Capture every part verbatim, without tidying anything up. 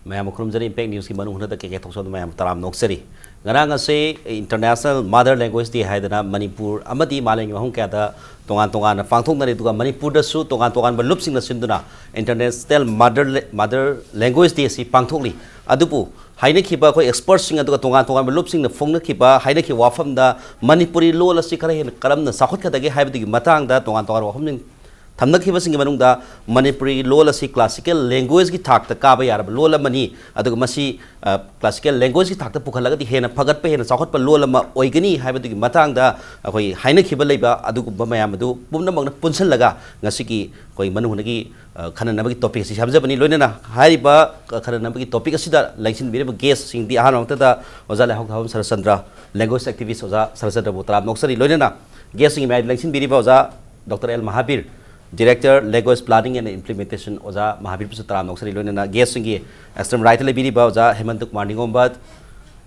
ꯃꯌꯥꯝꯕꯨ ꯈꯨꯔꯨꯝꯖꯔꯤ꯫ ꯏꯝꯄꯦꯛ ꯅ꯭ꯌꯨꯁꯀꯤ ꯃꯅꯨꯡ ꯍꯨꯠꯅꯗ ꯀꯦ ꯀꯦ ꯊꯣꯛꯆꯕꯗ ꯃꯌꯥꯝꯕꯨ ꯇꯔꯥꯝꯅ ꯑꯣꯛꯆꯔꯤ꯫ ꯉꯔꯥꯡ ꯑꯁꯤ ꯏꯟꯇꯔꯅꯦꯁꯅꯦꯜ ꯃꯥꯗꯔ ꯂꯦꯡꯒ꯭ꯋꯦꯖ ꯗꯦ ꯍꯥꯏꯗꯅ ꯃꯅꯤꯄꯨꯔ ꯑꯃꯗꯤ ꯃꯥꯂꯦꯝꯒꯤ ꯃꯐꯝ ꯀꯌꯥꯗ ꯇꯣꯉꯥꯟ ꯇꯣꯉꯥꯟꯅ ꯄꯥꯡꯊꯣꯛꯅꯔꯤ꯫ ꯑꯗꯨꯒ ꯃꯅꯤꯄꯨꯔꯗꯁꯨ ꯇꯣꯉꯥꯟ ꯇꯣꯉꯥꯟꯕ ꯂꯨꯞꯁꯤꯡꯅ ꯁꯤꯟꯗꯨꯅ ꯏꯟꯇꯔꯅꯦꯁꯅꯦꯜ ꯃꯥꯗꯔ ꯃꯥꯗꯔ ꯂꯦꯡꯒ꯭ꯋꯦꯖ ꯗꯦ ꯑꯁꯤ ꯄꯥꯡꯊꯣꯛꯂꯤ꯫ ꯑꯗꯨꯕꯨ ꯍꯥꯏꯅꯈꯤꯕ ꯑꯩꯈꯣꯏ ꯑꯦꯛꯁꯄꯔꯠꯁꯤꯡ ꯑꯗꯨꯒ ꯇꯣꯉꯥꯟ ꯇꯣꯉꯥꯟꯕ ꯂꯨꯞꯁꯤꯡꯅ ꯐꯣꯡꯅꯈꯤꯕ ꯍꯥꯏꯅꯈꯤꯕ ꯋꯥꯐꯝꯗ ꯃꯅꯤꯄꯨꯔꯤ ꯂꯣꯜ ꯑꯁꯤ ꯈꯔ ꯍꯦꯟꯅ ꯀꯔꯝꯅ ꯆꯥꯎꯈꯠꯀꯗꯒꯦ ꯍꯥꯏꯕꯗꯨꯒꯤ ꯃꯇꯥꯡꯗ ꯇꯣꯉꯥꯟ ꯇꯣꯉꯥꯟꯕ ꯋꯥꯐꯝꯁꯤꯡ ꯊꯝꯅꯈꯤꯕꯁꯤꯡꯒꯤ ꯃꯅꯨꯡꯗ ꯃꯅꯤꯄꯨꯔꯤ ꯂꯣꯜ ꯑꯁꯤ ꯀ꯭ꯂꯥꯁꯤꯀꯦꯜ ꯂꯦꯡꯒ꯭ꯋꯦꯖꯀꯤ ꯊꯥꯛꯇ ꯀꯥꯕ ꯌꯥꯔꯕ ꯂꯣꯜ ꯑꯃꯅꯤ꯫ ꯑꯗꯨꯒ ꯃꯁꯤ, ꯑ, ꯀ꯭ꯂꯥꯁꯤꯀꯦꯜ ꯂꯦꯡꯒ꯭ꯋꯦꯖꯀꯤ ꯊꯥꯛꯇ ꯄꯨꯈꯠꯂꯒꯗꯤ ꯍꯦꯟꯅ ꯐꯒꯠꯄ, ꯍꯦꯟꯅ ꯆꯥꯎꯈꯠꯄ ꯂꯣꯜ ꯑꯃ ꯑꯣꯏꯒꯅꯤ ꯍꯥꯏꯕꯗꯨꯒꯤ ꯃꯇꯥꯡꯗ ꯑꯩꯈꯣꯏ ꯍꯥꯏꯅꯈꯤꯕ ꯂꯩꯕ ꯑꯗꯨꯒꯨꯝꯕ ꯃꯌꯥꯝ ꯑꯗꯨ ꯄꯨꯝꯅꯃꯛꯅ ꯄꯨꯟꯁꯤꯜꯂꯒ ꯉꯁꯤꯒꯤ ꯑꯩꯈꯣꯏ ꯃꯅꯨꯡ ꯍꯨꯠꯅꯒꯤ, ꯑ, ꯈꯟꯅꯅꯕꯒꯤ ꯇꯣꯄꯤꯛ ꯑꯁꯤ ꯁꯦꯝꯖꯕꯅꯤ꯫ ꯂꯣꯏꯅꯅ ꯍꯥꯏꯔꯤꯕ, ꯑ, ꯈꯟꯅꯅꯕꯒꯤ ꯇꯣꯄꯤꯛ ꯑꯁꯤꯗ ꯂꯦꯡꯁꯤꯟꯕꯤꯔꯤꯕ ꯒꯦꯁꯁꯤꯡꯗꯤ ꯑꯍꯥꯟꯕ ꯃꯛꯇꯗ ꯑꯣꯖꯥ ꯂꯩꯍꯥꯎꯊꯥꯕꯝ ꯁꯔꯠꯆꯟꯗ꯭ꯔ, ꯂꯦꯡꯒ꯭ꯋꯦꯖ ꯑꯦꯛꯇꯤꯚꯤꯁ꯭ꯠ ꯑꯣꯖꯥ ꯁꯔꯠꯆꯟꯗ꯭ꯔꯕꯨ ꯇꯔꯥꯝꯅ ꯑꯣꯛꯆꯔꯤ꯫ ꯂꯣꯏꯅꯅ ꯒꯦꯁꯁꯤꯡꯒꯤ ꯃꯌꯥꯏꯗ ꯂꯦꯡꯁꯤꯟꯕꯤꯔꯤꯕ ꯑꯣꯖꯥ doctor L Mahabir, director, language planning and implementation, ꯑꯣꯖꯥ ꯃꯍꯥꯕꯤꯔꯕꯨꯁꯨ ꯇꯔꯥꯝꯅ ꯑꯣꯛꯆꯔꯤ꯫ ꯂꯣꯏꯅꯅ ꯒꯦꯁꯁꯤꯡꯒꯤ ꯑꯦꯛꯁꯇ꯭ꯔꯤꯝ ꯔꯥꯏꯠꯇ ꯂꯩꯕꯤꯔꯤꯕ ꯑꯣꯖꯥ ꯍꯦꯃꯟꯇ ꯀꯨꯃꯥꯔ ꯅꯤꯉꯣꯝꯕ,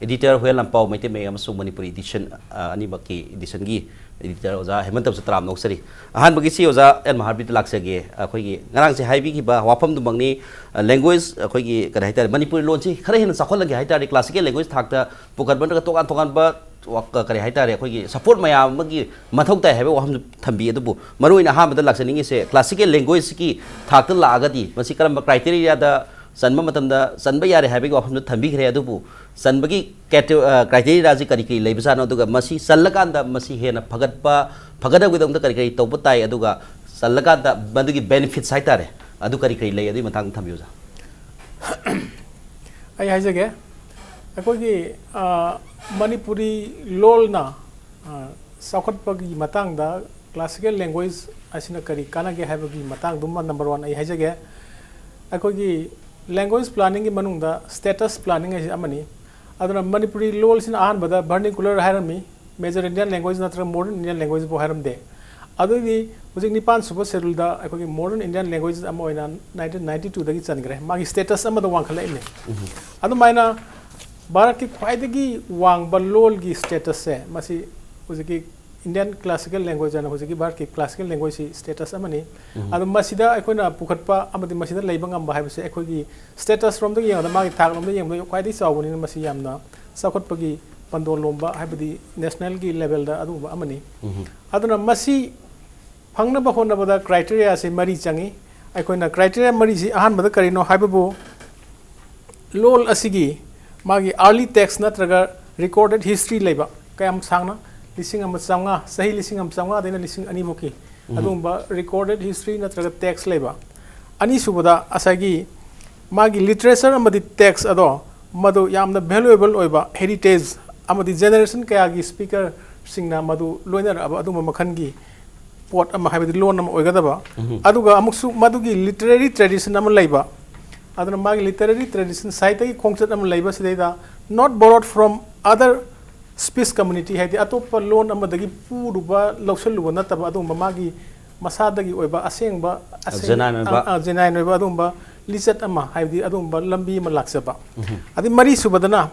ꯏꯗꯤꯇꯔ ꯍꯨꯌꯦꯟ ꯂꯥꯟꯄꯥꯎ ꯃꯩꯇꯩ ꯃꯌꯦꯛ ꯑꯃꯁꯨꯡ ꯃꯅꯤꯄꯨꯔꯤ ꯏꯗꯤꯁꯟ, ꯑ, ꯑꯅꯤꯃꯛꯀꯤ ꯏꯗꯤꯁꯟꯒꯤ ꯏꯗꯤꯇꯔ ꯑꯣꯖꯥ ꯍꯦꯃꯟꯇꯕꯨꯁꯨ ꯇꯔꯥꯝꯅ ꯑꯣꯛꯆꯔꯤ꯫ ꯑꯍꯥꯟꯕꯒꯤꯁꯤ ꯑꯣꯖꯥ ꯑꯦꯜ ꯃꯍꯥꯕꯤꯔꯗ ꯂꯥꯛꯆꯒꯦ꯫ ꯑꯩꯈꯣꯏꯒꯤ ꯉꯔꯥꯡꯁꯦ ꯍꯥꯏꯕꯤꯈꯤꯕ ꯋꯥꯐꯝꯗꯨꯃꯛꯅꯤ, ꯑ, ꯂꯦꯡꯒ꯭ꯋꯦꯖ, ꯑꯩꯈꯣꯏꯒꯤ ꯀꯔꯤ ꯍꯥꯏꯇꯥꯔꯦ, ꯃꯅꯤꯄꯨꯔꯤ ꯂꯣꯟꯁꯤ ꯈꯔ ꯍꯦꯟꯅ ꯆꯥꯎꯈꯠꯍꯟꯒꯦ ꯍꯥꯏ ꯇꯥꯔꯗꯤ ꯀ꯭ꯂꯥꯁꯤꯀꯦꯜ ꯂꯦꯡꯒ꯭ꯋꯦꯖ ꯊꯥꯛꯇ ꯄꯨꯈꯠꯄ ꯅꯠꯇ꯭ꯔꯒ ꯇꯣꯉꯥꯟ ꯇꯣꯉꯥꯟꯕ ꯋꯥ-, ꯀꯔꯤ ꯍꯥꯏꯇꯥꯔꯦ, ꯑꯩꯈꯣꯏꯒꯤ ꯁꯄꯣꯔꯠ ꯃꯌꯥꯝ ꯑꯃꯒꯤ ꯃꯊꯧ ꯇꯥꯏ ꯍꯥꯏꯕ ꯋꯥꯐꯝꯁꯨ ꯊꯝꯕꯤ꯫ ꯑꯗꯨꯕꯨ ꯃꯔꯨꯑꯣꯏꯅ ꯑꯍꯥꯟꯕꯗ ꯂꯥꯛꯆꯅꯤꯡꯉꯤꯁꯦ ꯀ꯭ꯂꯥꯁꯤꯀꯦꯜ ꯂꯦꯡꯒ꯭ꯋꯦꯖꯀꯤ ꯊꯥꯛꯇ ꯂꯥꯛꯑꯒꯗꯤ ꯃꯁꯤ ꯀꯔꯝꯕ ꯀ꯭ꯔꯥꯏꯇꯦꯔꯤꯌꯥꯗ ꯆꯟꯕ ꯃꯇꯝꯗ ꯆꯟꯕ ꯌꯥꯔꯦ ꯍꯥꯏꯕꯒꯤ ꯋꯥꯐꯝꯁꯨ ꯊꯝꯕꯤꯈ꯭ꯔꯦ꯫ ꯑꯗꯨꯕꯨ ꯆꯟꯕꯒꯤ ꯀꯦꯇꯦ-, ꯑ, ꯀ꯭ꯔꯥꯏꯇꯦꯔꯤꯌꯥꯁꯤ ꯀꯔꯤ ꯀꯔꯤ ꯂꯩꯕꯖꯥꯠꯅꯣ, ꯑꯗꯨꯒ ꯃꯁꯤ ꯆꯜꯂꯀꯥꯟꯗ ꯃꯁꯤ ꯍꯦꯟꯅ ꯐꯒꯠꯄ, ꯐꯒꯠꯅꯕꯒꯤꯗꯃꯛꯇ ꯀꯔꯤ ꯀꯔꯤ ꯇꯧꯕ ꯇꯥꯏ, ꯑꯗꯨꯒ ꯆꯜꯂꯀꯥꯟꯗ ꯃꯗꯨꯒꯤ ꯕꯦꯅꯤꯐꯤꯠꯁ ꯍꯥꯏꯇꯥꯔꯦ, ꯑꯗꯨ ꯀꯔꯤ ꯀꯔꯤ ꯂꯩ, ꯑꯗꯨꯒꯤ ꯃꯇꯥꯡꯗ ꯊꯝꯕꯤꯌꯨ, ꯑꯣꯖꯥ꯫ ꯑꯩ ꯍꯥꯏꯖꯒꯦ, ꯑꯩꯈꯣꯏꯒꯤ, ꯑ, ꯃꯅꯤꯄꯨꯔꯤ ꯂꯣꯜꯅ, ꯑ, ꯆꯥꯎꯈꯠꯄꯒꯤ ꯃꯇꯥꯡꯗ ꯀ꯭ꯂꯥꯁꯤꯀꯦꯜ ꯂꯦꯡꯒ꯭ꯋꯦꯖ ꯑꯁꯤꯅ ꯀꯔꯤ ꯀꯥꯟꯅꯒꯦ ꯍꯥꯏꯕꯒꯤ ꯃꯇꯥꯡꯗꯨꯃ ꯅꯝꯕꯔ ꯋꯥꯟ ꯑꯩ ꯍꯥꯏꯖꯒꯦ꯫ ꯑꯩꯈꯣꯏꯒꯤ ꯂꯦꯡꯒ꯭ꯋꯦꯖ ꯄ꯭ꯂꯥꯅꯤꯡꯒꯤ ꯃꯅꯨꯡꯗ ꯁ꯭ꯇꯦꯇꯁ ꯄ꯭ꯂꯥꯅꯤꯡ ꯍꯥꯏꯁꯤ ꯑꯃꯅꯤ꯫ ꯑꯗꯨꯅ ꯃꯅꯤꯄꯨꯔꯤ ꯂꯣꯜꯁꯤꯅ ꯑꯍꯥꯟꯕꯗ vernacular ꯍꯥꯏꯔꯝꯃꯤ, ꯃꯦꯖꯔ ꯏꯟꯗꯤꯌꯥꯟ ꯂꯦꯡꯒ꯭ꯋꯦꯖ ꯅꯠꯇ꯭ꯔꯒ ꯃꯣꯗꯔꯟ ꯏꯟꯗꯤꯌꯥꯟ ꯂꯦꯡꯒ꯭ꯋꯦꯖꯕꯨ ꯍꯥꯏꯔꯝꯗꯦ꯫ ꯑꯗꯨꯒꯤ ꯍꯧꯖꯤꯛ ꯅꯤꯄꯥꯟ ꯁꯨꯕ ꯁꯦꯗꯨꯜꯗ ꯑꯩꯈꯣꯏꯒꯤ ꯃꯣꯗꯔꯟ ꯏꯟꯗꯤꯌꯥꯟ ꯂꯦꯡꯒ꯭ꯋꯦꯖ ꯑꯃ ꯑꯣꯏꯅ ꯅꯥꯏꯟꯇꯤꯟ ꯅꯥꯏꯟꯇꯤ ꯇꯨꯗꯒꯤ ꯆꯟꯈ꯭ꯔꯦ, ꯃꯥꯒꯤ ꯁ꯭ꯇꯦꯇꯁ ꯑꯃꯗ ꯋꯥꯡꯈꯠꯂꯛꯏꯅꯦ꯫ ꯑꯗꯨꯃꯥꯏꯅ ꯚꯥꯔꯠꯀꯤ ꯈ꯭ꯋꯥꯏꯗꯒꯤ ꯋꯥꯡꯕ ꯂꯣꯜꯒꯤ ꯁ꯭ꯇꯦꯇꯁꯁꯦ ꯃꯁꯤ ꯍꯧꯖꯤꯛꯀꯤ Indian classical language ꯍꯥꯏꯅ ꯍꯧꯖꯤꯛꯀꯤ ꯚꯥꯔꯠꯀꯤ classical languageꯁꯤ status ꯑꯃꯅꯤ꯫ ꯑꯗꯣ ꯃꯁꯤꯗ ꯑꯩꯈꯣꯏꯅ ꯄꯨꯈꯠꯄ ꯑꯃꯗꯤ ꯃꯁꯤꯗ ꯂꯩꯕ ꯉꯝꯕ ꯍꯥꯏꯕꯁꯦ ꯑꯩꯈꯣꯏꯒꯤ status ꯔꯣꯝꯗꯒꯤ ꯌꯦꯡꯕꯗ, ꯃꯥꯒꯤ ꯊꯥꯛ ꯂꯣꯝꯗ ꯌꯦꯡꯕꯗ ꯈ꯭ꯋꯥꯏꯗꯒꯤ ꯆꯥꯎꯕꯅꯤꯅ ꯃꯁꯤ ꯌꯥꯝꯅ ꯆꯥꯎꯈꯠꯄꯒꯤ ꯄꯟꯗꯣꯜ ꯂꯣꯝꯕ, ꯍꯥꯏꯕꯗꯤ nationalꯒꯤ levelꯗ ꯑꯗꯨꯒꯨꯝꯕ ꯑꯃꯅꯤ꯫ ꯑꯗꯨꯅ ꯃꯁꯤ ꯐꯪꯅꯕ ꯍꯣꯠꯅꯕꯗ criteriaꯁꯦ ꯃꯔꯤ ꯆꯪꯏ꯫ ꯑꯩꯈꯣꯏꯅ criteria ꯃꯔꯤꯁꯤ ꯑꯍꯥꯟꯕꯗ ꯀꯔꯤꯅꯣ ꯍꯥꯏꯕꯕꯨ, ꯂꯣꯜ ꯑꯁꯤꯒꯤ ꯃꯥꯒꯤ early text ꯅꯠꯇ꯭ꯔꯒ recorded history ꯂꯩꯕ, ꯀꯌꯥꯝ ꯁꯥꯡꯅ, ꯂꯤꯁꯤꯡ ꯑꯃ ꯆꯥꯝꯃꯉꯥ, ꯆꯍꯤ ꯂꯤꯁꯤꯡ ꯑꯃ ꯆꯥꯝꯃꯉꯥꯗꯩꯅ ꯂꯤꯁꯤꯡ ꯑꯅꯤ ꯐꯥꯎꯀꯤ ꯑꯗꯨꯒꯨꯝꯕ recorded history ꯅꯠꯇ꯭ꯔꯒ text ꯂꯩꯕ꯫ ꯑꯅꯤꯁꯨꯕꯗ ꯉꯁꯥꯏꯒꯤ ꯃꯥꯒꯤ literature ꯑꯃꯗꯤ text ꯑꯗꯣ ꯃꯗꯨ ꯌꯥꯝꯅ valuable ꯑꯣꯏꯕ heritage ꯑꯃꯗꯤ generation ꯀꯌꯥꯒꯤ speakerꯁꯤꯡꯅ ꯃꯗꯨ ꯂꯣꯏꯅꯔꯛꯑꯕ ꯑꯗꯨꯒꯨꯝꯕ ꯃꯈꯜꯒꯤ ꯄꯣꯠ ꯑꯃ, ꯍꯥꯏꯕꯗꯤ ꯂꯣꯟ ꯑꯃ ꯑꯣꯏꯒꯗꯕ꯫ ꯑꯗꯨꯒ ꯑꯃꯨꯛꯁꯨ ꯃꯗꯨꯒꯤ literary tradition ꯑꯃ ꯂꯩꯕ꯫ ꯑꯗꯨꯅ ꯃꯥꯒꯤ literary tradition, ꯁꯥꯍꯤꯇ꯭ꯌꯒꯤ ꯈꯣꯡꯆꯠ ꯑꯃ ꯂꯩꯕ ꯁꯤꯗꯩꯗ, not borrowed from other speech community, ꯍꯥꯏꯗꯤ ꯑꯇꯣꯞꯄ ꯂꯣꯟ ꯑꯃꯗꯒꯤ ꯄꯨꯔꯨꯕ, ꯂꯧꯁꯤꯜꯂꯨꯕ ꯅꯠꯇꯕ, ꯑꯗꯨꯒꯨꯝꯕ ꯃꯥꯒꯤ ꯃꯁꯥꯗꯒꯤ ꯑꯣꯏꯕ ꯑꯁꯦꯡꯕ, ꯑꯁꯦꯡ-, genuine ꯑꯣꯏꯕ꯫ ꯑ, ꯑ, genuine ꯑꯣꯏꯕ ꯑꯗꯨꯒꯨꯝꯕ ꯂꯤꯆꯠ ꯑꯃ, ꯍꯥꯏꯕꯗꯤ ꯑꯗꯨꯒꯨꯝꯕ ꯂꯝꯕꯤ ꯑꯃ ꯂꯥꯛꯆꯕ꯫ ꯑꯗꯩ ꯃꯔꯤꯁꯨꯕꯗꯅ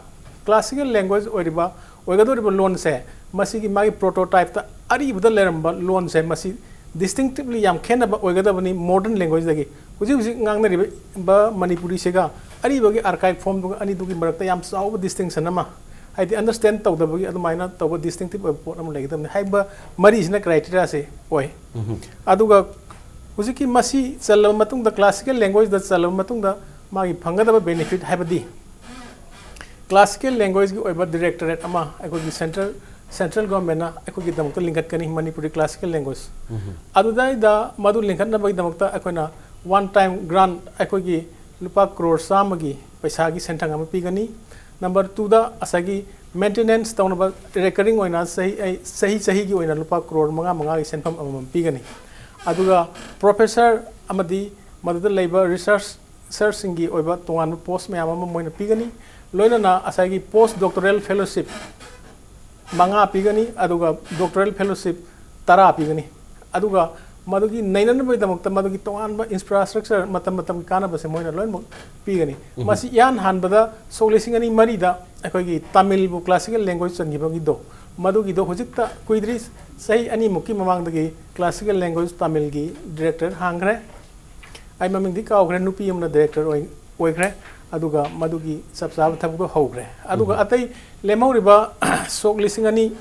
classical language ꯑꯣꯏꯔꯤꯕ, ꯑꯣꯏꯒꯗꯧꯔꯤꯕ ꯂꯣꯟꯁꯦ, ꯃꯁꯤꯒꯤ ꯃꯥꯒꯤ prototypeꯇ ꯑꯔꯤꯕꯗ ꯂꯩꯔꯝꯕ ꯂꯣꯟꯁꯦ, ꯃꯁꯤ distinctively ꯌꯥꯝ ꯈꯦꯠꯅꯕ ꯑꯣꯏꯒꯗꯕꯅꯤ modern languageꯗꯒꯤ꯫ ꯍꯧꯖꯤꯛ ꯍꯧꯖꯤꯛ ꯉꯥꯡꯅꯔꯤꯕ ꯃꯅꯤꯄꯨꯔꯤꯁꯤꯒ ꯑꯔꯤꯕꯒꯤ archaic formꯗꯨꯒ ꯑꯅꯤꯗꯨꯒꯤ ꯃꯔꯛꯇ ꯌꯥꯝ ꯆꯥꯎꯕ distinction ꯑꯃ, ꯍꯥꯏꯗꯤ understand ꯇꯧꯗꯕꯒꯤ ꯑꯗꯨꯃꯥꯏꯅ ꯇꯧꯕ distinctive ꯑꯣꯏꯕ ꯄꯣꯠ ꯑꯃ ꯂꯩꯒꯗꯕꯅꯤ ꯍꯥꯏꯕ ꯃꯔꯤꯁꯤꯅ criteriaꯁꯦ ꯑꯣꯏ꯫ ꯑꯗꯨꯒ ꯍꯧꯖꯤꯛꯀꯤ ꯃꯁꯤ ꯆꯜꯂꯕ ꯃꯇꯨꯡꯗ, classical languageꯗ ꯆꯜꯂꯕ ꯃꯇꯨꯡꯗ ꯃꯥꯒꯤ ꯐꯪꯒꯗꯕ benefit ꯍꯥꯏꯕꯗꯤ, classical languageꯀꯤ ꯑꯣꯏꯕ directorate ꯑꯃ ꯑꯩꯈꯣꯏꯒꯤ central, central governmentꯅ ꯑꯩꯈꯣꯏꯒꯤꯗꯃꯛꯇ ꯂꯤꯡꯈꯠꯀꯅꯤ, ꯃꯅꯤꯄꯨꯔꯤ classical language꯫ ꯑꯗꯨꯗꯩꯗ ꯃꯗꯨ ꯂꯤꯡꯈꯠꯅꯕꯒꯤꯗꯃꯛꯇ ꯑꯩꯈꯣꯏꯅ one time grant, ꯑꯩꯈꯣꯏꯒꯤ ꯂꯨꯄꯥ ꯀ꯭ꯔꯣꯔ ꯆꯥꯝꯃꯒꯤ ꯄꯩꯁꯥꯒꯤ ꯁꯦꯟꯊꯪ ꯑꯃ ꯄꯤꯒꯅꯤ꯫ Number twoꯗ ꯉꯁꯥꯏꯒꯤ maintenance ꯇꯧꯅꯕ recurring ꯑꯣꯏꯅ ꯆꯍꯤ, ꯑꯩ, ꯆꯍꯤ ꯆꯍꯤꯒꯤ ꯑꯣꯏꯅ ꯂꯨꯄꯥ ꯀ꯭ꯔꯣꯔ ꯃꯉꯥ ꯃꯉꯥꯒꯤ ꯁꯦꯟꯐꯝ ꯑꯃꯃꯝ ꯄꯤꯒꯅꯤ꯫ ꯑꯗꯨꯒ professor ꯑꯃꯗꯤ ꯃꯗꯨꯗ ꯂꯩꯕ research, researchꯁꯤꯡꯒꯤ ꯑꯣꯏꯕ ꯇꯣꯉꯥꯟꯕ post ꯃꯌꯥꯝ ꯑꯃ ꯃꯣꯏꯅ ꯄꯤꯒꯅꯤ꯫ ꯂꯣꯏꯅꯅ ꯉꯁꯥꯏꯒꯤ post doctoral fellowship ꯃꯉꯥ ꯄꯤꯒꯅꯤ, ꯑꯗꯨꯒ doctoral fellowship ꯇꯔꯥ ꯄꯤꯒꯅꯤ꯫ ꯑꯗꯨꯒ ꯃꯗꯨꯒꯤ ꯅꯩꯅꯅꯕꯒꯤꯗꯃꯛꯇ ꯃꯗꯨꯒꯤ ꯇꯣꯉꯥꯟꯕ infrastructure, ꯃꯇꯝ ꯃꯇꯝꯒꯤ ꯀꯥꯟꯅꯕꯁꯦ ꯃꯣꯏꯅ ꯂꯣꯏꯅꯃꯛ ꯄꯤꯒꯅꯤ꯫ ꯃꯁꯤ ꯏꯍꯥꯟ ꯍꯥꯟꯕꯗ ꯁꯣꯛ ꯂꯤꯁꯤꯡ ꯑꯅꯤ ꯃꯔꯤꯗ ꯑꯩꯈꯣꯏꯒꯤ ꯇꯥꯃꯤꯜꯕꯨ classical language ꯆꯟꯈꯤꯕꯒꯤꯗꯣ, ꯃꯗꯨꯒꯤꯗꯣ ꯍꯧꯖꯤꯛꯇ ꯀꯨꯏꯗ꯭ꯔꯤ, ꯆꯍꯤ ꯑꯅꯤꯃꯨꯛꯀꯤ ꯃꯃꯥꯡꯗꯒꯤ classical language ꯇꯥꯃꯤꯜꯒꯤ director ꯍꯥꯡꯈ꯭ꯔꯦ꯫ ꯑꯩ ꯃꯃꯤꯡꯗꯤ ꯀꯥꯎꯈ꯭ꯔꯦ, ꯅꯨꯄꯤ ꯑꯃꯅ director ꯑꯣꯏ-, ꯑꯣꯏꯈ꯭ꯔꯦ꯫ ꯑꯗꯨꯒ ꯃꯗꯨꯒꯤ ꯆꯞ ꯆꯥꯕ ꯊꯕꯛꯇꯣ ꯍꯧꯈ꯭ꯔꯦ꯫ ꯑꯗꯨꯒ ꯎꯝ꯫ ꯑꯇꯩ ꯂꯦꯝꯍꯧꯔꯤꯕ ꯁꯣꯛ ꯂꯤꯁꯤꯡ ꯑꯅꯤ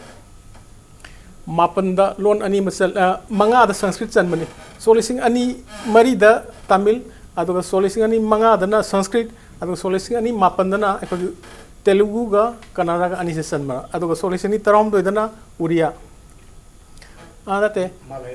ꯃꯥꯄꯟꯗ ꯂꯣꯟ ꯑꯅꯤ ꯑꯃ ꯆꯜ-, ꯑ, ꯃꯉꯥꯗ ꯁꯪꯁꯀ꯭ꯔꯤꯠ ꯆꯟꯕꯅꯤ꯫ ꯁꯣꯛ ꯂꯤꯁꯤꯡ ꯑꯅꯤ ꯃꯔꯤꯗ ꯇꯥꯃꯤꯜ, ꯑꯗꯨꯒ ꯁꯣꯛ ꯂꯤꯁꯤꯡ ꯑꯅꯤ ꯃꯉꯥꯗꯅ ꯁꯪꯁꯀ꯭ꯔꯤꯠ, ꯑꯗꯨꯒ ꯁꯣꯛ ꯂꯤꯁꯤꯡ ꯑꯅꯤ ꯃꯥꯄꯟꯗꯅ ꯑꯩꯈꯣꯏꯒꯤ ꯇꯦꯂꯨꯒꯨꯒ ꯀꯟꯅꯗꯒ ꯑꯅꯤꯁꯦ ꯆꯟꯕ, ꯑꯗꯨꯒ ꯁꯣꯛ ꯂꯤꯁꯤꯡ ꯑꯅꯤ ꯇꯔꯥꯍꯨꯝꯗꯣꯏꯗꯅ ꯎꯔꯤꯌꯥ, ꯑꯥ, ꯅꯠꯇꯦ,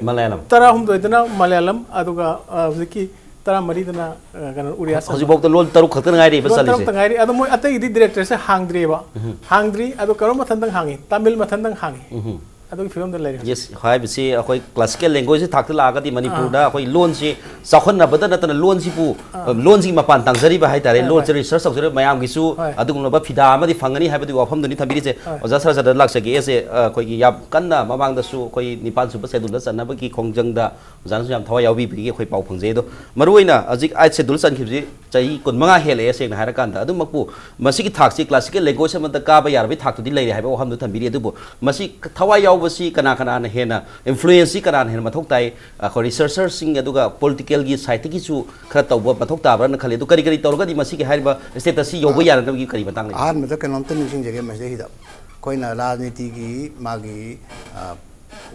ꯃꯂꯌꯥꯂꯝ꯫ ꯇꯔꯥꯍꯨꯝꯗꯣꯏꯗꯅ ꯃꯂꯌꯥꯂꯝ, ꯑꯗꯨꯒ, ꯑ, ꯍꯧꯖꯤꯛꯀꯤ ꯇꯔꯥꯃꯔꯤꯗꯅ, ꯑ, ꯀꯩꯅꯣ, ꯎꯔꯤꯌꯥ ꯆꯟꯕ꯫ ꯍꯧꯖꯤꯛꯐꯥꯎꯗ ꯂꯣꯟ ꯇꯔꯨꯛ ꯈꯛꯇ ꯉꯥꯏꯔꯤꯕ ꯂꯣꯟ ꯆꯜꯂꯤꯁꯦ꯫ ꯇꯔꯨꯛꯇ ꯉꯥꯏꯔꯤ꯫ ꯑꯗꯣ ꯃꯣꯏ ꯑꯇꯩꯒꯤꯗꯤ directorꯁꯦ ꯍꯥꯡꯗ꯭ꯔꯤꯑꯕ꯫ ꯎꯝ꯫ ꯍꯥꯡꯗ꯭ꯔꯤ, ꯑꯗꯣ ꯀꯔꯝꯕ ꯃꯊꯟꯇꯪ ꯍꯥꯡꯉꯤ? ꯇꯥꯃꯤꯜ ꯃꯊꯟꯇꯪ ꯍꯥꯡꯉꯤ꯫ ꯎꯝ꯫ ꯑꯗꯨꯒꯤ ꯐꯤꯕꯝꯗ ꯂꯩꯔꯦ ꯍꯧꯖꯤꯛ꯫ Yes, ꯍꯥꯏꯕꯁꯤ ꯑꯩꯈꯣꯏ classical languageha ꯊꯥꯛꯇ ꯂꯥꯛꯑꯒꯗꯤ ꯃꯅꯤꯄꯨꯔꯗ ꯑꯥ꯫ ꯑꯩꯈꯣꯏ ꯂꯣꯟꯁꯤ ꯆꯥꯎꯈꯠꯅꯕꯗ ꯅꯠꯇꯅ ꯂꯣꯟꯁꯤꯕꯨ, ꯑꯥ꯫ ꯂꯣꯟꯁꯤꯒꯤ ꯃꯄꯥꯟ ꯇꯥꯡꯖꯔꯤꯕ ꯍꯥꯏꯇꯥꯔꯦ, ꯍꯣꯏ, ꯂꯣꯟꯁꯦ ꯍꯣꯏ꯫ Research ꯇꯧꯖꯔꯤꯕ ꯃꯌꯥꯝꯒꯤꯁꯨ ꯍꯣꯏ꯫ ꯑꯗꯨꯒꯨꯝꯂꯕ ꯐꯤꯗꯥ ꯑꯃꯗꯤ ꯐꯪꯒꯅꯤ ꯍꯥꯏꯕꯗꯨꯒꯤ ꯋꯥꯐꯝꯗꯨꯅꯤ ꯊꯝꯕꯤꯔꯤꯁꯦ꯫ ꯍꯣꯏ꯫ ꯑꯣꯖꯥ ꯁꯔꯖꯗ ꯂꯥꯛꯆꯒꯦ꯫ ꯑꯩꯁꯦ, ꯑ, ꯑꯩꯈꯣꯏꯒꯤ ꯌꯥꯝ ꯀꯟꯅ ꯃꯃꯥꯡꯗꯁꯨ ꯑꯩꯈꯣꯏ ꯅꯤꯄꯥꯟ ꯁꯨꯕ schedule ꯆꯟꯅꯕꯒꯤ ꯈꯣꯡꯖꯪꯗ ꯑꯣꯖꯥꯅꯁꯨ ꯌꯥꯝ ꯊꯋꯥꯏ ꯌꯥꯎꯕꯤꯕꯒꯤ ꯑꯩꯈꯣꯏ ꯄꯥꯎ ꯐꯪꯖꯩ꯫ ꯑꯗꯣ ꯃꯔꯨꯑꯣꯏꯅ ꯍꯧꯖꯤꯛ eighth schedule ꯆꯟꯈꯤꯕꯁꯤ ꯆꯍꯤ ꯀꯨꯟꯃꯉꯥ ꯍꯦꯜꯂꯛꯑꯦ, ꯁꯦꯡꯅ ꯍꯥꯏꯔꯀꯥꯟꯗ꯫ ꯑꯗꯨꯃꯛꯄꯨ ꯃꯁꯤꯒꯤ ꯊꯥꯛꯁꯤ classical language ꯑꯃꯗ ꯀꯥꯕ ꯌꯥꯔꯕꯒꯤ ꯊꯥꯛꯇꯨꯗꯤ ꯂꯩꯔꯦ ꯍꯥꯏꯕ ꯋꯥꯐꯝꯗꯨ ꯊꯝꯕꯤꯔꯤ꯫ ꯑꯗꯨꯕꯨ ꯃꯁꯤ ꯊꯋꯥꯏ ꯌꯥꯎꯕꯁꯤ ꯀꯅꯥ ꯀꯅꯥꯅ ꯍꯦꯟꯅ, influenceꯁꯤ ꯀꯅꯥꯅ ꯍꯦꯟꯅ ꯃꯊꯧ ꯇꯥꯏ? ꯑꯩꯈꯣꯏ researcherꯁꯤꯡ ꯑꯗꯨꯒ politicalꯒꯤ sideꯇꯒꯤꯁꯨ ꯈꯔ ꯇꯧꯕ ꯃꯊꯧ ꯇꯥꯕ꯭ꯔꯥꯅ ꯈꯜꯂꯤ꯫ ꯑꯗꯨ ꯀꯔꯤ ꯀꯔꯤ ꯇꯧꯔꯒꯗꯤ ꯃꯁꯤꯒꯤ ꯍꯥꯏꯔꯤꯕ statusꯁꯤ ꯌꯧꯕ ꯑ, ꯌꯥꯅꯅꯕꯒꯤ ꯀꯔꯤ ꯃꯇꯥꯡ ꯂꯩ? ꯑꯍꯥꯟꯕꯗ ꯀꯩꯅꯣꯝꯇ ꯅꯤꯡꯁꯤꯡꯖꯒꯦ ꯃꯁꯤꯗꯩꯁꯤꯗ꯫ ꯑꯩꯈꯣꯏꯅ ꯔꯥꯖꯅꯤꯇꯤꯒꯤ ꯃꯥꯒꯤ, ꯑ,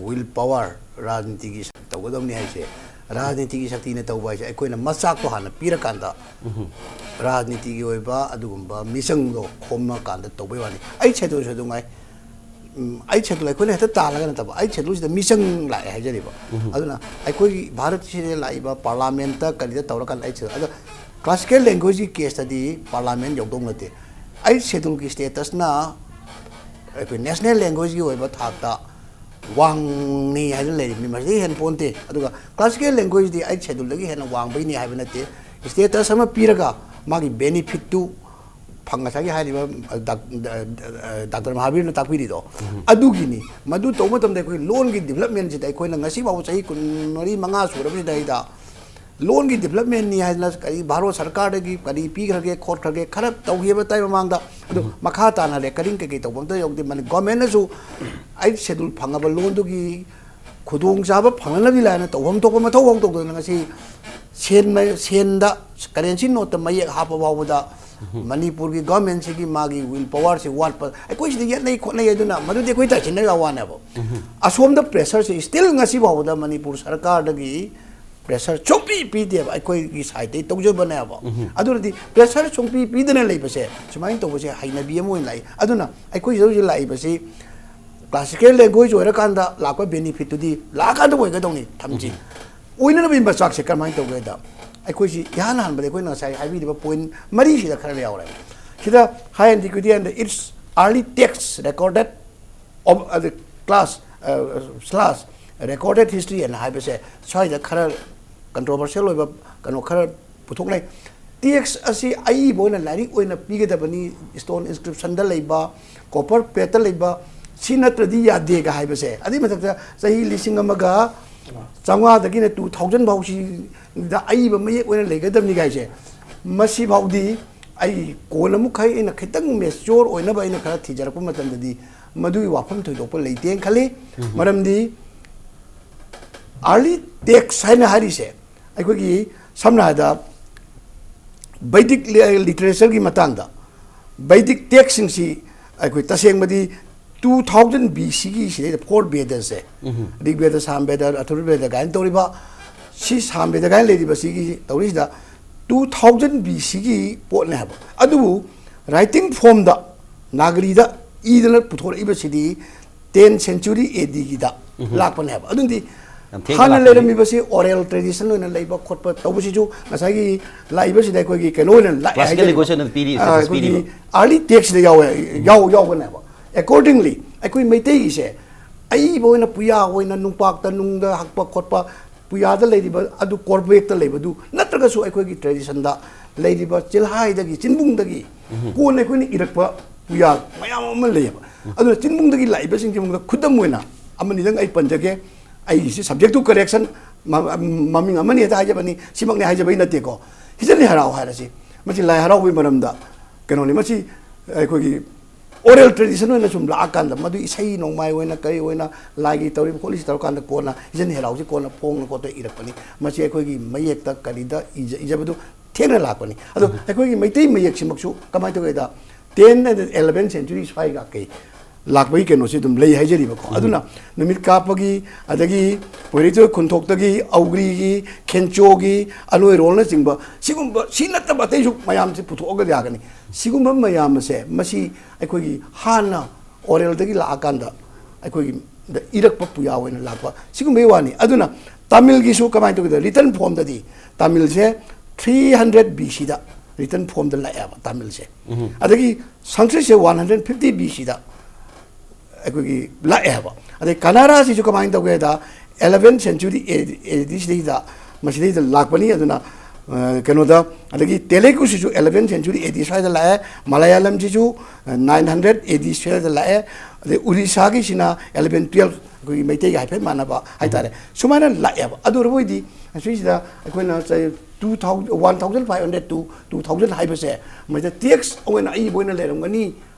will power, ꯔꯥꯖꯅꯤꯇꯤꯒꯤ ꯁꯛ ꯇꯧꯒꯗꯕꯅꯤ ꯍꯥꯏꯁꯦ, ꯔꯥꯖꯅꯤꯇꯤꯒꯤ ꯁꯛꯇꯤꯅ ꯇꯧꯕ ꯍꯥꯏꯁꯦ ꯑꯩꯈꯣꯏꯅ ꯃꯆꯥꯛꯇꯣ ꯍꯥꯟꯅ ꯄꯤꯔꯀꯥꯟꯗ ꯎꯝ꯫ ꯔꯥꯖꯅꯤꯇꯤꯒꯤ ꯑꯣꯏꯕ ꯑꯗꯨꯒꯨꯝꯕ ꯃꯤꯆꯪꯗꯣ ꯈꯣꯝꯃꯀꯥꯟꯗ ꯇꯧꯕꯩ ꯋꯥꯅꯤ꯫ Eighth scheduleꯁꯨ ꯑꯗꯨꯉꯥꯏ꯫ ꯎꯝ, eighth schedule ꯑꯩꯈꯣꯏꯅ ꯍꯦꯛꯇ ꯇꯥꯜꯂꯒ ꯅꯠꯇꯕ, eighth scheduleꯁꯤꯗ ꯃꯤꯆꯪ ꯂꯥꯛꯑꯦ ꯍꯥꯏꯖꯔꯤꯕ꯫ ꯎꯝ꯫ ꯑꯗꯨꯅ ꯑꯩꯈꯣꯏꯒꯤ ꯚꯥꯔꯠꯁꯤꯗ ꯂꯥꯛꯏꯕ parliamentꯇ ꯀꯔꯤꯗ ꯇꯧꯔꯀꯥꯟꯗ eighth schedule, ꯑꯗꯣ classical languageꯀꯤ caseꯇꯗꯤ parliament ꯌꯧꯗꯧ ꯅꯠꯇꯦ꯫ Eighth scheduleꯒꯤ statusꯅ ꯑꯩꯈꯣꯏ national languageꯀꯤ ꯑꯣꯏꯕ ꯊꯥꯛꯇ ꯋꯥꯡꯅꯤ ꯍꯥꯏꯅ ꯂꯩꯔꯤꯕꯅꯤ, ꯃꯁꯤꯗꯒꯤ ꯍꯦꯟ ꯄꯣꯟꯇꯦ꯫ ꯑꯗꯨꯒ classical languageꯗꯤ eighth scheduleꯗꯒꯤ ꯍꯦꯟꯅ ꯋꯥꯡꯕꯩꯅꯤ ꯍꯥꯏꯕ ꯅꯠꯇꯦ꯫ Status ꯑꯃ ꯄꯤꯔꯒ ꯃꯥꯒꯤ benefitꯇꯨ ꯐꯪ-, ꯉꯁꯥꯏꯒꯤ ꯍꯥꯏꯔꯤꯕ, ꯑ, ꯗꯥꯛ-, ꯑ, ꯑ, doctor ꯃꯍꯥꯕꯤꯔꯅ ꯇꯥꯛꯄꯤꯔꯤꯗꯣ, ꯎꯝ꯫ ꯑꯗꯨꯒꯤꯅꯤ꯫ ꯃꯗꯨ ꯇꯧꯕ ꯃꯇꯝꯗ ꯑꯩꯈꯣꯏ ꯂꯣꯟꯒꯤ developmentꯁꯤꯗ ꯑꯩꯈꯣꯏꯅ ꯉꯁꯤ ꯐꯥꯎꯕ ꯆꯍꯤ ꯀꯨꯟꯃꯔꯤ ꯃꯉꯥ ꯁꯨꯔꯕꯁꯤꯗꯩꯗ ꯂꯣꯟꯒꯤ ꯗꯤꯕꯂꯞꯃꯦꯟꯅꯤ ꯍꯥꯏꯗꯅ ꯀꯔꯤ ꯚꯥꯔꯠ ꯁꯔꯀꯥꯔꯗꯒꯤ ꯀꯔꯤ ꯄꯤꯈ꯭ꯔꯒꯦ ꯈꯣꯠꯈ꯭ꯔꯒꯦ ꯈꯔ ꯇꯧꯈꯤꯕ ꯇꯥꯏ ꯃꯃꯥꯡꯗ꯫ ꯑꯗꯨ ꯃꯈꯥ ꯇꯥꯅ ꯔꯦꯀꯔꯤꯡ ꯀꯩꯀꯩ ꯇꯧꯕ ꯑꯝꯇ ꯌꯥꯎꯗꯦ꯫ ꯃꯅꯤ ꯒꯣꯔꯃꯦꯟꯅꯁꯨ ꯑꯩꯠ ꯁꯦꯗꯨꯜ ꯐꯪꯉꯕ ꯂꯣꯟꯗꯨꯒꯤ ꯈꯨꯗꯣꯡꯆꯥꯕ ꯐꯪꯅꯅꯕꯒꯤ ꯂꯥꯏꯅ ꯇꯧꯐꯝ ꯊꯣꯛꯄ ꯃꯊꯧ ꯐꯥꯎ ꯇꯧꯗꯅ ꯉꯁꯤ ꯁꯦꯟ ꯃ-, ꯁꯦꯟꯗ ꯀꯔꯦꯟꯁꯤ ꯅꯣꯠꯇ ꯃꯌꯦꯛ ꯍꯥꯞꯄ ꯐꯥꯎꯕꯗ ꯃꯅꯤꯄꯨꯔꯒꯤ ꯒꯣꯔꯃꯦꯟꯁꯤꯒꯤ ꯃꯥꯒꯤ ꯋꯤꯜ ꯄꯋꯥꯔꯁꯤ ꯋꯥꯠꯄ꯫ ꯑꯩꯈꯣꯏ ꯁꯤꯗ ꯌꯦꯠꯅꯩ ꯈꯣꯠꯅꯩ ꯑꯗꯨꯅ ꯃꯗꯨꯗꯤ ꯑꯩꯈꯣꯏ ꯇꯥꯏꯁꯤꯟꯅꯕ ꯋꯥꯅꯦꯕ꯫ ꯑꯁꯣꯝꯗ ꯄ꯭ꯔꯦꯁꯔꯁꯤ ꯁ꯭ꯇꯤꯜ ꯉꯁꯤ ꯐꯥꯎꯕꯗ ꯃꯅꯤꯄꯨꯔ ꯁꯔꯀꯥꯔꯗꯒꯤ ꯄ꯭ꯔꯦꯁꯔ ꯁꯨꯡꯄꯤ ꯄꯤꯗꯦꯕ꯫ ꯑꯩꯈꯣꯏꯒꯤ ꯁꯥꯏꯠꯇꯒꯤ ꯇꯧꯖꯕꯅꯦꯕ꯫ ꯑꯗꯨꯅꯗꯤ ꯄ꯭ꯔꯦꯁꯔ ꯁꯨꯡꯄꯤ ꯄꯤꯗꯅ ꯂꯩꯕꯁꯦ ꯁꯨꯃꯥꯏꯅ ꯇꯧꯕꯁꯦ ꯍꯩꯅꯕꯤ ꯑꯃ ꯑꯣꯏꯅ ꯂꯥꯛꯏ꯫ ꯑꯗꯨꯅ ꯑꯩꯈꯣꯏ ꯁꯤꯗ ꯍꯧꯖꯤꯛ ꯂꯥꯛꯏꯕꯁꯤ ꯀ꯭ꯂꯥꯁꯤꯀꯦꯜ ꯂꯦꯡꯒ꯭ꯋꯦꯖ ꯑꯣꯏꯔꯀꯥꯟꯗ ꯂꯥꯛꯄ ꯕꯦꯅꯤꯐꯤꯠꯇꯨꯗꯤ ꯂꯥꯛꯑꯀꯥꯟꯗ ꯑꯣꯏꯒꯗꯧꯅꯤ ꯊꯝꯁꯤ꯫ ꯑꯣꯏꯅꯅꯕꯒꯤ ꯃꯆꯥꯛꯁꯦ ꯀꯔꯝꯍꯥꯏꯅ ꯇꯧꯒꯦꯗ, ꯑꯩꯈꯣꯏꯁꯤ ꯏꯍꯥꯟ ꯍꯥꯟꯕꯗ ꯑꯩꯈꯣꯏꯅ ꯉꯁꯥꯏ ꯍꯥꯏꯕꯤꯔꯤꯕ ꯄꯣꯏꯟ ꯃꯔꯤꯁꯤꯗ ꯈꯔ ꯌꯥꯎꯔꯦ꯫ ꯁꯤꯗ high antiquity and its early text recorded of, ꯑꯗ, class, ꯑ, slash recorded history ꯍꯥꯏꯅ ꯍꯥꯏꯕꯁꯦ ꯁ꯭ꯋꯥꯏꯗ ꯈꯔ ꯀꯟꯇ꯭ꯔꯣꯚꯔꯁꯤꯌꯦꯜ ꯑꯣꯏꯕ ꯀꯩꯅꯣ ꯈꯔ ꯄꯨꯊꯣꯛꯅꯩ꯫ ꯇꯦꯛꯁ ꯑꯁꯤ ꯑꯏꯕ ꯑꯣꯏꯅ ꯂꯥꯏꯔꯤꯛ ꯑꯣꯏꯅ ꯄꯤꯒꯗꯕꯅꯤ, ꯁ꯭ꯇꯣꯟ ꯏꯟꯁꯀ꯭ꯔꯤꯞꯁꯟꯗ ꯂꯩꯕ, ꯀꯣꯄꯔ ꯄ꯭ꯂꯦꯠꯇ ꯂꯩꯕ, ꯁꯤ ꯅꯠꯇ꯭ꯔꯗꯤ ꯌꯥꯗꯦꯒ ꯍꯥꯏꯕꯁꯦ꯫ ꯑꯗꯨꯏ ꯃꯊꯛꯇ ꯆꯍꯤ ꯂꯤꯁꯤꯡ ꯑꯃꯒ ꯆꯥꯝꯃꯉꯥꯗꯒꯤꯅ ꯇꯨ ꯊꯥꯎꯖꯟ ꯐꯥꯎꯁꯤꯗ ꯑꯏꯕ ꯃꯌꯦꯛ ꯑꯣꯏꯅ ꯂꯩꯒꯗꯕꯅꯤ ꯍꯥꯏꯁꯦ꯫ ꯃꯁꯤꯐꯥꯎꯗꯤ ꯑꯩ ꯀꯣꯟꯅ ꯑꯃꯨꯛ ꯈꯔ ꯑꯩꯅ ꯈꯤꯇꯪ ꯃꯦꯆ꯭ꯌꯣꯔ ꯑꯣꯏꯅꯕ ꯑꯩꯅ ꯈꯔ ꯊꯤꯖꯔꯛꯄ ꯃꯇꯝꯗꯗꯤ ꯃꯗꯨꯒꯤ ꯋꯥꯐꯝ ꯊꯣꯏꯗꯣꯛꯄ ꯂꯩꯇꯦꯅ ꯈꯜꯂꯤ꯫ ꯃꯔꯝꯗꯤ early text ꯍꯥꯏꯅ ꯍꯥꯏꯔꯤꯁꯦ ꯑꯩꯈꯣꯏꯒꯤ ꯁꯝꯅ ꯍꯥꯏꯔꯕꯗ ꯕꯩꯗꯤꯛ ꯂꯤ-, ꯂꯤꯇꯔꯦꯆꯔꯒꯤ ꯃꯇꯥꯡꯗ ꯕꯩꯗꯤꯛ ꯇꯦꯛꯁꯁꯤꯡꯁꯤ ꯑꯩꯈꯣꯏ ꯇꯁꯦꯡꯕꯗꯤ ꯇꯨ ꯊꯥꯎꯖꯟ ꯕꯤ ꯁꯤꯒꯤ ꯁꯤꯗꯩꯗ four ꯕꯦꯗꯁꯦ, Rig bed, ꯁꯥꯝ bed, ꯑꯊꯨꯔ bed ꯀꯥꯏꯅ ꯇꯧꯔꯤꯕ, ꯁꯤ ꯁꯥꯝ ꯕꯦꯗ ꯀꯥꯏꯅ ꯂꯩꯔꯤꯕ ꯁꯤꯒꯤ ꯇꯧꯔꯤꯁꯤꯗ ꯇꯨ ꯊꯥꯎꯖꯟ ꯕꯤ ꯁꯤꯒꯤ ꯄꯣꯠꯅꯦ ꯍꯥꯏꯕ꯫ ꯑꯗꯨꯕꯨ ꯔꯥꯏꯇꯤꯡ ꯐꯣꯝꯗ ꯅꯥꯒꯔꯤꯗ ꯏꯗꯅ ꯄꯨꯊꯣꯔꯛꯏꯕꯁꯤꯗꯤ ꯇꯦꯟ ꯁꯦꯟꯆꯨꯔꯤ ꯑꯦ ꯗꯤꯒꯤꯗ ꯂꯥꯛꯄꯅꯦ ꯍꯥꯏꯕ꯫ ꯑꯗꯨꯗꯤ ꯌꯥꯝ ꯊꯦꯡꯅ ꯍꯥꯟꯅ ꯂꯥꯛꯄꯅꯤ꯫ ꯂꯩꯔꯝꯃꯤꯕꯁꯤ ꯑꯣꯔꯦꯜ ꯇ꯭ꯔꯦꯗꯤꯁꯟ ꯑꯣꯏꯅ ꯂꯩꯕ ꯈꯣꯠꯄ ꯇꯧꯕꯁꯤꯁꯨ ꯉꯁꯥꯏꯒꯤ ꯂꯥꯛꯏꯕꯁꯤꯗ ꯑꯩꯈꯣꯏꯒꯤ ꯀꯩꯅꯣ ꯑꯣꯏꯅ ꯂꯥꯛꯑꯦ ꯀ꯭ꯂꯥꯁꯤꯀꯦꯜ ꯍꯥꯏꯖꯔꯤꯕ꯫ ꯂꯦꯡꯒ꯭ꯋꯦꯖ ꯑꯣꯏꯅ ꯄꯤꯔꯤ, ꯑ, ꯁꯇꯦꯇꯁ ꯑꯩꯈꯣꯏꯒꯤ ꯄꯤꯔꯤꯕ꯫ ꯑꯥꯔꯂꯤ ꯇꯦꯛꯁꯇ ꯌꯥꯎꯋꯦ, ꯌꯥꯎ-, ꯌꯥꯎꯕꯅꯦꯕ꯫ ꯑꯦꯀꯣꯔꯗꯤꯡꯂꯤ ꯑꯩꯈꯣꯏ ꯃꯩꯇꯩꯒꯤꯁꯦ ꯑꯏꯕ ꯑꯣꯏꯅ ꯄꯨꯌꯥ ꯑꯣꯏꯅ ꯅꯨꯡꯄꯥꯛꯇ ꯅꯨꯡꯗ ꯍꯛꯄ ꯈꯣꯠꯄ ꯄꯨꯌꯥꯗ ꯂꯩꯔꯤꯕ ꯑꯗꯨ ꯀꯣꯔꯕꯦꯛꯇ ꯂꯩꯕꯗꯨ ꯅꯠꯇ꯭ꯔꯒꯁꯨ ꯑꯩꯈꯣꯏꯒꯤ ꯇ꯭ꯔꯦꯗꯤꯁꯟꯗ ꯂꯩꯔꯤꯕ ꯆꯤꯜꯍꯥꯏꯗꯒꯤ ꯆꯤꯟꯕꯨꯡꯗꯒꯤ ꯀꯣꯟꯅ ꯑꯩꯈꯣꯏꯅ ꯏꯔꯛꯄ ꯄꯨꯌꯥ ꯃꯌꯥꯝ ꯑꯃ ꯂꯩꯌꯦꯕ꯫ ꯑꯗꯨꯅ ꯆꯤꯟꯕꯨꯡꯗꯒꯤ ꯂꯥꯛꯏꯕꯁꯤꯡꯁꯤ ꯃꯅꯨꯡꯗ ꯈꯨꯗꯝ ꯑꯣꯏꯅ ꯑꯃꯅꯤꯗꯪ ꯑꯩ ꯄꯟꯖꯒꯦ꯫ ꯑꯩꯒꯤꯁꯤ subject to correction, ꯃ- ꯃꯃꯤꯡ ꯑꯃꯅꯤ ꯍꯦꯛꯇ ꯍꯥꯏꯖꯕꯅꯤ, ꯁꯤꯃꯛꯅꯤ ꯍꯥꯏꯖꯕꯩ ꯅꯠꯇꯦꯀꯣ꯫ ꯍꯤꯖꯟ ꯍꯦ ꯍꯔꯥꯎ ꯍꯥꯏꯔꯁꯤ, ꯃꯁꯤ ꯂꯥꯏ ꯍꯔꯥꯎꯕꯒꯤ ꯃꯔꯝꯗ ꯀꯩꯅꯣꯅꯤ꯫ ꯃꯁꯤ ꯑꯩꯈꯣꯏꯒꯤ oral tradition ꯑꯣꯏꯅ ꯁꯨꯝ ꯂꯥꯛꯑꯀꯥꯟꯗ, ꯃꯗꯨ ꯏꯁꯩ ꯅꯣꯡꯃꯥꯏ ꯑꯣꯏꯅ ꯀꯔꯤ ꯑꯣꯏꯅ ꯂꯥꯏꯒꯤ ꯇꯧꯔꯤꯕ ꯈꯣꯠꯂꯤꯁꯤ ꯇꯧꯔꯀꯥꯟꯗ ꯀꯣꯟꯅ ꯍꯤꯖꯟ ꯍꯦ ꯍꯔꯥꯎꯁꯤ ꯀꯣꯟꯅ ꯐꯣꯡꯅ ꯈꯣꯠꯇ ꯏꯔꯛꯄꯅꯤ꯫ ꯃꯁꯤ ꯑꯩꯈꯣꯏꯒꯤ ꯃꯌꯦꯛꯇ ꯀꯔꯤꯗ ꯏꯖ- ꯏꯖꯕꯗꯨ ꯊꯦꯡꯅ ꯂꯥꯛꯄꯅꯤ꯫ ꯑꯗꯣ ꯑꯩꯈꯣꯏꯒꯤ ꯃꯩꯇꯩ ꯃꯌꯦꯛꯁꯤꯃꯛꯁꯨ ꯀꯃꯥꯏꯅ ꯇꯧꯒꯦꯗ, ten and eleven century ꯁ꯭ꯋꯥꯏꯒ ꯀꯩ ꯂꯥꯛꯄꯒꯤ ꯀꯩꯅꯣꯁꯤ ꯑꯗꯨꯝ ꯂꯩ ꯍꯥꯏꯖꯔꯤꯕꯀꯣ꯫ ꯑꯗꯨꯅ ꯅꯨꯃꯤꯠ ꯀꯥꯞꯄꯒꯤ, ꯑꯗꯒꯤ ꯄꯣꯏꯔꯩꯊꯣꯏ ꯈꯨꯟꯊꯣꯛꯇꯒꯤ, ꯑꯧꯒ꯭ꯔꯤꯒꯤ, ꯈꯦꯟꯆꯣꯒꯤ, ꯑꯅꯣꯏꯔꯣꯜꯅꯆꯤꯡꯕ, ꯁꯤꯒꯨꯝꯕ, ꯁꯤ ꯅꯠꯇꯕ ꯑꯇꯩꯁꯨ ꯃꯌꯥꯝꯁꯦ ꯄꯨꯊꯣꯛꯑꯒ ꯌꯥꯒꯅꯤ꯫ ꯁꯤꯒꯨꯝꯕ ꯃꯌꯥꯝ ꯑꯁꯦ, ꯃꯁꯤ ꯑꯩꯈꯣꯏꯒꯤ ꯍꯥꯟꯅ oralꯗꯒꯤ ꯂꯥꯛꯑꯀꯥꯟꯗ ꯑꯩꯈꯣꯏꯒꯤ ꯗ ꯏꯔꯛꯄ ꯄꯨꯌꯥ ꯑꯣꯏꯅ ꯂꯥꯛꯄ ꯁꯤꯒꯨꯝꯕꯒꯤ ꯋꯥꯅꯤ꯫ ꯑꯗꯨꯅ ꯇꯥꯃꯤꯜꯒꯤꯁꯨ ꯀꯃꯥꯏꯅ ꯇꯧꯒꯦꯗ, written formꯗꯗꯤ ꯇꯥꯃꯤꯜꯁꯦ three hundred BCꯗ written formꯗ ꯂꯥꯛꯑꯦꯕ ꯇꯥꯃꯤꯜꯁꯦ꯫ ꯑꯗꯒꯤ ꯁꯪꯁꯀ꯭ꯔꯤꯠꯁꯦ one hundred fifty BCꯗ ꯑꯩꯈꯣꯏꯒꯤ ꯂꯥꯛꯑꯦ ꯍꯥꯏꯕ꯫ ꯑꯗꯩ ꯀꯅꯥꯔꯥꯁꯤꯁꯨ ꯀꯃꯥꯏꯅ ꯇꯧꯒꯦꯗ, eleventh century AD ꯁꯤꯗꯩꯗ, ꯃꯁꯤꯗꯩꯗ ꯂꯥꯛꯄꯅꯤ꯫ ꯑꯗꯨꯅ ꯑ, ꯀꯩꯅꯣꯗ, ꯑꯗꯒꯤ ꯇꯦꯂꯦꯒꯨꯁꯤꯁꯨ eleventh century AD ꯁ꯭ꯋꯥꯏꯗ ꯂꯥꯛꯑꯦ, ꯃꯂꯌꯥꯂꯝꯁꯤꯁꯨ nine hundred AD ꯁ꯭ꯋꯥꯏꯗ ꯂꯥꯛꯑꯦ, ꯑꯗꯩ ꯎꯔꯤꯁꯥꯒꯤꯁꯤꯅ eleven twelve, ꯑꯩꯈꯣꯏꯒꯤ ꯃꯩꯇꯩꯒ ꯍꯥꯏꯐꯦꯠ ꯃꯥꯟꯅꯕ ꯍꯥꯏꯇꯥꯔꯦ꯫ ꯁꯨꯃꯥꯏꯅ ꯂꯥꯛꯑꯦꯕ꯫ ꯑꯗꯨ ꯑꯣꯏꯔꯕꯣꯏꯗꯤ ꯑꯁꯤꯁꯤꯗ ꯑꯩꯈꯣꯏꯅ ꯆꯍꯤ two thousand, one thousand five hundred to two thousand ꯍꯥꯏꯕꯁꯦ ꯃꯁꯤꯗ ꯇꯦꯛꯁ ꯑꯣꯏꯅ ꯑꯏꯕ ꯑꯣꯏꯅ ꯂꯩꯔꯝꯒꯅꯤ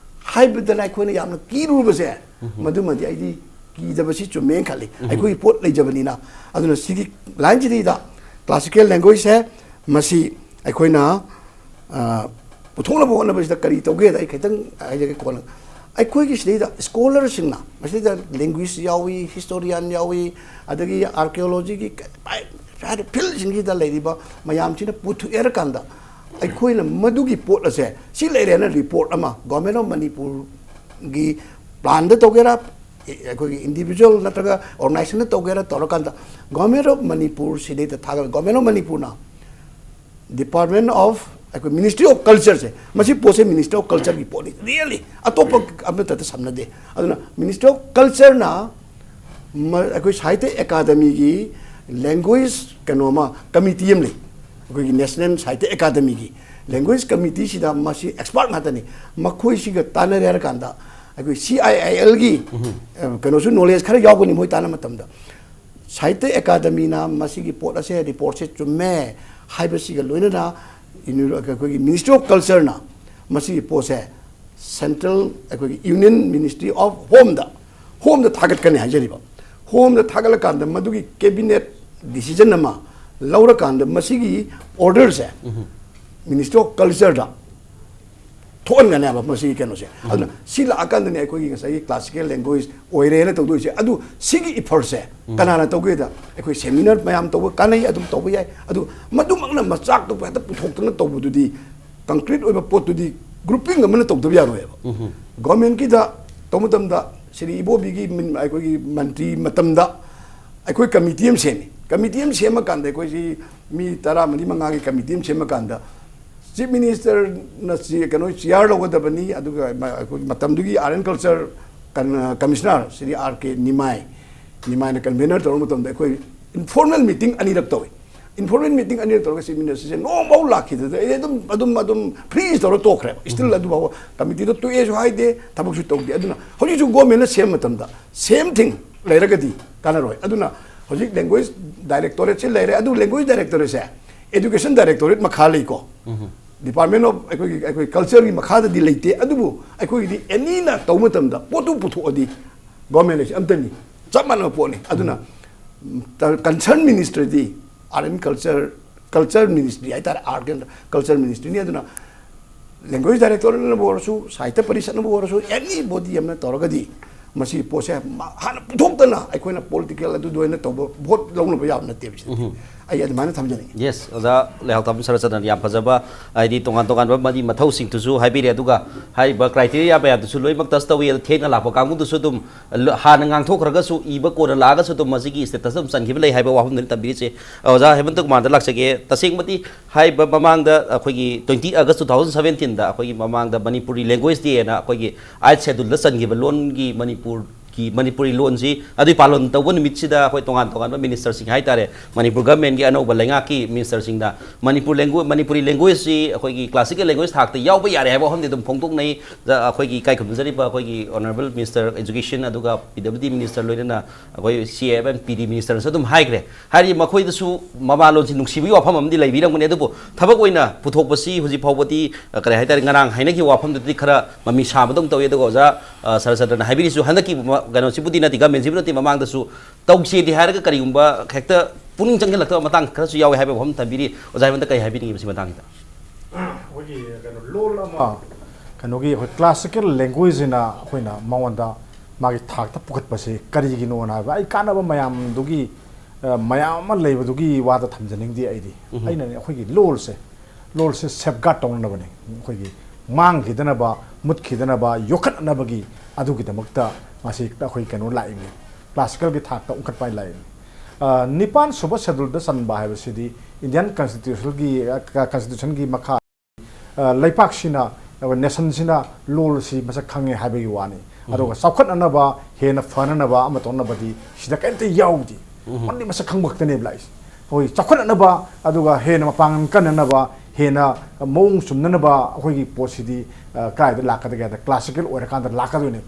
ꯍꯥꯏꯕꯗꯅ ꯑꯩꯈꯣꯏꯅ ꯌꯥꯝꯅ ꯀꯤꯔꯨꯕꯁꯦ, ꯃꯗꯨꯃꯗꯤ ꯑꯩꯗꯤ ꯀꯤꯗꯕꯁꯤ ꯆꯨꯝꯃꯦꯅ ꯈꯜꯂꯤ꯫ ꯑꯩꯈꯣꯏꯒꯤ ꯄꯣꯠ ꯂꯩꯖꯕꯅꯤꯅ꯫ ꯑꯗꯨꯅ ꯁꯤꯒꯤ ꯂꯥꯏꯟꯁꯤꯗꯩꯗ classical languageꯁꯦ ꯃꯁꯤ ꯑꯩꯈꯣꯏꯅ, ꯑ, ꯄꯨꯊꯣꯛꯅꯕ ꯍꯣꯠꯅꯕꯁꯤꯗ ꯀꯔꯤ ꯇꯧꯒꯦꯗ ꯑꯩ ꯈꯤꯇꯪ ꯍꯥꯏꯖꯒꯦ ꯀꯣꯟꯅ꯫ ꯑꯩꯈꯣꯏꯒꯤ ꯁꯤꯗꯩꯗ scholarꯁꯤꯡꯅ, ꯃꯁꯤꯗꯩꯗ linguist ꯌꯥꯎꯏ, historian ꯌꯥꯎꯏ, ꯑꯗꯒꯤ archaeologyꯒꯤ ꯀ-, ꯄꯥꯏ-, ꯍꯥꯏꯗꯤ fieldꯁꯤꯡꯁꯤꯗ ꯂꯩꯔꯤꯕ ꯃꯌꯥꯝꯁꯤꯅ ꯄꯨꯊꯣꯛꯑꯦ ꯍꯥꯏꯔꯀꯥꯟꯗ, ꯑꯩꯈꯣꯏꯅ ꯃꯗꯨꯒꯤ ꯄꯣꯠ ꯑꯁꯦ ꯁꯤ ꯂꯩꯔꯦꯅ report ꯑꯃ Government of Manipurꯒꯤ planꯗ ꯇꯧꯒꯦꯔꯥ, ꯑꯩꯈꯣꯏꯒꯤ individual ꯅꯠꯇ꯭ꯔꯒ organizationꯅ ꯇꯧꯒꯦꯔꯥ ꯇꯧꯔꯀꯥꯟꯗ, Government of Manipur ꯁꯤꯗꯩꯗ ꯊꯥꯒꯠꯂ, Government of Manipurꯅ Department of, ꯑꯩꯈꯣꯏ Ministry of Cultureꯁꯦ, ꯃꯁꯤ ꯄꯣꯠꯁꯦ Ministry of Cultureꯒꯤ ꯄꯣꯠꯅꯤ, really ꯑꯇꯣꯞꯄ ꯑꯃꯠꯇꯗ ꯁꯝꯅꯗꯦ꯫ ꯑꯗꯨꯅ Ministry of Cultureꯅ ꯃ-, ꯑꯩꯈꯣꯏ ꯁꯥꯍꯤꯇ꯭ꯌ ꯑꯦꯀꯥꯗꯃꯤꯒꯤ language ꯀꯩꯅꯣ ꯑꯃ, committee ꯑꯃ ꯂꯩ, ꯑꯩꯈꯣꯏꯒꯤ National ꯁꯥꯍꯤꯇ꯭ꯌ ꯑꯦꯀꯥꯗꯃꯤꯒꯤ language committeeꯁꯤꯗ ꯃꯁꯤ expert ꯉꯥꯛꯇꯅꯤ꯫ ꯃꯈꯣꯏꯁꯤꯒ ꯇꯥꯟꯅꯔꯦ ꯍꯥꯏꯔꯀꯥꯟꯗ ꯑꯩꯈꯣꯏ CIILꯒꯤ, ꯑ, ꯀꯩꯅꯣꯁꯨ knowledge ꯈꯔ ꯌꯥꯎꯒꯅꯤ ꯃꯣꯏ ꯇꯥꯟꯅꯕ ꯃꯇꯝꯗ꯫ ꯁꯥꯍꯤꯇ꯭ꯌ ꯑꯦꯀꯥꯗꯃꯤꯅ ꯃꯁꯤꯒꯤ ꯄꯣꯠ ꯑꯁꯦ, ꯔꯤꯄꯣꯔꯠꯁꯦ ꯆꯨꯝꯃꯦ ꯍꯥꯏꯕꯁꯤꯒ ꯂꯣꯏꯅꯅ ꯏꯅꯨ-, ꯑꯩꯈꯣꯏꯒꯤ ꯃꯤꯅꯤꯁꯇ꯭ꯔꯤ ꯑꯣꯐ ꯀꯜꯆꯔꯅ ꯃꯁꯤꯒꯤ ꯄꯣꯠꯁꯦ ꯁꯦꯟꯇ꯭ꯔꯦꯜ, ꯑꯩꯈꯣꯏꯒꯤ ꯌꯨꯅꯤꯌꯟ ꯃꯤꯅꯤꯁꯇ꯭ꯔꯤ ꯑꯣꯐ ꯍꯣꯝꯗ, ꯍꯣꯝꯗ ꯊꯥꯒꯠꯀꯅꯤ ꯍꯥꯏꯖꯔꯤꯕ꯫ ꯍꯣꯝꯗ ꯊꯥꯒꯠꯂꯀꯥꯟꯗ ꯃꯗꯨꯒꯤ ꯀꯦꯕꯤꯅꯦꯠ ꯗꯤꯁꯤꯖꯟ ꯑꯃ ꯂꯧꯔꯀꯥꯟꯗ ꯃꯁꯤꯒꯤ ꯑꯣꯔꯗꯔꯁꯦ ꯃꯤꯅꯤꯁꯇ꯭ꯔꯤ ꯑꯣꯐ ꯀꯜꯆꯔꯗ ꯊꯣꯛꯍꯟꯒꯅꯦꯕ ꯃꯁꯤꯒꯤ ꯀꯩꯅꯣꯁꯦ꯫ ꯑꯗꯨꯅ ꯁꯤ ꯂꯥꯛꯑꯀꯥꯟꯗꯅꯦ ꯑꯩꯈꯣꯏꯒꯤ ꯉꯁꯥꯏꯒꯤ ꯀ꯭ꯂꯥꯁꯤꯀꯦꯜ ꯂꯦꯡꯒ꯭ꯋꯦꯖ ꯑꯣꯏꯔꯦꯅ ꯇꯧꯗꯣꯏꯁꯦ꯫ ꯑꯗꯨ ꯁꯤꯒꯤ ꯏꯐꯔꯠꯁꯦ ꯀꯅꯥꯅ ꯇꯧꯒꯦꯗ, ꯑꯩꯈꯣꯏ ꯁꯦꯃꯤꯅꯥꯔ ꯃꯌꯥꯝ ꯇꯧꯕ ꯀꯥꯟꯅꯩ, ꯑꯗꯨꯝ ꯇꯧꯕ ꯌꯥꯏ꯫ ꯑꯗꯨ ꯃꯗꯨꯃꯛꯅ ꯃꯆꯥꯛꯇꯣ ꯍꯦꯛꯇ ꯄꯨꯊꯣꯛꯇꯅ ꯇꯧꯕꯗꯨꯗꯤ, ꯀꯪꯀ꯭ꯔꯤꯠ ꯑꯣꯏꯕ ꯄꯣꯠꯇꯨꯗꯤ ꯒ꯭ꯔꯨꯄꯤꯡ ꯑꯃꯅ ꯇꯧꯗꯕ ꯌꯥꯔꯣꯏꯕ꯫ ꯒꯣꯔꯃꯦꯟꯒꯤꯗ ꯇꯧꯕ ꯃꯇꯝꯗ ꯁ꯭ꯔꯤ ꯏꯕꯣꯕꯤꯒꯤ ꯃꯤꯟ-, ꯑꯩꯈꯣꯏꯒꯤ ꯃꯟꯇ꯭ꯔꯤ ꯃꯇꯝꯗ ꯑꯩꯈꯣꯏ ꯀꯃꯤꯇꯤ ꯑꯃ ꯁꯦꯝꯃꯤ꯫ ꯀꯃꯤꯇꯤ ꯑꯃ ꯁꯦꯝꯃꯀꯥꯟꯗ ꯑꯩꯈꯣꯏꯁꯤ ꯃꯤ ꯇꯔꯥ ꯃꯔꯤ ꯃꯉꯥꯒꯤ ꯀꯃꯤꯇꯤ ꯑꯃ ꯁꯦꯝꯃꯀꯥꯟꯗ ꯆꯤꯐ ꯃꯤꯅꯤꯁꯇꯔꯅ ꯆꯤ-, ꯀꯩꯅꯣ, ꯆꯤꯌꯥꯔ ꯂꯧꯒꯗꯕꯅꯤ꯫ ꯑꯗꯨꯒ ꯃ-, ꯑꯩꯈꯣꯏꯒꯤ ꯃꯇꯝꯗꯨꯒꯤ ꯑꯥꯔꯠ ꯑꯦꯟ ꯀꯜꯆꯔ ꯀꯟ-, ꯀꯃꯤꯁꯅꯔ ꯁ꯭ꯔꯤ ꯑꯥꯔ ꯀꯦ ꯅꯤꯃꯥꯏ, ꯅꯤꯃꯥꯏꯅ ꯀꯟꯚꯦꯅꯔ ꯇꯧꯔꯕ ꯃꯇꯝꯗ ꯑꯩꯈꯣꯏ ꯏꯟꯐꯣꯔꯃꯦꯜ ꯃꯤꯇꯤꯡ ꯑꯅꯤꯔꯛ ꯇꯧꯏ꯫ ꯏꯟꯐꯣꯔꯃꯦꯜ ꯃꯤꯇꯤꯡ ꯑꯅꯤꯔꯛ ꯇꯧꯔꯒ ꯆꯤꯐ ꯃꯤꯅꯤꯁꯇꯔꯁꯦ ꯅꯣꯡꯐꯥꯎ ꯂꯥꯛꯈꯤꯗ꯭ꯔꯦ꯫ ꯑꯩ ꯑꯗꯨꯝ, ꯑꯗꯨꯝ, ꯑꯗꯨꯝ ꯐ꯭ꯔꯤꯖ ꯇꯧꯔ ꯇꯣꯛꯈ꯭ꯔꯦꯕ꯫ ꯁ꯭ꯇꯤꯜ ꯑꯗꯨꯐꯥꯎꯕ ꯀꯃꯤꯇꯤꯗꯣ ꯇꯣꯛꯑꯦꯁꯨ ꯍꯥꯏꯗꯦ, ꯊꯕꯛꯁꯨ ꯇꯧꯗꯦ꯫ ꯑꯗꯨꯅ ꯍꯧꯖꯤꯛꯁꯨ ꯒꯣꯔꯃꯦꯟꯅ ꯁꯦꯝꯕ ꯃꯇꯝꯗ ꯁꯦꯝ ꯊꯤꯡ ꯂꯩꯔꯒꯗꯤ ꯀꯥꯟꯅꯔꯣꯏ꯫ ꯑꯗꯨꯅ ꯍꯧꯖꯤꯛ ꯂꯦꯡꯒ꯭ꯋꯦꯖ ꯗꯥꯏꯔꯦꯛꯇꯣꯔꯦꯠꯁꯦ ꯂꯩꯔꯦ꯫ ꯑꯗꯨ ꯂꯦꯡꯒ꯭ꯋꯦꯖ ꯗꯥꯏꯔꯦꯛꯇꯣꯔꯦꯠꯁꯦ ꯑꯦꯗꯨꯀꯦꯁꯟ ꯗꯥꯏꯔꯦꯛꯇꯣꯔꯦꯠ ꯃꯈꯥ ꯂꯩꯀꯣ꯫ ꯗꯤꯄꯥꯔꯠꯃꯦꯟ ꯑꯣꯐ ꯑꯩꯈꯣꯏꯒꯤ, ꯑꯩꯈꯣꯏ ꯀꯜꯆꯔꯒꯤ ꯃꯈꯥꯗꯗꯤ ꯂꯩꯇꯦ꯫ ꯑꯗꯨꯕꯨ ꯑꯩꯈꯣꯏꯒꯤꯗꯤ ꯑꯦꯅꯤꯅ ꯇꯧꯕ ꯃꯇꯝꯗ ꯄꯣꯠꯇꯨ ꯄꯨꯊꯣꯛꯑꯗꯤ ꯒꯣꯔꯃꯦꯟ ꯍꯥꯏꯁꯦ ꯑꯝꯇꯅꯤ, ꯆꯞ ꯃꯥꯟꯅꯕ ꯄꯣꯠꯅꯤ꯫ ꯑꯗꯨꯅ ꯀꯟꯁꯔꯟ ꯃꯤꯅꯤꯁꯇ꯭ꯔꯤꯗꯤ art and culture, culture ministry ꯍꯥꯏꯇꯥꯔꯦ, ꯑꯥꯔꯠ ꯑꯦꯟ ꯀꯜꯆꯔ ꯃꯤꯅꯤꯁꯇ꯭ꯔꯤꯅꯤ꯫ ꯑꯗꯨꯅ ꯂꯦꯡꯒ꯭ꯋꯦꯖ ꯗꯥꯏꯔꯦꯛꯇꯣꯔꯦꯠꯅꯕꯨ ꯑꯣꯏꯔꯁꯨ, ꯁꯥꯍꯤꯇ꯭ꯌ ꯄꯔꯤꯁꯠꯅꯕꯨ ꯑꯣꯏꯔꯁꯨ, ꯑꯦꯅꯤ ꯕꯣꯗꯤ ꯑꯃꯅ ꯇꯧꯔꯒꯗꯤ ꯃꯁꯤꯒꯤ ꯄꯣꯠꯁꯦ ꯃ-, ꯍꯥꯟꯅ ꯄꯨꯊꯣꯛꯇꯅ ꯑꯩꯈꯣꯏꯅ ꯄꯣꯂꯤꯇꯤꯀꯦꯜ ꯑꯗꯨꯗ ꯑꯣꯏꯅ ꯇꯧꯕ ꯚꯣꯠ ꯂꯧꯅꯕ ꯌꯥꯕ ꯅꯠꯇꯦꯕ ꯁꯤꯗꯤ꯫ ꯑꯩ ꯑꯗꯨꯃꯥꯏꯅ ꯊꯝꯖꯅꯤꯡꯉꯤ꯫ ꯌꯦꯁ, ꯑꯣꯖꯥ ꯂꯩꯍꯥꯎ ꯊꯥꯕꯝ ꯁꯔꯠꯆꯟꯗ꯭ꯔꯅ ꯌꯥꯝ ꯐꯖꯕ, ꯍꯥꯏꯗꯤ ꯇꯣꯉꯥꯟ ꯇꯣꯉꯥꯟꯕ ꯃꯗꯤ ꯃꯊꯧꯁꯤꯡꯗꯨꯁꯨ ꯍꯥꯏꯕꯤꯔꯦ, ꯑꯗꯨꯒ ꯍꯥꯏꯔꯤꯕ ꯀ꯭ꯔꯥꯏꯇꯦꯔꯤꯌꯥ ꯃꯌꯥꯝꯗꯨꯁꯨ ꯂꯣꯏꯅꯃꯛ ꯇꯁ ꯇꯧꯏ꯫ ꯑꯗꯨ ꯊꯦꯡꯅ ꯂꯥꯛꯄ ꯀꯥꯡꯕꯨꯗꯨꯁꯨ ꯑꯗꯨꯝ ꯂ-, ꯍꯥꯟꯅ ꯉꯥꯡꯊꯣꯛꯈ꯭ꯔꯒꯁꯨ, ꯏꯕ ꯀꯣꯟꯅ ꯂꯥꯛꯑꯒꯁꯨ ꯑꯗꯨꯝ ꯃꯁꯤꯒꯤ ꯁ꯭ꯇꯦꯇꯁ ꯑꯗꯨꯝ ꯆꯟꯈꯤꯕ ꯂꯩ ꯍꯥꯏꯕ ꯋꯥꯐꯝꯗꯨꯅꯤ ꯇꯝꯕꯤꯔꯤꯁꯦ꯫ ꯑꯣꯖꯥ ꯍꯦꯃꯟꯇ ꯀꯨꯃꯥꯔꯗ ꯂꯥꯛꯆꯒꯦ꯫ ꯇꯁꯦꯡꯕꯗꯤ ꯍꯥꯏꯔꯤꯕ ꯃꯃꯥꯡꯗ ꯑꯩꯈꯣꯏꯒꯤ twenty August two thousand seventeen ꯗ ꯑꯩꯈꯣꯏꯒꯤ ꯃꯃꯥꯡꯗ ꯃꯅꯤꯄꯨꯔꯤ ꯂꯦꯡꯒ꯭ꯋꯦꯖ ꯗꯦꯅ ꯑꯩꯈꯣꯏꯒꯤ ꯑꯥꯏꯠ ꯁꯦꯗꯨꯜꯗ ꯆꯟꯈꯤꯕ ꯂꯣꯟꯒꯤ ꯃꯅꯤꯄꯨꯔ ꯀꯤ ꯃꯅꯤꯄꯨꯔꯤ ꯂꯣꯟꯁꯤ ꯑꯗꯨꯒꯤ ꯄꯥꯂꯣꯟ ꯇꯧꯕ ꯅꯨꯃꯤꯠꯁꯤꯗ ꯑꯩꯈꯣꯏ ꯇꯣꯉꯥꯟ ꯇꯣꯉꯥꯟꯕ ꯃꯤꯅꯤꯁꯇꯔꯁꯤꯡ ꯍꯥꯏꯇꯥꯔꯦ, ꯃꯅꯤꯄꯨꯔ ꯒꯚꯔꯟꯃꯦꯟꯒꯤ ꯑꯅꯧꯕ ꯂꯩꯉꯥꯛꯀꯤ ꯃꯤꯅꯤꯁꯇꯔꯁꯤꯡꯅ ꯃꯅꯤꯄꯨꯔ ꯂꯦꯡꯒ꯭ꯋꯦ-, ꯃꯅꯤꯄꯨꯔꯤ ꯂꯦꯡꯒ꯭ꯋꯦꯖꯁꯤ ꯑꯩꯈꯣꯏꯒꯤ ꯀ꯭ꯂꯥꯁꯤꯀꯦꯜ ꯂꯦꯡꯒ꯭ꯋꯦꯖ ꯊꯥꯛꯇ ꯌꯥꯎꯕ ꯌꯥꯔꯦ ꯍꯥꯏꯕ ꯋꯥꯐꯝꯗꯤ ꯑꯗꯨꯝ ꯐꯣꯡꯗꯣꯛꯅꯩ꯫ ꯑꯩꯈꯣꯏꯒꯤ ꯏꯀꯥꯏ ꯈꯨꯝꯅꯖꯔꯤꯕ ꯑꯩꯈꯣꯏꯒꯤ ꯑꯣꯅꯔꯦꯕꯜ ꯃꯤꯅꯤꯁꯇꯔ ꯑꯦꯖꯨꯀꯦꯁꯟ ꯑꯗꯨꯒ ꯄꯤ ꯗꯕ꯭ꯂꯤꯎ ꯗꯤ ꯃꯤꯅꯤꯁꯇꯔ ꯂꯣꯏꯅꯅ ꯑꯩꯈꯣꯏ ꯁꯤ ꯑꯦꯐ ꯑꯦꯟ ꯄꯤ ꯗꯤ ꯃꯤꯅꯤꯁꯇꯔꯅꯁꯨ ꯑꯗꯨꯝ ꯍꯥꯏꯈ꯭ꯔꯦ꯫ ꯍꯥꯏꯔꯤ ꯃꯈꯣꯏꯗꯁꯨ ꯃꯃꯥꯂꯣꯟꯁꯤ ꯅꯨꯡꯁꯤꯕꯒꯤ ꯋꯥꯐꯝ ꯑꯃꯗꯤ ꯂꯩꯕꯤꯔꯝꯒꯅꯤ, ꯑꯗꯨꯕꯨ ꯊꯕꯛ ꯑꯣꯏꯅ ꯄꯨꯊꯣꯛꯄꯁꯤ ꯍꯧꯖꯤꯛ ꯐꯥꯎꯕꯗꯤ, ꯑ, ꯀꯔꯤ ꯍꯥꯏꯇꯥꯔꯦ, ꯉꯔꯥꯡ ꯍꯥꯏꯅꯈꯤꯕ ꯋꯥꯐꯝꯗꯨꯗꯤ ꯈꯔ ꯃꯃꯤ ꯁꯥꯕꯗꯧꯅ ꯇꯧꯏ꯫ ꯑꯗꯨꯒ ꯑꯣꯖꯥ, ꯑ, ꯁꯔꯠꯆꯟꯗ꯭ꯔꯅ ꯍꯥꯏꯕꯤꯔꯤꯁꯨ ꯍꯟꯗꯛꯀꯤ ꯃ-, ꯀꯩꯅꯣꯁꯤꯕꯨꯗꯤ ꯅꯠꯇꯦ, ꯒꯃꯦꯟꯁꯤꯕꯨ ꯅꯠꯇꯦ, ꯃꯃꯥꯡꯗꯁꯨ ꯇꯧꯁꯦꯗꯤ ꯍꯥꯏꯔꯒ ꯀꯔꯤꯒꯨꯝꯕ ꯍꯦꯛꯇ ꯄꯨꯛꯅꯤꯡ ꯆꯪꯁꯤꯜꯂꯛꯇꯕ ꯃꯇꯥꯡ ꯈꯔꯁꯨ ꯌꯥꯎꯏ ꯍꯥꯏꯕ ꯋꯥꯐꯝ ꯊꯝꯕꯤꯔꯤ꯫ ꯑꯣꯖꯥ ꯑꯩꯉꯣꯟꯗ ꯀꯔꯤ ꯍꯥꯏꯕꯤꯅꯤꯡꯉꯤ ꯃꯁꯤ ꯃꯇꯥꯡꯁꯤꯗ? ꯑꯩꯈꯣꯏꯒꯤ ꯀꯩꯅꯣ ꯂꯣꯜ ꯑꯃ, ꯀꯩꯅꯣꯒꯤ ꯑꯩꯈꯣꯏ ꯀ꯭ꯂꯥꯁꯤꯀꯦꯜ ꯂꯦꯡꯒ꯭ꯋꯦꯖꯁꯤꯅ ꯑꯩꯈꯣꯏꯅ ꯃꯉꯣꯟꯗ ꯃꯥꯒꯤ ꯊꯥꯛꯇ ꯄꯨꯈꯠꯄꯁꯦ ꯀꯔꯤꯒꯤꯅꯣꯅ ꯍꯥꯏꯕ, ꯑꯩ ꯀꯥꯟꯅꯕ ꯃꯌꯥꯝꯗꯨꯒꯤ, ꯑ, ꯃꯌꯥꯝ ꯑꯃ ꯂꯩꯕꯗꯨꯒꯤ ꯋꯥꯗ ꯊꯝꯖꯅꯤꯡꯗꯦ꯫ ꯑꯩꯗꯤ ꯎꯝ꯫ ꯑꯩꯅꯅꯦ ꯑꯩꯈꯣꯏꯒꯤ ꯂꯣꯜꯁꯦ, ꯂꯣꯜꯁꯦ ꯁꯦꯐꯒꯥꯔꯗ ꯇꯧꯅꯅꯕꯅꯦ, ꯑꯩꯈꯣꯏꯒꯤ ꯃꯥꯡꯈꯤꯗꯅꯕ, ꯃꯨꯠꯈꯤꯗꯅꯕ, ꯌꯣꯛꯈꯠꯅꯅꯕꯒꯤ, ꯑꯗꯨꯒꯤꯗꯃꯛꯇ ꯉꯁꯤ ꯑꯩꯈꯣꯏ ꯀꯩꯅꯣ ꯂꯥꯛꯏꯕꯅꯤ, ꯀ꯭ꯂꯥꯁꯤꯀꯦꯜꯒꯤ ꯊꯥꯛꯇ ꯎꯪꯈꯠꯄ ꯍꯥꯏꯅ ꯂꯥꯛꯏꯕꯅꯤ꯫ ꯑ, ꯅꯤꯄꯥꯟ ꯁꯨꯕ ꯁꯦꯗꯨꯜꯗ ꯆꯟꯕ ꯍꯥꯏꯕꯁꯤꯗꯤ ꯏꯟꯗꯤꯌꯥꯟ ꯀꯟꯁꯇꯤꯇ꯭ꯌꯨꯁꯟꯒꯤ, ꯑ, ꯀ-, ꯀꯟꯁꯇꯤꯇ꯭ꯌꯨꯁꯟꯒꯤ ꯃꯈꯥ, ꯑ, ꯂꯩꯄꯥꯛꯁꯤꯅ, ꯑ, ꯅꯦꯁꯟꯁꯤꯅ ꯂꯣꯜ ꯑꯁꯤ ꯃꯁꯛ ꯈꯪꯉꯦ ꯍꯥꯏꯕꯒꯤ ꯋꯥꯅꯤ꯫ ꯑꯗꯨꯒ ꯎꯝ꯫ ꯆꯥꯎꯈꯠꯅꯅꯕ, ꯍꯦꯟꯅ ꯐꯅꯅꯕ ꯑꯃ ꯇꯧꯅꯕꯗꯤ ꯁꯤꯗ ꯀꯔꯤꯝꯇ ꯌꯥꯎꯗꯦ꯫ ꯎꯝ꯫ Only ꯃꯁꯛ ꯈꯪꯕ ꯈꯛꯇꯅꯦꯕ ꯂꯥꯛꯏꯁꯦ꯫ ꯑꯩꯈꯣꯏ ꯆꯥꯎꯈꯠꯅꯅꯕ, ꯑꯗꯨꯒ ꯍꯦꯟꯅ ꯃꯄꯥꯡꯒꯜ ꯀꯟꯅꯅꯕ, ꯍꯦꯟꯅ ꯃꯑꯣꯡ ꯆꯨꯝꯅꯅꯕ ꯑꯩꯈꯣꯏꯒꯤ ꯄꯣꯠꯁꯤꯗꯤ, ꯑ, ꯀꯗꯥꯏꯗ ꯂꯥꯛꯀꯗꯒꯦ ꯍꯥꯏꯗ ꯀ꯭ꯂꯥꯁꯤꯀꯦꯜ ꯑꯣꯏꯔꯀꯥꯟꯗ ꯂꯥꯛꯀꯗꯣꯏꯅꯦ꯫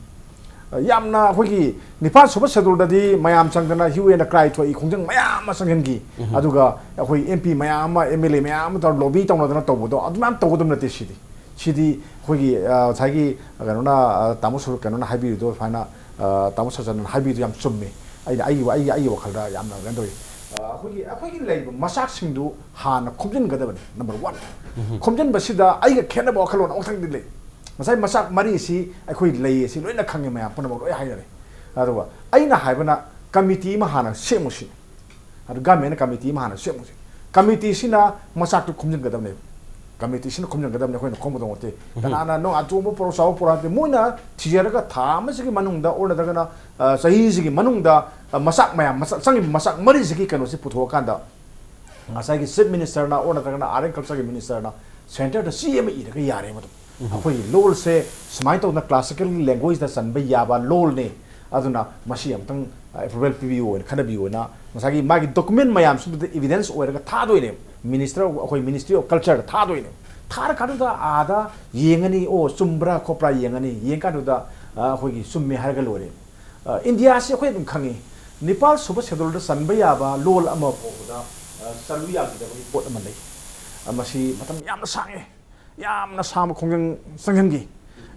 ꯌꯥꯝꯅ ꯑꯩꯈꯣꯏꯒꯤ ꯅꯤꯄꯥꯟ ꯁꯨꯕ ꯁꯦꯗꯨꯜꯗꯗꯤ ꯃꯌꯥꯝ ꯆꯪꯗꯅ hue and cry ꯊꯣꯛꯏ, ꯈꯣꯡꯖꯪ ꯃꯌꯥꯝ ꯑꯃ ꯆꯪꯍꯟꯈꯤ꯫ ꯎꯝ꯫ ꯑꯗꯨꯒ ꯑꯩꯈꯣꯏ ꯑꯦꯝ ꯄꯤ ꯃꯌꯥꯝ ꯑꯃ, ꯑꯦꯝ ꯑꯦꯜ ꯑꯦ ꯃꯌꯥꯝ ꯑꯃ ꯇꯧꯔ ꯂꯣꯕꯤ ꯇꯧꯅꯗꯅ ꯇꯧꯕꯗꯣ ꯑꯗꯨꯃꯥꯏꯅ ꯇꯧꯒꯗꯕ ꯅꯠꯇꯦ ꯁꯤꯗꯤ꯫ ꯁꯤꯗꯤ ꯑꯩꯈꯣꯏꯒꯤ, ꯑ, ꯉꯁꯥꯏꯒꯤ ꯀꯩꯅꯣꯅ, ꯑ, ꯇꯥꯃꯣ ꯁꯨꯔ-, ꯀꯩꯅꯣꯅ ꯍꯥꯏꯕꯤꯔꯤꯗꯣ ꯁꯨꯃꯥꯏꯅ, ꯑ, ꯇꯥꯃꯣ ꯁꯔꯠꯆꯟꯗ꯭ꯔꯅ ꯍꯥꯏꯕꯤꯔꯤꯗꯣ ꯌꯥꯝ ꯆꯨꯝꯃꯦ꯫ ꯑꯩꯅ ꯑꯩꯒꯤ, ꯑꯩꯒꯤ, ꯑꯩꯒꯤ ꯋꯥꯈꯜꯗ ꯌꯥꯝꯅ ꯀꯩꯅꯣ ꯇꯧꯋꯤ꯫ ꯑ, ꯑꯩꯈꯣꯏꯒꯤ, ꯑꯩꯈꯣꯏꯒꯤ ꯂꯩꯔꯤꯕ ꯃꯆꯥꯛꯁꯤꯡꯗꯨ ꯍꯥꯟꯅ ꯈꯣꯝꯖꯤꯟꯒꯗꯕꯅꯤ, number one꯫ ꯎꯝ꯫ ꯈꯣꯝꯖꯤꯟꯕꯁꯤꯗ ꯑꯩꯒ ꯈꯦꯠꯅꯕ ꯋꯥꯈꯜꯂꯣꯟ ꯑꯃꯈꯛꯇꯪꯗꯤ ꯂꯩ꯫ ꯉꯁꯥꯏ ꯃꯆꯥꯛ ꯃꯔꯤꯁꯤ ꯑꯩꯈꯣꯏ ꯂꯩ ꯑꯁꯤ ꯂꯣꯏꯅ ꯈꯪꯉꯦ, ꯃꯌꯥꯝ ꯄꯨꯝꯅꯃꯛ ꯂꯣꯏ ꯍꯥꯏꯅꯔꯦ꯫ ꯑꯗꯨꯒ ꯑꯩꯅ ꯍꯥꯏꯕꯅ ꯀꯃꯤꯇꯤ ꯑꯃ ꯍꯥꯟꯅ ꯁꯦꯝꯃꯨ ꯁꯤꯅꯤ꯫ ꯑꯗꯨ ꯒꯃꯦꯟꯅ ꯀꯃꯤꯇꯤ ꯑꯃ ꯍꯥꯟꯅ ꯁꯦꯝꯃꯨ ꯁꯤꯅꯤ꯫ ꯀꯃꯤꯇꯤꯁꯤꯅ ꯃꯆꯥꯛꯇꯨ ꯈꯣꯝꯖꯤꯟꯒꯗꯕꯅꯦꯕ꯫ ꯀꯃꯤꯇꯤꯁꯤꯅ ꯈꯣꯝꯖꯤꯟꯒꯗꯕꯅꯤ, ꯑꯩꯈꯣꯏꯅ ꯈꯣꯝꯒꯗꯧ ꯅꯠꯇꯦ꯫ ꯎꯝ꯫ ꯀꯅꯥꯅ ꯅꯪ ꯑꯆꯧꯕ ꯄꯨꯔꯛꯑꯣ, ꯆꯥꯎꯕ ꯄꯨꯔꯛꯑꯣ ꯍꯥꯏꯕꯗꯤ ꯃꯣꯏꯅ ꯊꯤꯖꯔꯒ ꯊꯥ ꯑꯃꯁꯤꯒꯤ ꯃꯅꯨꯡꯗ ꯑꯣꯔ ꯅꯠꯇ꯭ꯔꯒꯅ, ꯑ, ꯆꯍꯤꯁꯤꯒꯤ ꯃꯅꯨꯡꯗ, ꯑ, ꯃꯆꯥꯛ ꯃꯌꯥꯝ, ꯃꯆꯥꯛ ꯆꯪꯉꯤꯕ ꯃꯆꯥꯛ ꯃꯔꯤꯁꯤꯒꯤ ꯀꯩꯅꯣꯁꯤ ꯄꯨꯊꯣꯛꯑꯀꯥꯟꯗ ꯉꯁꯥꯏꯒꯤ ꯆꯤꯐ ꯃꯤꯅꯤꯁꯇꯔꯅ ꯑꯣꯔ ꯅꯠꯇ꯭ꯔꯒꯅ ꯑꯥꯔꯠ ꯑꯦꯟ ꯀꯜꯆꯔꯒꯤ ꯃꯤꯅꯤꯁꯇꯔꯅ ꯁꯦꯟꯇꯔꯗ ꯆꯦ ꯑꯃ ꯏꯔꯒ ꯌꯥꯔꯦ ꯃꯗꯨ꯫ ꯎꯝ꯫ ꯑꯩꯈꯣꯏꯒꯤ ꯂꯣꯜꯁꯦ ꯁꯨꯃꯥꯏꯅ ꯇꯧꯗꯅ ꯀ꯭ꯂꯥꯁꯤꯀꯦꯜꯒꯤ ꯂꯦꯡꯒ꯭ꯋꯦꯖꯇ ꯆꯟꯕ ꯌꯥꯕ ꯂꯣꯜꯅꯤ, ꯑꯗꯨꯅ ꯃꯁꯤ ꯑꯃꯨꯛꯇꯪ ꯑꯦꯄ꯭ꯔꯨꯚꯦꯜ ꯄꯤꯕꯤꯌꯨ ꯍꯥꯏꯅ ꯈꯟꯅꯕꯤꯌꯨ ꯍꯥꯏꯅ ꯉꯁꯥꯏꯒꯤ ꯃꯥꯒꯤ ꯗꯣꯀꯨꯃꯦꯟ ꯃꯌꯥꯝꯁꯤꯗ ꯏꯕꯤꯗꯦꯟꯁ ꯑꯣꯏꯔꯒ ꯊꯥꯗꯣꯏꯅꯦꯕ ꯃꯤꯅꯤꯁꯇꯔ, ꯑꯩꯈꯣꯏ ꯃꯤꯅꯤꯁꯇ꯭ꯔꯤ ꯑꯣꯐ ꯀꯜꯆꯔꯗ ꯊꯥꯗꯣꯏꯅꯦꯕ꯫ ꯊꯥꯔꯀꯥꯟꯗꯨꯗ ꯑꯥꯗ ꯌꯦꯡꯉꯅꯤ, ꯑꯣ ꯆꯨꯝꯕ꯭ꯔꯥ ꯈꯣꯠꯄ꯭ꯔꯥ ꯌꯦꯡꯉꯅꯤ, ꯌꯦꯡꯀꯥꯟꯗꯨꯗ ꯑꯩꯈꯣꯏꯒꯤ ꯆꯨꯝꯃꯦ ꯍꯥꯏꯔꯒ ꯂꯣꯏꯔꯦ꯫ ꯏꯟꯗꯤꯌꯥꯁꯤ ꯑꯩꯈꯣꯏ ꯑꯗꯨꯝ ꯈꯪꯉꯤ, ꯅꯤꯄꯥꯜ ꯁꯨꯕ ꯁꯦꯗꯨꯜꯗ ꯆꯟꯕ ꯌꯥꯕ ꯂꯣꯜ ꯑꯃ ꯐꯥꯎꯕꯗ ꯆꯜꯂꯨ ꯌꯥꯈꯤꯗꯕꯒꯤ ꯄꯣꯠ ꯑꯃ ꯂꯩ꯫ ꯃꯁꯤ ꯃꯇꯝ ꯌꯥꯝꯅ ꯁꯥꯡꯉꯦ, ꯌꯥꯝꯅ ꯁꯥꯡꯕ ꯈꯣꯡꯖꯪ ꯆꯪꯁꯤꯟꯈꯤ꯫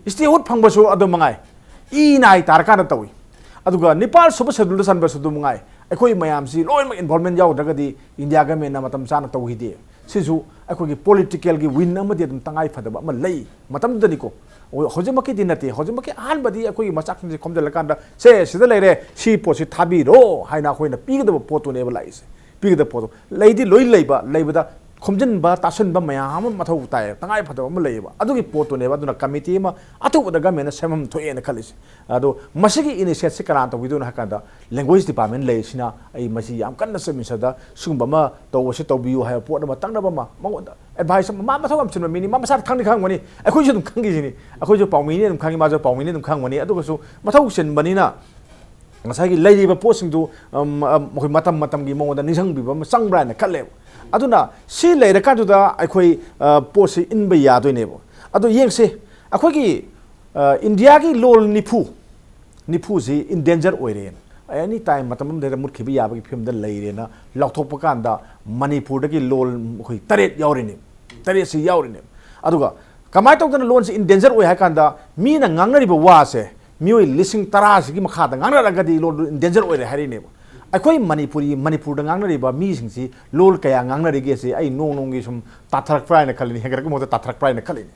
ꯏꯁꯇꯦꯍꯨꯠ ꯐꯪꯕꯁꯨ ꯑꯗꯨ ꯃꯉꯥꯏ, ꯏ ꯅꯥꯏ ꯇꯥꯔꯀꯥꯟꯗ ꯇꯧꯏ꯫ ꯑꯗꯨꯒ ꯅꯤꯄꯥꯜ ꯁꯨꯕ ꯁꯦꯗꯨꯜꯗ ꯆꯟꯕꯁꯨ ꯑꯗꯨ ꯃꯉꯥꯏ, ꯑꯩꯈꯣꯏ ꯃꯌꯥꯝꯁꯤ ꯂꯣꯏꯅꯃꯛ ꯏꯟꯚꯣꯜꯃꯦꯟ ꯌꯥꯎꯗ꯭ꯔꯒꯗꯤ ꯏꯟꯗꯤꯌꯥ ꯒꯃꯦꯟꯅ ꯃꯇꯝ ꯆꯥꯅ ꯇꯧꯈꯤꯗꯦ꯫ ꯁꯤꯁꯨ ꯑꯩꯈꯣꯏꯒꯤ ꯄꯣꯂꯤꯇꯤꯀꯦꯜꯒꯤ ꯋꯤꯟ ꯑꯃꯗꯤ ꯑꯗꯨꯝ ꯇꯉꯥꯏ ꯐꯗꯕ ꯑꯃ ꯂꯩ ꯃꯇꯝꯗꯨꯗꯅꯤꯀꯣ꯫ ꯍꯧꯖꯤꯛꯃꯛꯀꯤꯗꯤ ꯅꯠꯇꯦ, ꯍꯧꯖꯤꯛꯃꯛꯀꯤ ꯑꯍꯥꯟꯕꯗꯤ ꯑꯩꯈꯣꯏꯒꯤ ꯃꯆꯥꯛꯁꯤꯡꯁꯦ ꯈꯣꯝꯖꯤꯜꯂꯀꯥꯟꯗ ꯁꯦ ꯁꯤꯗ ꯂꯩꯔꯦ, ꯁꯤ ꯄꯣꯠꯁꯤ ꯊꯥꯕꯤꯔꯣ ꯍꯥꯏꯅ ꯑꯩꯈꯣꯏꯅ ꯄꯤꯒꯗꯕ ꯄꯣꯠꯇꯨꯅꯦꯕ ꯂꯥꯛꯏꯁꯦ꯫ ꯄꯤꯒꯗꯕ ꯄꯣꯠꯇꯣ ꯂꯩꯗꯤ ꯂꯣꯏ ꯂꯩꯕ, ꯂꯩꯕꯗ ꯈꯣꯝꯖꯤꯟꯕ ꯇꯥꯁꯤꯟꯕ ꯃꯌꯥꯝ ꯑꯃ ꯃꯊꯧ ꯇꯥꯏ, ꯇꯉꯥꯏ ꯐꯗꯕ ꯑꯃ ꯂꯩꯌꯦꯕ꯫ ꯑꯗꯨꯒꯤ ꯄꯣꯠꯇꯨꯅꯦꯕ꯫ ꯑꯗꯨꯅ ꯀꯃꯤꯇꯤ ꯑꯃ ꯑꯊꯨꯕꯗ ꯒꯃꯦꯟꯅ ꯁꯦꯝꯐꯝ ꯊꯣꯛꯑꯦꯅ ꯈꯜꯂꯤꯁꯦ꯫ ꯑꯗꯣ ꯃꯁꯤꯒꯤ ꯏꯅꯤꯁꯤꯌꯦꯠꯁꯤ ꯀꯅꯥꯅ ꯇꯧꯕꯤꯗꯣꯏꯅꯣ ꯍꯥꯏ ꯀꯥꯟꯗ, ꯂꯦꯡꯒ꯭ꯋꯦꯖ ꯗꯤꯄꯥꯔꯠꯃꯦꯟ ꯂꯩꯔꯤꯁꯤꯅ ꯑꯩ ꯃꯁꯤ ꯌꯥꯝ ꯀꯟꯅ ꯆꯤꯐ ꯃꯤꯅꯤꯁꯇꯔꯗ ꯁꯤꯒꯨꯝꯕ ꯑꯃ ꯇꯧꯕꯁꯤ ꯇꯧꯕꯤꯌꯨ ꯍꯥꯏꯕ ꯄꯣꯠ ꯑꯃ ꯇꯛꯅꯕ ꯑꯃ ꯃꯉꯣꯟꯗ ꯑꯦꯗꯚꯥꯏꯁ ꯑꯃ, ꯃꯥ ꯃꯊꯧ ꯌꯥꯝ ꯆꯤꯟꯕ ꯃꯤꯅꯤ, ꯃꯥ ꯃꯁꯥꯗ ꯈꯪꯗꯤ ꯈꯪꯉꯝꯒꯅꯤ, ꯑꯩꯈꯣꯏꯁꯨ ꯑꯗꯨꯝ ꯈꯪꯉꯤꯁꯤꯅꯤ, ꯑꯩꯈꯣꯏꯁꯨ ꯄꯥꯎꯃꯤꯅꯤ ꯑꯗꯨꯝ ꯈꯪꯉꯤ, ꯃꯥꯁꯨ ꯄꯥꯎꯃꯤꯅꯤ ꯑꯗꯨꯝ ꯈꯪꯉꯝꯒꯅꯤ꯫ ꯑꯗꯨꯒꯁꯨ ꯃꯊꯧ ꯆꯤꯟꯕꯅꯤꯅ ꯉꯁꯥꯏꯒꯤ ꯂꯩꯔꯤꯕ ꯄꯣꯠꯁꯤꯡꯗꯨ, ꯎꯝ, ꯎꯝ, ꯑꯩꯈꯣꯏ ꯃꯇꯝ ꯃꯇꯝꯒꯤ ꯃꯉꯣꯟꯗ ꯅꯤꯡꯁꯤꯡꯕꯤꯕ ꯑꯃ ꯆꯪꯕ꯭ꯔꯥ ꯍꯥꯏꯅ ꯈꯜꯂꯦꯕ꯫ ꯑꯗꯨꯅ ꯁꯤ ꯂꯩꯔꯀꯥꯟꯗꯨꯗ ꯑꯩꯈꯣꯏ, ꯑ, ꯄꯣꯠꯁꯤ ꯏꯟꯕ ꯌꯥꯗꯣꯏꯅꯦꯕ꯫ ꯑꯗꯣ ꯌꯦꯡꯁꯦ, ꯑꯩꯈꯣꯏꯒꯤ, ꯑ, ꯏꯟꯗꯤꯌꯥꯒꯤ ꯂꯣꯜ ꯅꯤꯐꯨ, ꯅꯤꯐꯨꯁꯤ ꯏꯟꯗꯦꯟꯖꯔ ꯑꯣꯏꯔꯦꯅ, ꯑꯦꯅꯤ ꯇꯥꯏꯝ ꯃꯇꯝ ꯑꯃꯗ ꯍꯦꯛꯇ ꯃꯨꯠꯈꯤꯕ ꯌꯥꯕꯒꯤ ꯐꯤꯕꯝꯗ ꯂꯩꯔꯦꯅ ꯂꯥꯎꯊꯣꯛꯄ ꯀꯥꯟꯗ, ꯃꯅꯤꯄꯨꯔꯗꯒꯤ ꯂꯣꯜ ꯑꯩꯈꯣꯏ ꯇꯔꯦꯠ ꯌꯥꯎꯔꯤꯅꯦ, ꯇꯔꯦꯠꯁꯤ ꯌꯥꯎꯔꯤꯅꯦ꯫ ꯑꯗꯨꯒ ꯀꯃꯥꯏꯅ ꯇꯧꯗꯅ ꯂꯣꯟꯁꯤ ꯏꯟꯗꯦꯟꯖꯔ ꯑꯣꯏ ꯍꯥꯏ ꯀꯥꯟꯗ, ꯃꯤꯅ ꯉꯥꯡꯅꯔꯤꯕ ꯋꯥꯁꯦ ꯃꯤꯑꯣꯏ ꯂꯤꯁꯤꯡ ꯇꯔꯥꯁꯤꯒꯤ ꯃꯈꯥꯗ ꯉꯥꯡꯅꯔꯒꯗꯤ ꯂꯣꯟꯗꯨ ꯏꯟꯗꯦꯟꯖꯔ ꯑꯣꯏꯔꯦ ꯍꯥꯏꯔꯤꯅꯦꯕ꯫ ꯑꯩꯈꯣꯏ ꯃꯅꯤꯄꯨꯔꯤ, ꯃꯅꯤꯄꯨꯔꯗ ꯉꯥꯡꯅꯔꯤꯕ ꯃꯤꯁꯤꯡꯁꯤ ꯂꯣꯜ ꯀꯌꯥ ꯉꯥꯡꯅꯔꯤꯒꯦꯁꯤ ꯑꯩ ꯅꯣꯡ ꯅꯣꯡꯒꯤ ꯁꯨꯝ ꯇꯥꯊꯔꯛꯄ꯭ꯔꯥ ꯍꯥꯏꯅ ꯈꯜꯂꯤꯅꯤ, ꯍꯦꯟꯒꯠꯂꯛꯄ ꯃꯍꯨꯠꯇ ꯇꯥꯊꯔꯛꯄ꯭ꯔꯥ ꯍꯥꯏꯅ ꯈꯜꯂꯤꯅꯤ꯫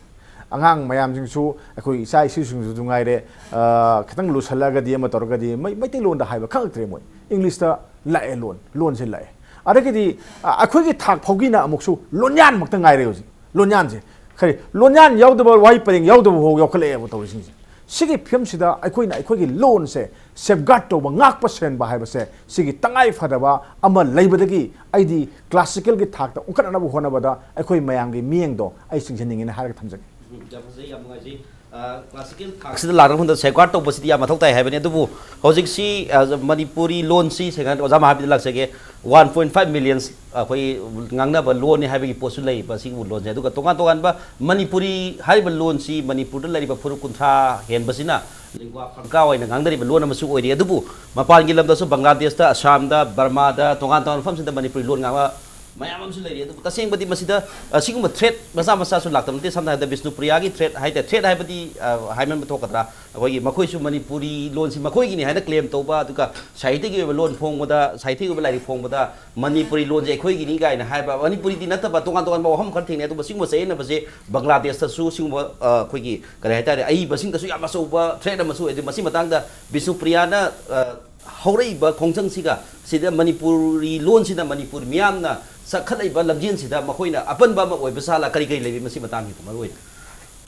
ꯑꯉꯥꯡ ꯃꯌꯥꯝꯁꯤꯡꯁꯨ, ꯑꯩꯈꯣꯏ ꯏꯆꯥ ꯏꯁꯨꯁꯤꯡꯁꯨ ꯑꯗꯨ ꯉꯥꯏꯔꯦ, ꯑ, ꯈꯤꯇꯪ ꯂꯨꯁꯜꯂꯛꯑꯒꯗꯤ ꯑꯃ ꯇꯧꯔꯒꯗꯤ ꯃꯩ-, ꯃꯩꯇꯩꯂꯣꯟꯗ ꯍꯥꯏꯕ ꯈꯪꯉꯛꯇ꯭ꯔꯦ ꯃꯣꯏ꯫ ꯏꯪꯂꯤꯁꯇ ꯂꯥꯛꯑꯦ ꯂꯣꯟ, ꯂꯣꯟꯁꯦ ꯂꯥꯛꯑꯦ꯫ ꯑꯗꯒꯤꯗꯤ, ꯑ, ꯑꯩꯈꯣꯏꯒꯤ ꯊꯥꯛ ꯐꯥꯎꯒꯤꯅ ꯑꯃꯨꯛꯁꯨ ꯂꯣꯟꯌꯥꯟꯃꯛꯇ ꯉꯥꯏꯔꯦ ꯍꯧꯖꯤꯛ꯫ ꯂꯣꯟꯌꯥꯟꯁꯦ ꯀꯔꯤ, ꯂꯣꯟꯌꯥꯟ ꯌꯥꯎꯗꯕ, ꯋꯥꯍꯩ ꯄꯔꯦꯡ ꯌꯥꯎꯗꯕ ꯐꯥꯎ ꯌꯥꯎꯈꯠꯂꯛꯑꯦꯕ ꯇꯧꯔꯤꯁꯤꯡꯁꯦ꯫ ꯁꯤꯒꯤ ꯐꯤꯕꯝꯁꯤꯗ ꯑꯩꯈꯣꯏꯅ ꯑꯩꯈꯣꯏꯒꯤ ꯂꯣꯟꯁꯦ ꯁꯦꯐꯒꯥꯔꯗ ꯇꯧꯕ, ꯉꯥꯛꯄ ꯁꯦꯟꯕ ꯍꯥꯏꯕꯁꯦ, ꯁꯤꯒꯤ ꯇꯉꯥꯏ ꯐꯗꯕ ꯑꯃ ꯂꯩꯕꯗꯒꯤ ꯑꯩꯗꯤ ꯀ꯭ꯂꯥꯁꯤꯀꯦꯜꯒꯤ ꯊꯥꯛꯇ ꯑꯣꯟꯈꯠꯅꯅꯕ ꯍꯣꯠꯅꯕꯗ ꯑꯩꯈꯣꯏ ꯃꯌꯥꯝꯒꯤ ꯃꯤꯠꯌꯦꯡꯗꯣ ꯑꯩ ꯆꯤꯡꯁꯤꯟꯅꯤꯡꯉꯦꯅ ꯍꯥꯏꯔꯒ ꯊꯝꯖꯒꯦ꯫ ꯎꯝ, ꯌꯥꯝ ꯐꯖꯩ, ꯌꯥꯝ ꯅꯨꯡꯉꯥꯏꯖꯩ꯫ ꯀ꯭ꯂꯥꯁꯤꯀꯦꯜ ꯊꯥꯛꯁꯤꯗ ꯂꯥꯛꯂꯕ ꯃꯇꯝꯗ ꯁꯦꯐꯒꯥꯔꯗ ꯇꯧꯕꯁꯤꯗꯤ ꯌꯥꯝ ꯃꯊꯧ ꯇꯥꯏ ꯍꯥꯏꯕꯅꯤ꯫ ꯑꯗꯨꯕꯨ ꯍꯧꯖꯤꯛꯁꯤ, ꯑ, ꯃꯅꯤꯄꯨꯔꯤ ꯂꯣꯟꯁꯤ ꯁꯦꯡꯅ ꯑꯣꯖꯥ ꯃꯍꯥꯕꯤꯗ ꯂꯥꯛꯆꯒꯦ, ꯋꯥꯟ ꯄꯣꯏꯟ ꯐꯥꯏꯚ ꯃꯤꯂꯤꯌꯟ ꯑꯩꯈꯣꯏ ꯉꯥꯡꯅꯕ ꯂꯣꯟꯅꯤ ꯍꯥꯏꯕꯒꯤ ꯄꯣꯠꯁꯨ ꯂꯩꯔꯤꯕ ꯑꯁꯤꯒꯨꯝꯕ ꯂꯣꯟꯁꯦ꯫ ꯑꯗꯨꯒ ꯇꯣꯉꯥꯟ ꯇꯣꯉꯥꯟꯕ ꯃꯅꯤꯄꯨꯔꯤ ꯍꯥꯏꯔꯤꯕ ꯂꯣꯟꯁꯤ ꯃꯅꯤꯄꯨꯔꯗ ꯂꯩꯔꯤꯕ ꯐꯨꯔꯨꯞ ꯀꯨꯟꯊ꯭ꯔꯥ ꯍꯦꯟꯕꯁꯤꯅ ꯂꯤꯡꯒ꯭ꯋꯥ ꯐ꯭ꯔꯥꯡꯀꯥ ꯑꯣꯏꯅ ꯉꯥꯡꯅꯔꯤꯕ ꯂꯣꯟ ꯑꯃꯁꯨ ꯑꯣꯏꯔꯤ꯫ ꯑꯗꯨꯕꯨ ꯃꯄꯥꯟꯒꯤ ꯂꯝꯗꯁꯨ, ꯕꯪꯒ꯭ꯂꯥꯗꯦꯁꯇ, ꯑꯁꯥꯝꯗ, ꯕꯔꯃꯥꯗ, ꯇꯣꯉꯥꯟ ꯇꯣꯉꯥꯟꯕ ꯃꯐꯝꯁꯤꯡꯗ ꯃꯅꯤꯄꯨꯔꯤ ꯂꯣꯟ ꯉꯥꯡꯕ ꯃꯌꯥꯝ ꯑꯃꯁꯨ ꯂꯩꯔꯤ꯫ ꯑꯗꯨꯕꯨ ꯇꯁꯦꯡꯕꯗꯤ ꯃꯁꯤꯗ, ꯑ, ꯁꯤꯒꯨꯝꯕ ꯊ꯭ꯔꯦꯠ ꯃꯆꯥ ꯃꯆꯥꯁꯨ ꯂꯥꯛꯇꯕ ꯅꯠꯇꯦ꯫ ꯁꯝꯅ ꯍꯥꯏꯔꯕꯗ ꯕꯤꯁꯅꯨꯄ꯭ꯔꯤꯌꯥꯒꯤ ꯊ꯭ꯔꯦꯠ ꯍꯥꯏꯇꯥꯔꯦ, ꯊ꯭ꯔꯦꯠ ꯍꯥꯏꯕꯗꯤ, ꯑ, ꯍꯥꯏꯃꯟꯕ ꯊꯣꯛꯀꯗ꯭ꯔꯥ? ꯑꯩꯈꯣꯏꯒꯤ ꯃꯈꯣꯏꯁꯨ ꯃꯅꯤꯄꯨꯔꯤ ꯂꯣꯟꯁꯤ ꯃꯈꯣꯏꯒꯤꯅꯤ ꯍꯥꯏꯅ ꯀ꯭ꯂꯦꯝ ꯇꯧꯕ, ꯑꯗꯨꯒ ꯁꯥꯍꯤꯇ꯭ꯌꯒꯤ ꯑꯣꯏꯕ ꯂꯣꯟ ꯐꯣꯡꯕꯗ, ꯁꯥꯍꯤꯇ꯭ꯌꯒꯤ ꯑꯣꯏꯕ ꯂꯥꯏꯔꯤꯛ ꯐꯣꯡꯕꯗ ꯃꯅꯤꯄꯨꯔꯤ ꯂꯣꯟꯁꯦ ꯑꯩꯈꯣꯏꯒꯤꯅꯤ ꯀꯥꯏꯅ ꯍꯥꯏꯕ, ꯃꯅꯤꯄꯨꯔꯤꯗꯤ ꯅꯠꯇꯕ ꯇꯣꯉꯥꯟ ꯇꯣꯉꯥꯟꯕ ꯋꯥꯐꯝ ꯈꯔ ꯊꯦꯡꯅꯩ꯫ ꯑꯗꯨꯒ ꯁꯤꯒꯨꯝꯕ ꯆꯌꯦꯠꯅꯕꯁꯦ ꯕꯪꯒ꯭ꯂꯥꯗꯦꯁꯇꯁꯨ ꯁꯤꯒꯨꯝꯕ, ꯑ, ꯑꯩꯈꯣꯏꯒꯤ ꯀꯔꯤ ꯍꯥꯏꯇꯥꯔꯦ, ꯑꯏꯕꯁꯤꯡꯗꯁꯨ ꯌꯥꯝ ꯑꯆꯧꯕ ꯊ꯭ꯔꯦꯠ ꯑꯃꯁꯨ ꯑꯣꯏ꯫ ꯑꯗꯨ ꯃꯁꯤ ꯃꯇꯥꯡꯗ ꯕꯤꯁꯅꯨꯄ꯭ꯔꯤꯌꯥꯅ, ꯑ, ꯍꯧꯔꯛꯏꯕ ꯈꯣꯡꯖꯪꯁꯤꯒ ꯁꯤꯗ ꯃꯅꯤꯄꯨꯔꯤ ꯂꯣꯟꯁꯤꯅ ꯃꯅꯤꯄꯨꯔ ꯃꯤꯌꯥꯝꯅ ꯆꯈꯠꯂꯛꯏꯕ ꯂꯝꯖꯦꯜꯁꯤꯗ ꯃꯈꯣꯏꯅ ꯑꯄꯟꯕ ꯑꯃ ꯑꯣꯏꯕ ꯁꯥꯂꯥ, ꯀꯔꯤ ꯀꯔꯤ ꯂꯩꯕꯤ ꯃꯁꯤ ꯃꯇꯥꯡꯁꯤꯗ ꯃꯔꯨ ꯑꯣꯏꯅ?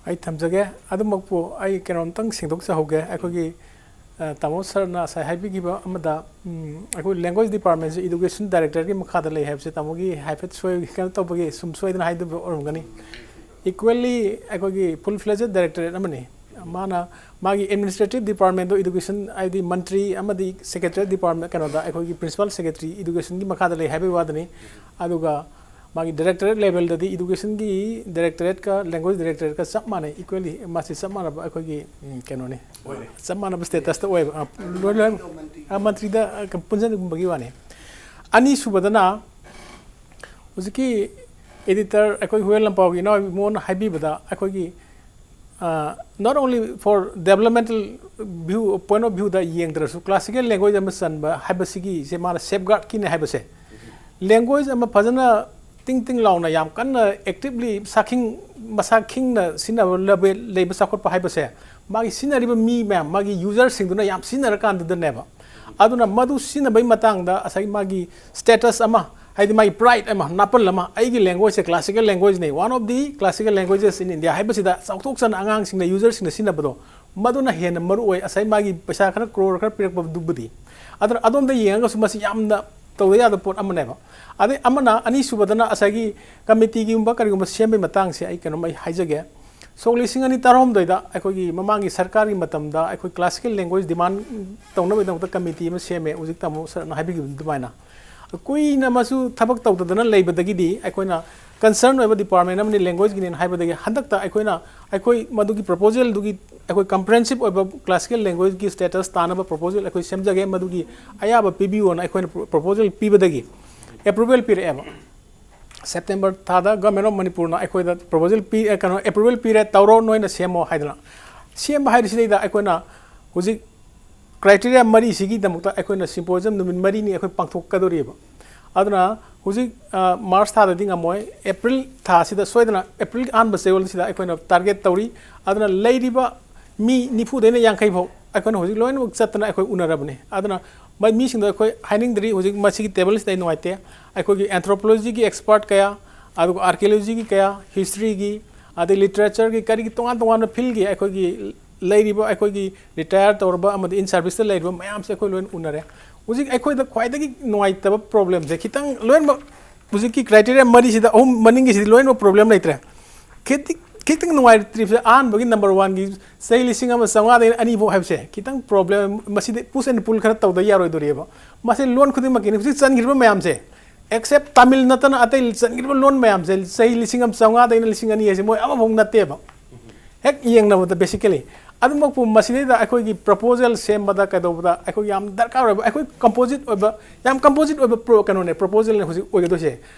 ꯑꯩ ꯊꯝꯖꯒꯦ꯫ ꯑꯗꯨꯃꯛꯄꯨ ꯑꯩ ꯀꯩꯅꯣꯝꯇꯪ ꯁꯦꯡꯗꯣꯛꯆꯍꯧꯒꯦ꯫ ꯑꯩꯈꯣꯏꯒꯤ, ꯑ, ꯇꯥꯃꯣ ꯁꯔꯅ ꯉꯁꯥꯏ ꯍꯥꯏꯕꯤꯈꯤꯕ ꯑꯃꯗ, ꯎꯝ, ꯑꯩꯈꯣꯏ ꯂꯦꯡꯒ꯭ꯋꯦꯖ ꯗꯤꯄꯥꯔꯠꯃꯦꯟꯁꯦ ꯏꯗꯨꯀꯦꯁꯟ ꯗꯥꯏꯔꯦꯛꯇꯔꯒꯤ ꯃꯈꯥꯗ ꯂꯩ ꯍꯥꯏꯕꯁꯦ ꯇꯥꯃꯣꯒꯤ ꯍꯥꯏꯐꯦꯠ ꯁꯣꯏ, ꯀꯩꯅꯣ ꯇꯧꯕꯒꯤ ꯁꯨꯝ ꯁꯣꯏꯗꯅ ꯍꯥꯏꯗꯕ ꯑꯣꯏꯔꯝꯒꯅꯤ꯫ ꯏꯀ꯭ꯋꯦꯜꯂꯤ ꯑꯩꯈꯣꯏꯒꯤ ꯐꯨꯜ ꯐ꯭ꯂꯦꯖꯦꯗ ꯗꯥꯏꯔꯦꯛꯇꯣꯔꯦꯠ ꯑꯃꯅꯤ꯫ ꯃꯥꯅ ꯃꯥꯒꯤ ꯑꯦꯗꯃꯤꯅꯤꯁꯇ꯭ꯔꯦꯇꯤꯚ ꯗꯤꯄꯥꯔꯠꯃꯦꯟꯗꯣ ꯏꯗꯨꯀꯦꯁꯟ, ꯍꯥꯏꯗꯤ ꯃꯟꯇ꯭ꯔꯤ ꯑꯃꯗꯤ ꯁꯦꯀ꯭ꯔꯦꯇꯔꯤ ꯗꯤꯄꯥꯔꯠꯃꯦꯟ, ꯀꯩꯅꯣꯗ ꯑꯩꯈꯣꯏꯒꯤ ꯄ꯭ꯔꯤꯟꯁꯤꯄꯥꯜ ꯁꯦꯀ꯭ꯔꯦꯇꯔꯤ ꯏꯗꯨꯀꯦꯁꯟꯒꯤ ꯃꯈꯥꯗ ꯂꯩ ꯍꯥꯏꯕꯒꯤ ꯋꯥꯗꯅꯤ꯫ ꯑꯗꯨꯒ ꯃꯥꯒꯤ ꯗꯥꯏꯔꯦꯛꯇꯣꯔꯦꯠ ꯂꯦꯚꯦꯜꯗꯗꯤ ꯏꯗꯨꯀꯦꯁꯟꯒꯤ ꯗꯥꯏꯔꯦꯛꯇꯣꯔꯦꯠꯀ ꯂꯦꯡꯒ꯭ꯋꯦꯖ ꯗꯥꯏꯔꯦꯛꯇꯣꯔꯦꯠꯀ ꯆꯞ ꯃꯥꯟꯅꯩ, ꯏꯀ꯭ꯋꯦꯜꯂꯤ ꯃꯥꯁꯤ ꯆꯞ ꯃꯥꯟꯅꯕ ꯑꯩꯈꯣꯏꯒꯤ, ꯎꯝ, ꯀꯩꯅꯣꯅꯤ꯫ ꯑꯣꯏꯔꯦ꯫ ꯆꯞ ꯃꯥꯟꯅꯕ ꯁ꯭ꯇꯦꯇꯁꯇ ꯑꯣꯏꯕ, ꯑ, ꯂꯣꯏ, ꯂꯣꯏ, ꯑ, ꯃꯟꯇ꯭ꯔꯤꯗ, ꯑ, ꯄꯨꯟꯁꯤꯟꯕꯒꯤ ꯋꯥꯅꯤ꯫ ꯑꯅꯤꯁꯨꯕꯗꯅ ꯍꯧꯖꯤꯛꯀꯤ ꯑꯦꯗꯤꯇꯔ ꯑꯩꯈꯣꯏ ꯍꯨꯋꯦꯟ ꯂꯝꯄꯥꯎꯒꯤ ꯏꯅꯥꯎ ꯏꯕꯨꯡꯉꯣꯅ ꯍꯥꯏꯕꯤꯕꯗ ꯑꯩꯈꯣꯏꯒꯤ, ꯑ, not only for developmental view, point of viewꯗ ꯌꯦꯡꯗ꯭ꯔꯁꯨ classical language ꯑꯃ ꯆꯟꯕ ꯍꯥꯏꯕꯁꯤꯒꯤꯁꯦ ꯃꯥꯅ ꯁꯦꯐꯒꯥꯔꯗꯀꯤꯅꯦ ꯍꯥꯏꯕꯁꯦ꯫ ꯂꯦꯡꯒ꯭ꯋꯦꯖ ꯑꯃ ꯐꯖꯅ ꯇꯤꯡ ꯇꯤꯡ ꯂꯥꯎꯅ ꯌꯥꯝ ꯀꯟꯅ ꯑꯦꯛꯇꯤꯚꯂꯤ ꯃꯁꯥ ꯈꯤꯡ-, ꯃꯁꯥ ꯈꯤꯡꯅ ꯁꯤꯖꯤꯟꯅꯕ ꯂꯦꯕꯦꯜ ꯂꯩꯕ ꯆꯥꯎꯈꯠꯄ ꯍꯥꯏꯕꯁꯦ ꯃꯥꯒꯤ ꯁꯤꯖꯤꯟꯅꯔꯤꯕ ꯃꯤ ꯃꯌꯥꯝ, ꯃꯥꯒꯤ ꯌꯨꯖꯔꯁꯤꯡꯗꯨꯅ ꯌꯥꯝ ꯁꯤꯖꯤꯟꯅꯔꯀꯥꯟꯗꯨꯗꯅꯦꯕ꯫ ꯑꯗꯨꯅ ꯃꯗꯨ ꯁꯤꯖꯤꯟꯅꯕꯒꯤ ꯃꯇꯥꯡꯗ ꯉꯁꯥꯏꯒꯤ ꯃꯥꯒꯤ ꯁ꯭ꯇꯦꯇꯁ ꯑꯃ, ꯍꯥꯏꯗꯤ ꯃꯥꯒꯤ ꯄ꯭ꯔꯥꯏꯗ ꯑꯃ, ꯅꯥꯄꯜ ꯑꯃ, "ꯑꯩꯒꯤ ꯂꯦꯡꯒ꯭ꯋꯦꯖꯁꯦ classical languageꯅꯤ, one of the classical languages in India" ꯍꯥꯏꯕꯁꯤꯗ ꯆꯥꯎꯊꯣꯛꯆꯅ ꯑꯉꯥꯡꯁꯤꯡꯅ, ꯌꯨꯖꯔꯁꯤꯡꯅ ꯁꯤꯖꯤꯟꯅꯕꯗꯣ ꯃꯗꯨꯅ ꯍꯦꯟꯅ ꯃꯔꯨ ꯑꯣꯏ꯫ ꯉꯁꯥꯏ ꯃꯥꯒꯤ ꯄꯩꯁꯥ ꯈꯔ, ꯀ꯭ꯔꯣꯔ ꯈꯔ ꯄꯤꯔꯛꯄꯗꯨꯕꯨꯗꯤ꯫ ꯑꯗꯨꯅ ꯑꯗꯣꯝꯗ ꯌꯦꯡꯉꯒꯁꯨ ꯃꯁꯤ ꯌꯥꯝꯅ ꯇꯧꯗ ꯌꯥꯗꯕ ꯄꯣꯠ ꯑꯃꯅꯦꯕ꯫ ꯑꯗꯩ ꯑꯃꯅ, ꯑꯅꯤꯁꯨꯕꯗꯅ ꯉꯁꯥꯏꯒꯤ ꯀꯃꯤꯇꯤꯒꯨꯝꯕ ꯀꯔꯤꯒꯨꯝꯕ ꯁꯦꯝꯕꯒꯤ ꯃꯇꯥꯡꯁꯦ ꯑꯩ ꯀꯩꯅꯣꯝ ꯑꯩ ꯍꯥꯏꯖꯒꯦ꯫ ꯁꯣꯛ ꯂꯤꯁꯤꯡ ꯑꯅꯤ ꯇꯔꯥꯍꯨꯝꯗꯣꯏꯗ ꯑꯩꯈꯣꯏꯒꯤ ꯃꯃꯥꯡꯒꯤ ꯁꯔꯀꯥꯔꯒꯤ ꯃꯇꯝꯗ ꯑꯩꯈꯣꯏ classical language demand ꯇꯧꯅꯕꯒꯤꯗꯃꯛꯇ committee ꯑꯃ ꯁꯦꯝꯃꯦ, ꯍꯧꯖꯤꯛ ꯇꯥꯃꯣ ꯁꯔꯅ ꯍꯥꯏꯕꯤꯈꯤꯕ ꯑꯗꯨꯃꯥꯏꯅ꯫ ꯀꯨꯏꯅ ꯃꯁꯨ ꯊꯕꯛ ꯇꯧꯗꯗꯅ ꯂꯩꯕꯗꯒꯤꯗꯤ ꯑꯩꯈꯣꯏꯅ concern ꯑꯣꯏꯕ department ꯑꯃꯅꯤ languageꯒꯤꯅꯦꯅ ꯍꯥꯏꯕꯗꯒꯤ ꯍꯟꯗꯛꯇ ꯑꯩꯈꯣꯏꯅ ꯑꯩꯈꯣꯏ ꯃꯗꯨꯒꯤ proposalꯗꯨꯒꯤ ꯑꯩꯈꯣꯏ comprehensive ꯑꯣꯏꯕ classical languagehueꯒꯤ status ꯇꯥꯅꯕ proposal ꯑꯩꯈꯣꯏ ꯁꯦꯝꯖꯒꯦ, ꯃꯗꯨꯒꯤ ꯑꯌꯥꯕ ꯄꯤꯕꯤꯌꯣꯅ ꯑꯩꯈꯣꯏꯅ proposal ꯄꯤꯕꯗꯒꯤ approval ꯄꯤꯔꯛꯑꯦꯕ꯫ September ꯊꯥꯗ Government of Manipurꯅ ꯑꯩꯈꯣꯏꯗ proposal ꯄꯤ, ꯑ, ꯀꯩꯅꯣ, approval ꯄꯤꯔꯦ, ꯇꯧꯔꯣ, ꯅꯣꯏꯅ ꯁꯦꯝꯃꯣ ꯍꯥꯏꯗꯅ꯫ ꯁꯦꯝꯕ ꯍꯥꯏꯔꯤꯁꯤꯗꯩꯗ ꯑꯩꯈꯣꯏꯅ ꯍꯧꯖꯤꯛ criteria ꯃꯔꯤꯁꯤꯒꯤꯗꯃꯛꯇ ꯑꯩꯈꯣꯏꯅ symposium ꯅꯨꯃꯤꯠ ꯃꯔꯤꯅꯤ ꯑꯩꯈꯣꯏ ꯄꯥꯡꯊꯣꯛꯀꯗꯧꯔꯤꯕ꯫ ꯑꯗꯨꯅ ꯍꯧꯖꯤꯛ, ꯑ, March ꯊꯥꯗꯗꯤ ꯉꯝꯃꯣꯏ, April ꯊꯥꯁꯤꯗ ꯁꯣꯏꯗꯅ, April ꯑꯍꯥꯟꯕ ꯆꯌꯣꯜꯁꯤꯗ ꯑꯩꯈꯣꯏꯅ target ꯇꯧꯔꯤ꯫ ꯑꯗꯨꯅ ꯂꯩꯔꯤꯕ ꯃꯤ ꯅꯤꯐꯨꯗꯩꯅ ꯌꯥꯡꯈꯩ ꯐꯥꯎ ꯑꯩꯈꯣꯏꯅ ꯍꯧꯖꯤꯛ ꯂꯣꯏꯅꯃꯛ ꯆꯠꯇꯅ ꯑꯩꯈꯣꯏ ꯎꯅꯔꯕꯅꯤ꯫ ꯑꯗꯨꯅ ꯃ-, ꯃꯤꯁꯤꯡꯗꯣ ꯑꯩꯈꯣꯏ ꯍꯥꯏꯅꯤꯡꯗ꯭ꯔꯤ, ꯍꯧꯖꯤꯛ ꯃꯁꯤꯒꯤ tableꯁꯤꯗ ꯑꯩ ꯅꯨꯡꯉꯥꯏꯇꯦ꯫ ꯑꯩꯈꯣꯏꯒꯤ anthropologyꯒꯤ expert ꯀꯌꯥ, ꯑꯗꯨꯒ archaeologyꯒꯤ ꯀꯌꯥ, historyꯒꯤ, ꯑꯗꯩ literature ꯀꯔꯤꯒꯤ ꯇꯣꯉꯥꯟ ꯇꯣꯉꯥꯟꯕ fieldꯒꯤ ꯑꯩꯈꯣꯏꯒꯤ ꯂꯩꯔꯤꯕ ꯑꯩꯈꯣꯏꯒꯤ retire ꯇꯧꯔꯕ ꯑꯃꯗꯤ in serviceꯇ ꯂꯩꯔꯤꯕ ꯃꯌꯥꯝꯁꯦ ꯑꯩꯈꯣꯏ ꯂꯣꯏꯅ ꯎꯅꯔꯦ꯫ ꯍꯧꯖꯤꯛ ꯑꯩꯈꯣꯏꯗ ꯈ꯭ꯋꯥꯏꯗꯒꯤ ꯅꯨꯡꯉꯥꯏꯇꯕ problemꯁꯦ ꯈꯤꯇꯪ ꯂꯣꯏꯅꯃꯛ ꯍꯧꯖꯤꯛꯀꯤ criteria ꯃꯔꯤꯁꯤꯗ ꯑꯍꯨꯝ ꯃꯅꯤꯡꯒꯤꯁꯤꯗꯤ ꯂꯣꯏꯅꯃꯛ problem ꯂꯩꯇ꯭ꯔꯦ꯫ ꯈꯤꯇꯪ, ꯈꯤꯇꯪ ꯅꯨꯡꯉꯥꯏꯇ꯭ꯔꯤꯕꯁꯦ ꯑꯍꯥꯟꯕꯒꯤ number oneꯒꯤ ꯆꯍꯤ ꯂꯤꯁꯤꯡ ꯑꯃ ꯆꯥꯝꯃꯉꯥꯗꯒꯤ ꯑꯅꯤ ꯐꯥꯎ ꯍꯥꯏꯕꯁꯦ ꯈꯤꯇꯪ problem, ꯃꯁꯤꯗꯤ push and pull ꯈꯔ ꯇꯧꯗ ꯌꯥꯔꯣꯏꯗꯣꯔꯤꯑꯕ꯫ ꯃꯁꯤ ꯂꯣꯟ ꯈꯨꯗꯤꯡꯃꯛꯀꯤꯅꯤ꯫ ꯍꯧꯖꯤꯛ ꯆꯟꯈ꯭ꯔꯤꯕ ꯃꯌꯥꯝꯁꯦ, except ꯇꯥꯃꯤꯜ ꯅꯠꯇꯅ ꯑꯇꯩ ꯆꯟꯈ꯭ꯔꯤꯕ ꯂꯣꯟ ꯃꯌꯥꯝꯁꯦ ꯆꯍꯤ ꯂꯤꯁꯤꯡ ꯑꯃ ꯆꯥꯝꯃꯉꯥꯗꯩꯅ ꯂꯤꯁꯤꯡ ꯑꯅꯤ ꯍꯥꯏꯁꯦ ꯃꯣꯏ ꯑꯃꯐꯥꯎ ꯅꯠꯇꯦꯕ꯫ ꯍꯦꯛ ꯌꯦꯡꯅꯕꯗ basically꯫ ꯑꯗꯨꯃꯛꯄꯨ ꯃꯁꯤꯗꯩꯗ ꯑꯩꯈꯣꯏꯒꯤ proposal ꯁꯦꯝꯕꯗ ꯀꯩꯗꯧꯕꯗ ꯑꯩꯈꯣꯏ ꯌꯥꯝ ꯗꯔꯀꯥꯔ ꯑꯣꯏꯕ, ꯑꯩꯈꯣꯏ composite ꯑꯣꯏꯕ, ꯌꯥꯝ composite ꯑꯣꯏꯕ pro-, ꯀꯩꯅꯣꯅꯦ, proposalꯅꯦ ꯍꯧꯖꯤꯛ ꯑꯣꯏꯒꯗꯣꯏꯁꯦ꯫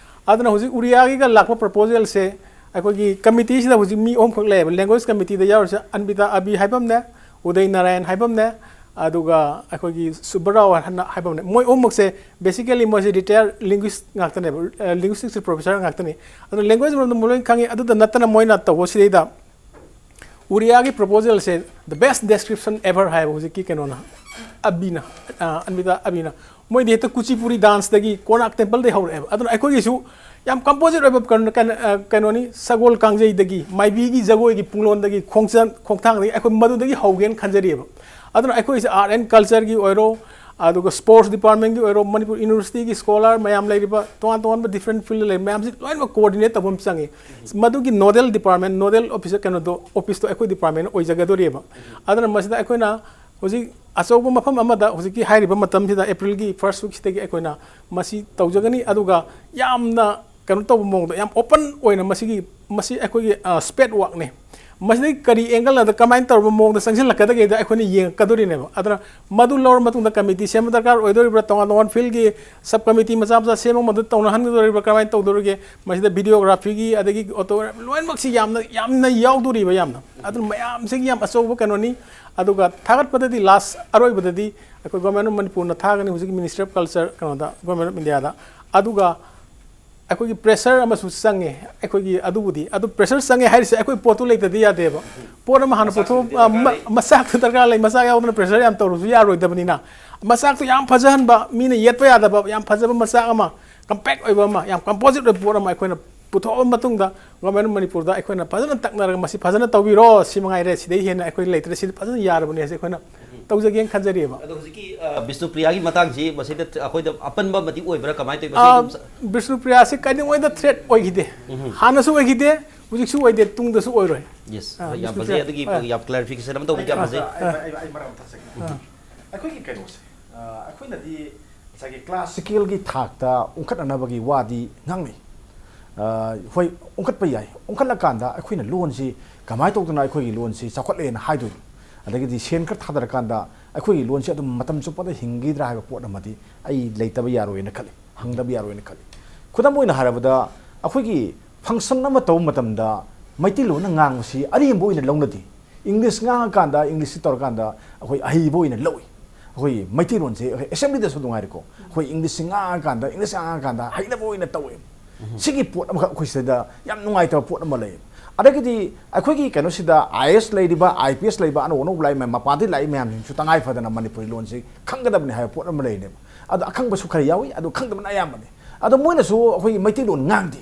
ꯑꯗꯨꯅ ꯍꯧꯖꯤꯛ ꯎꯔꯤꯌꯥꯒꯤꯒ ꯂꯥꯛꯄ proposalꯁꯦ ꯑꯩꯈꯣꯏꯒꯤ committeeꯁꯤꯗ ꯍꯧꯖꯤꯛ ꯃꯤ ꯑꯍꯨꯝꯈꯛ ꯂꯩꯌꯦꯕ꯫ Language committeeꯗ ꯌꯥꯎꯔꯤꯁꯦ ꯑꯟꯕꯤꯇꯥ ꯑꯕꯤ ꯍꯥꯏꯕ ꯑꯃꯅꯦ, ꯎꯗꯩ ꯅꯥꯔꯥꯌꯟ ꯍꯥꯏꯕ ꯑꯃꯅꯦ, ꯑꯗꯨꯒ ꯑꯩꯈꯣꯏꯒꯤ ꯁꯨꯕꯔꯥꯎ ꯍꯥꯏꯅ ꯍꯥꯏꯕ ꯑꯃꯅꯦ꯫ ꯃꯣꯏ ꯑꯍꯨꯝꯃꯛꯁꯦ basically ꯃꯣꯏꯁꯦ retired linguist ꯉꯥꯛꯇꯅꯦꯕ, ꯑ, linguistics professor ꯉꯥꯛꯇꯅꯤ꯫ ꯑꯗꯨꯅ language ꯃꯔꯝꯗ ꯃꯣꯏ ꯂꯣꯏ ꯈꯪꯉꯤ꯫ ꯑꯗꯨꯗ ꯅꯠꯇꯅ ꯃꯣꯏꯅ ꯇꯧꯕ ꯁꯤꯗꯩꯗ ꯎꯔꯤꯌꯥꯒꯤ proposalꯁꯦ the best description ever ꯍꯥꯏꯕ ꯍꯧꯖꯤꯛꯀꯤ ꯀꯩꯅꯣꯅ, ꯑꯕꯤꯅ, ꯑ, ꯑꯟꯕꯤꯇꯥ ꯑꯕꯤꯅ꯫ ꯃꯣꯏꯗꯤ ꯍꯦꯛꯇ ꯀꯨꯆꯤꯄꯨꯔꯤ danceꯗꯒꯤ ꯀꯣꯅꯥꯛ templeꯗꯒꯤ ꯍꯧꯔꯛꯑꯦꯕ꯫ ꯑꯗꯨꯅ ꯑꯩꯈꯣꯏꯒꯤꯁꯨ ꯌꯥꯝ composite ꯑꯣꯏꯕ ꯀꯩꯅꯣ, ꯀꯩꯅꯣ, ꯑ, ꯀꯩꯅꯣꯅꯤ, ꯁꯒꯣꯜ ꯀꯥꯡꯖꯩꯗꯒꯤ, ꯃꯥꯏꯕꯤꯒꯤ ꯖꯒꯣꯏꯒꯤ ꯄꯨꯡꯂꯣꯟꯗꯒꯤ, ꯈꯣꯡꯆꯠ, ꯈꯣꯡꯊꯥꯡꯗꯒꯤ ꯑꯩꯈꯣꯏ ꯃꯗꯨꯗꯒꯤ ꯍꯧꯒꯦꯅ ꯈꯟꯖꯔꯤꯑꯕ꯫ ꯑꯗꯨꯅ ꯑꯩꯈꯣꯏꯁꯦ art and cultureꯒꯤ ꯑꯣꯏꯔꯣ, ꯑꯗꯨꯒ ꯁ꯭ꯄꯣꯔꯠꯁ ꯗꯤꯄꯥꯔꯠꯃꯦꯟꯒꯤ ꯑꯣꯏꯔꯣ, ꯃꯅꯤꯄꯨꯔ ꯌꯨꯅꯤꯚꯔꯁꯤꯇꯤꯒꯤ ꯁ꯭ꯀꯣꯂꯔ ꯃꯌꯥꯝ ꯂꯩꯔꯤꯕ, ꯇꯣꯉꯥꯟ ꯇꯣꯉꯥꯟꯕ ꯗꯤꯐ꯭ꯔꯦꯟ ꯐꯤꯜꯗ ꯂꯩ ꯃꯌꯥꯝꯁꯤ ꯂꯣꯏꯅꯃꯛ ꯀꯣꯑꯣꯔꯗꯤꯅꯦꯠ ꯇꯧꯕ ꯑꯃ ꯆꯪꯉꯤ꯫ ꯃꯗꯨꯒꯤ ꯅꯣꯗꯦꯜ ꯗꯤꯄꯥꯔꯠꯃꯦꯟ, ꯅꯣꯗꯦꯜ ꯑꯣꯐꯤꯁꯔ, ꯀꯩꯅꯣꯗꯣ, ꯑꯣꯐꯤꯁꯇꯣ ꯑꯩꯈꯣꯏ ꯗꯤꯄꯥꯔꯠꯃꯦꯟ ꯑꯣꯏꯖꯒꯗꯣꯔꯤꯕ꯫ ꯑꯗꯨꯅ ꯃꯁꯤꯗ ꯑꯩꯈꯣꯏꯅ ꯍꯧꯖꯤꯛ ꯑꯆꯧꯕ ꯃꯐꯝ ꯑꯃꯗ ꯍꯧꯖꯤꯛꯀꯤ ꯍꯥꯏꯔꯤꯕ ꯃꯇꯝꯁꯤꯗ, ꯑꯦꯄ꯭ꯔꯤꯜꯒꯤ ꯐꯥꯔꯁ ꯋꯤꯛꯁꯤꯗꯒꯤ ꯑꯩꯈꯣꯏꯅ ꯃꯁꯤ ꯇꯧꯖꯒꯅꯤ꯫ ꯑꯗꯨꯒ ꯌꯥꯝꯅ ꯀꯩꯅꯣ ꯇꯧꯕ ꯃꯑꯣꯡꯗ, ꯌꯥꯝ ꯑꯣꯄꯟ ꯑꯣꯏꯅ ꯃꯁꯤꯒꯤ, ꯃꯁꯤ ꯑꯩꯈꯣꯏꯒꯤ, ꯑ, ꯁ꯭ꯄꯦꯠ ꯋꯥꯛꯅꯤ꯫ ꯃꯁꯤꯗꯒꯤ ꯀꯔꯤ ꯑꯦꯡꯒꯜ ꯑꯗ ꯀꯃꯥꯏꯅ ꯇꯧꯔꯕ ꯃꯑꯣꯡꯗ ꯆꯪꯁꯤꯜꯂꯛꯀꯗꯒꯦꯗ ꯑꯩꯈꯣꯏꯅ ꯌꯦꯡꯉꯛꯀꯗꯣꯔꯤꯅꯦꯕ꯫ ꯑꯗꯨꯅ ꯃꯗꯨ ꯂꯧꯔ ꯃꯇꯨꯡꯗ ꯀꯃꯤꯇꯤ ꯁꯦꯝꯕ ꯗꯔꯀꯥꯔ ꯑꯣꯏꯗꯣꯔꯤꯕ꯭ꯔꯥ, ꯇꯣꯉꯥꯟ ꯇꯣꯉꯥꯟ ꯐꯤꯜꯒꯤ ꯁꯕ ꯀꯃꯤꯇꯤ ꯃꯆꯥ ꯃꯆꯥ ꯁꯦꯝꯃ ꯃꯗꯨ ꯇꯧꯅꯍꯟꯒꯗꯣꯔꯤꯕ꯭ꯔꯥ, ꯀꯃꯥꯏꯅ ꯇꯧꯗꯣꯔꯤꯒꯦ? ꯃꯁꯤꯗ ꯚꯤꯗꯤꯑꯣꯒ꯭ꯔꯥꯐꯤꯒꯤ, ꯑꯗꯒꯤ ꯑꯣꯇꯣ, ꯂꯣꯏꯅꯃꯛꯁꯤ ꯌꯥꯝꯅ, ꯌꯥꯝꯅ ꯌꯥꯎꯗꯣꯔꯤꯕ ꯌꯥꯝꯅ꯫ ꯑꯗꯨꯅ ꯃꯌꯥꯝꯁꯤꯒꯤ ꯌꯥꯝ ꯑꯆꯧꯕ ꯀꯩꯅꯣꯅꯤ꯫ ꯑꯗꯨꯒ ꯊꯥꯒꯠꯄꯗꯗꯤ ꯂꯥꯁ ꯑꯔꯣꯏꯕꯗꯗꯤ ꯑꯩꯈꯣꯏ ꯒꯣꯔꯃꯦꯟ ꯑꯣꯐ ꯃꯅꯤꯄꯨꯔꯅ ꯊꯥꯒꯅꯤ, ꯍꯧꯖꯤꯛꯀꯤ ꯃꯤꯅꯤꯁꯇ꯭ꯔꯤ ꯑꯣꯐ ꯀꯜꯆꯔ ꯀꯩꯅꯣꯗ, ꯒꯣꯔꯃꯦꯟ ꯑꯣꯐ ꯏꯟꯗꯤꯌꯥꯗ꯫ ꯑꯗꯨꯒ ꯑꯩꯈꯣꯏꯒꯤ ꯄ꯭ꯔꯦꯁꯔ ꯑꯃꯁꯨ ꯆꯪꯉꯦ꯫ ꯑꯩꯈꯣꯏꯒꯤ ꯑꯗꯨꯕꯨꯗꯤ, ꯑꯗꯨ ꯄ꯭ꯔꯦꯁꯔ ꯆꯪꯉꯦ ꯍꯥꯏꯔꯤꯁꯦ, ꯑꯩꯈꯣꯏ ꯄꯣꯠꯇꯨ ꯂꯩꯇꯗꯤ ꯌꯥꯗꯦꯕ꯫ ꯄꯣꯠ ꯑꯃ ꯍꯥꯟꯅ ꯃꯆꯥꯛꯁꯨ ꯄꯨꯊꯣꯛ-, ꯗꯔꯀꯥꯔ ꯑ, ꯃ-, ꯂꯩ꯫ ꯃꯆꯥꯛꯇꯨ ꯗꯔꯀꯥꯔ ꯂꯩ꯫ ꯃꯆꯥꯛ ꯌꯥꯎꯗꯅ ꯄ꯭ꯔꯦꯁꯔ ꯌꯥꯝ ꯇꯧꯔꯁꯨ ꯌꯥꯔꯣꯏꯗꯕꯅꯤꯅ, ꯃꯆꯥꯛꯇꯨ ꯌꯥꯝ ꯐꯖꯍꯟꯕ, ꯃꯤꯅ ꯌꯦꯠꯄ ꯌꯥꯗꯕ, ꯌꯥꯝ ꯐꯖꯕ ꯃꯆꯥꯛ ꯑꯃ, ꯀꯝꯄꯦꯛ ꯑꯣꯏꯕ ꯑꯃ, ꯌꯥꯝ ꯀꯝꯄꯣꯖꯤꯠ ꯑꯣꯏꯕ ꯄꯣꯠ ꯑꯃ ꯑꯩꯈꯣꯏꯅ ꯄꯨꯊꯣꯛꯑꯕ ꯃꯇꯨꯡꯗ, ꯒꯣꯔꯃꯦꯟ ꯑꯣꯐ ꯃꯅꯤꯄꯨꯔꯗ ꯑꯩꯈꯣꯏꯅ ꯐꯖꯅ ꯇꯛꯅꯔꯒ, "ꯃꯁꯤ ꯐꯖꯅ ꯇꯧꯕꯤꯔꯣ, ꯁꯤ ꯃꯉꯥꯏꯔꯦ, ꯁꯤꯗꯩ ꯍꯦꯟꯅ ꯑꯩꯈꯣꯏ ꯂꯩꯇ꯭ꯔꯦ, ꯁꯤꯗꯤ ꯐꯖꯅ ꯌꯥꯔꯕꯅꯦ" ꯍꯥꯏꯁꯦ ꯑꯩꯈꯣꯏꯅ ꯇꯧꯖꯒꯦꯅ ꯈꯟꯖꯔꯤꯑꯕ꯫ ꯑꯗꯣ ꯍꯧꯖꯤꯛꯀꯤ, ꯑ, ꯕꯤꯁꯅꯨꯄ꯭ꯔꯤꯌꯥꯒꯤ ꯃꯇꯥꯡꯁꯤ ꯃꯁꯤꯗ ꯑꯩꯈꯣꯏꯗ ꯑꯄꯟꯕ ꯑꯃꯗꯤ ꯑꯣꯏꯕ꯭ꯔꯥ, ꯀꯃꯥꯏꯅ ꯇꯧꯔꯤꯕ? ꯃꯁꯤ ꯑꯥ, ꯑꯗꯨꯝ ꯁ- ꯕꯤꯁꯅꯨꯄ꯭ꯔꯤꯌꯥꯁꯤ ꯀꯩꯗꯧꯉꯩꯗ ꯊ꯭ꯔꯦꯠ ꯑꯣꯏꯈꯤꯗꯦ꯫ ꯍꯥꯟꯅꯁꯨ ꯑꯣꯏꯈꯤꯗꯦ, ꯍꯧꯖꯤꯛꯁꯨ ꯑꯣꯏꯗꯦ, ꯇꯨꯡꯗꯁꯨ ꯑꯣꯏꯔꯣꯏ꯫ ꯌꯦꯁ, ꯑꯥ, ꯌꯥꯝ ꯕꯤꯁꯅꯨꯄ꯭ꯔꯤꯌꯥ꯫ ꯐꯖꯩ꯫ ꯑꯗꯨꯒꯤ ꯑꯥ꯫ ꯌꯥꯝ ꯀ꯭ꯂꯦꯔꯤꯐꯤꯀꯦꯁꯟ ꯑꯃ ꯇꯧꯕꯗꯤ ꯌꯥꯝ ꯐꯖꯩ꯫ ꯑꯩ, ꯑꯩ, ꯑꯩ, ꯑꯩ ꯃꯔꯛ ꯑꯃ ꯊꯠꯆꯒꯦ꯫ ꯑꯥ꯫ ꯑꯩꯈꯣꯏꯒꯤ ꯀꯩꯅꯣꯁꯦ, ꯑ, ꯑꯩꯈꯣꯏꯅꯗꯤ ꯉꯁꯥꯏꯒꯤ ꯀ꯭ꯂꯥꯁꯤꯀꯦꯜꯒꯤ ꯊꯥꯛꯇ ꯑꯣꯟꯈꯠꯅꯅꯕꯒꯤ ꯋꯥꯗꯤ ꯉꯥꯡꯅꯩ꯫ ꯑ, ꯍꯣꯏ, ꯑꯣꯟꯈꯠꯄ ꯌꯥꯏ꯫ ꯑꯣꯟꯈꯠꯂꯀꯥꯟꯗ ꯑꯩꯈꯣꯏꯅ ꯂꯣꯟꯁꯤ ꯀꯃꯥꯏꯅ ꯇꯧꯗꯅ ꯑꯩꯈꯣꯏꯒꯤ ꯂꯣꯟꯁꯤ ꯆꯥꯎꯈꯠꯂꯦꯅ ꯍꯥꯏꯗꯣꯏꯅꯣ? ꯑꯗꯒꯤꯗꯤ ꯁꯦꯟ ꯈꯔ ꯊꯥꯗꯔꯀꯥꯟꯗ ꯑꯩꯈꯣꯏꯒꯤ ꯂꯣꯟꯁꯤ ꯑꯗꯨꯝ ꯃꯇꯝ ꯆꯨꯞꯄꯗ ꯍꯤꯡꯈꯤꯗ꯭ꯔꯥ ꯍꯥꯏꯕ ꯄꯣꯠ ꯑꯃꯗꯤ ꯑꯩ ꯂꯩꯇꯕ ꯌꯥꯔꯣꯏꯅ ꯈꯜꯂꯤ, ꯍꯪꯗꯕ ꯌꯥꯔꯣꯏꯅ ꯈꯜꯂꯤ꯫ ꯈꯨꯗꯝ ꯑꯣꯏꯅ ꯍꯥꯏꯔꯕꯗ, ꯑꯩꯈꯣꯏꯒꯤ ꯐꯪꯁꯟ ꯑꯃ ꯇꯧꯕ ꯃꯇꯝꯗ ꯃꯩꯇꯩꯂꯣꯟꯅ ꯉꯥꯡꯕꯁꯤ ꯑꯔꯦꯝꯕ ꯑꯣꯏꯅ ꯂꯧꯅꯗꯦ꯫ ꯏꯪꯂꯤꯁ ꯉꯥꯡꯉꯀꯥꯟꯗ, ꯏꯪꯂꯤꯁꯁꯤ ꯇꯧꯔꯀꯥꯟꯗ ꯑꯩꯈꯣꯏ ꯑꯍꯩꯕ ꯑꯣꯏꯅ ꯂꯧꯏ꯫ ꯑꯩꯈꯣꯏ ꯃꯩꯇꯩꯂꯣꯟꯁꯦ ꯑꯩꯈꯣꯏ ꯑꯦꯁꯦꯝꯕ꯭ꯂꯤꯗꯁꯨ ꯅꯨꯡꯉꯥꯏꯔꯦꯀꯣ, ꯑꯩꯈꯣꯏ ꯏꯪꯂꯤꯁꯁꯤ ꯉꯥꯡꯉꯀꯥꯟꯗ, ꯏꯪꯂꯤꯁ ꯉꯥꯡꯉꯀꯥꯟꯗ ꯍꯩꯅꯕ ꯑꯣꯏꯅ ꯇꯧꯋꯦ꯫ ꯁꯤꯒꯤ ꯄꯣꯠ ꯑꯃꯈꯛ ꯑꯩꯈꯣꯏ ꯁꯤꯗ ꯌꯥꯝ ꯅꯨꯡꯉꯥꯏꯇꯕ ꯄꯣꯠ ꯑꯃ ꯂꯩ꯫ ꯑꯗꯒꯤꯗꯤ ꯑꯩꯈꯣꯏꯒꯤ ꯀꯩꯅꯣꯁꯤꯗ ꯑꯥꯏ ꯑꯦꯁ ꯂꯩꯔꯤꯕ, ꯑꯥꯏ ꯄꯤ ꯑꯦꯁ ꯂꯩꯕ, ꯑꯅꯧ ꯑꯅꯧꯕ ꯂꯥꯛꯏ ꯃꯌꯥꯝ, ꯃꯄꯥꯟꯗꯒꯤ ꯂꯥꯛꯏ ꯃꯌꯥꯝꯁꯤꯡꯁꯨ ꯇꯉꯥꯏ ꯐꯗꯅ ꯃꯅꯤꯄꯨꯔꯤ ꯂꯣꯟꯁꯤ ꯈꯪꯒꯗꯕꯅꯤ ꯍꯥꯏꯕ ꯄꯣꯠ ꯑꯃ ꯂꯩꯔꯤꯅꯦꯕ꯫ ꯑꯗꯣ ꯑꯈꯪꯕꯁꯨ ꯈꯔ ꯌꯥꯎꯏ, ꯑꯗꯣ ꯈꯪꯗꯕꯅ ꯑꯌꯥꯝꯕꯅꯤ꯫ ꯑꯗꯣ ꯃꯣꯏꯅꯁꯨ ꯑꯩꯈꯣꯏꯒꯤ ꯃꯩꯇꯩꯂꯣꯟ ꯉꯥꯡꯗꯦ꯫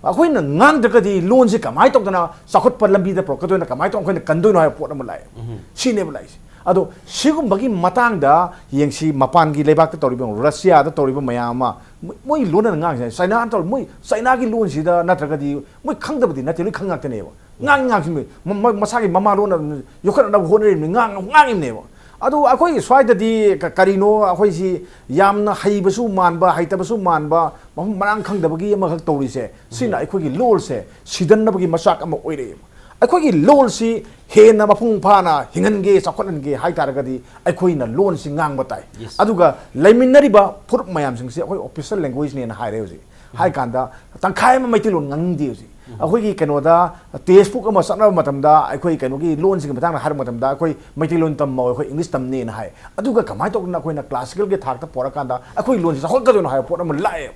ꯑꯩꯈꯣꯏꯅ ꯉꯥꯡꯗ꯭ꯔꯒꯗꯤ ꯂꯣꯟꯁꯦ ꯀꯃꯥꯏꯅ ꯇꯧꯗꯅ ꯆꯥꯎꯈꯠꯄ ꯂꯝꯕꯤꯗ ꯄꯨꯔꯛꯀꯗꯣꯏꯅꯣ, ꯀꯃꯥꯏꯅ ꯇꯧꯗꯅ ꯑꯩꯈꯣꯏꯅ ꯀꯟꯗꯣꯏꯅꯣ ꯍꯥꯏꯕ ꯄꯣꯠ ꯑꯃ ꯂꯥꯛꯑꯦ꯫ ꯁꯤꯅꯦꯕ ꯂꯥꯛꯏꯁꯦ꯫ ꯑꯗꯣ ꯁꯤꯒꯨꯝꯕꯒꯤ ꯃꯇꯥꯡꯗ ꯌꯦꯡꯁꯤ, ꯃꯄꯥꯟꯒꯤ ꯂꯩꯕꯥꯛꯇ ꯇꯧꯔꯤꯕ, ꯌꯦꯡꯉꯨ, ꯔꯁꯤꯌꯥꯗ ꯇꯧꯔꯤꯕ ꯃꯌꯥꯝ ꯑꯃ, ꯃꯣꯏ, ꯃꯣꯏ ꯂꯣꯟꯅ ꯉꯥꯡꯉꯤꯁꯦ, ꯆꯥꯏꯅꯥꯅ ꯇꯧꯔꯤ, ꯃꯣꯏ ꯆꯥꯏꯅꯥꯒꯤ ꯂꯣꯟꯁꯤꯗ ꯅꯠꯇ꯭ꯔꯒꯗꯤ ꯃꯣꯏ ꯈꯪꯗꯕꯗꯤ ꯅꯠꯇꯦ, ꯂꯣꯏ ꯈꯪ ꯉꯥꯛꯇꯅꯦꯕ꯫ ꯉꯥꯡꯉꯤ ꯉꯥꯡꯁꯤ ꯃ-, ꯃ-, ꯃꯁꯥꯒꯤ ꯃꯃꯥ ꯂꯣꯟ ꯑꯗꯨꯝ ꯌꯣꯛꯈꯠꯅꯕ ꯍꯣꯠꯅꯔꯤꯕꯅꯤ, ꯉꯥꯡ-, ꯉꯥꯡꯉꯤꯕꯅꯦꯕ꯫ ꯑꯗꯨ ꯑꯩꯈꯣꯏꯒꯤ ꯁ꯭ꯋꯥꯏꯗꯗꯤ ꯀ-, ꯀꯔꯤꯅꯣ, ꯑꯩꯈꯣꯏꯁꯤ ꯌꯥꯝꯅ ꯍꯩꯕꯁꯨ ꯃꯥꯟꯕ, ꯍꯩꯇꯕꯁꯨ ꯃꯥꯟꯕ, ꯃꯐꯝ ꯃꯔꯥꯡ ꯈꯪꯗꯕꯒꯤ ꯑꯃꯈꯛ ꯇꯧꯔꯤꯁꯦ, ꯁꯤꯅ ꯑꯩꯈꯣꯏꯒꯤ ꯂꯣꯜꯁꯦ ꯁꯤꯗꯅꯕꯒꯤ ꯃꯆꯥꯛ ꯑꯃ ꯑꯣꯏꯔꯛꯑꯦꯕ꯫ ꯑꯩꯈꯣꯏꯒꯤ ꯂꯣꯜꯁꯤ ꯍꯦꯟꯅ ꯃꯄꯨꯡ ꯐꯥꯅ ꯍꯤꯡꯍꯟꯒꯦ, ꯆꯥꯎꯈꯠꯍꯟꯒꯦ ꯍꯥꯏ ꯇꯥꯔꯒꯗꯤ ꯑꯩꯈꯣꯏꯅ ꯂꯣꯟꯁꯤ ꯉꯥꯡꯕ ꯇꯥꯏ꯫ Yes. ꯑꯗꯨꯒ ꯂꯩꯃꯤꯟꯅꯔꯤꯕ ꯐꯨꯔꯨꯞ ꯃꯌꯥꯝꯁꯤꯡꯁꯦ ꯑꯩꯈꯣꯏ official languageꯅꯦꯅ ꯍꯥꯏꯔꯦ ꯍꯧꯖꯤꯛ꯫ ꯍꯥꯏ ꯀꯥꯟꯗ ꯇꯪꯈꯥꯏ ꯑꯃ ꯃꯩꯇꯩꯂꯣꯟ ꯉꯥꯡꯅꯤꯡꯗꯦ ꯍꯧꯖꯤꯛ꯫ ꯑꯩꯈꯣꯏꯒꯤ ꯀꯩꯅꯣꯗ textbook ꯑꯃ ꯆꯠꯅꯕ ꯃꯇꯝꯗ ꯑꯩꯈꯣꯏ ꯀꯩꯅꯣꯒꯤ ꯂꯣꯟꯁꯤꯒꯤ ꯃꯇꯥꯡꯗ ꯍꯥꯏꯔꯛꯄ ꯃꯇꯝꯗ ꯑꯩꯈꯣꯏ ꯃꯩꯇꯩꯂꯣꯟ ꯇꯝꯃꯣꯏ, ꯑꯩꯈꯣꯏ English ꯇꯝꯅꯦꯅ ꯍꯥꯏ꯫ ꯑꯗꯨꯒ ꯀꯃꯥꯏꯅ ꯇꯧꯗꯅ ꯑꯩꯈꯣꯏꯅ classicalꯒꯤ ꯊꯥꯛꯇ ꯄꯣꯔꯛꯀꯥꯟꯗ ꯑꯩꯈꯣꯏ ꯂꯣꯟꯁꯤ ꯆꯥꯎꯈꯠꯀꯗꯣꯏꯅꯣ ꯍꯥꯏꯕ ꯄꯣꯠ ꯑꯃ ꯂꯥꯛꯑꯦ꯫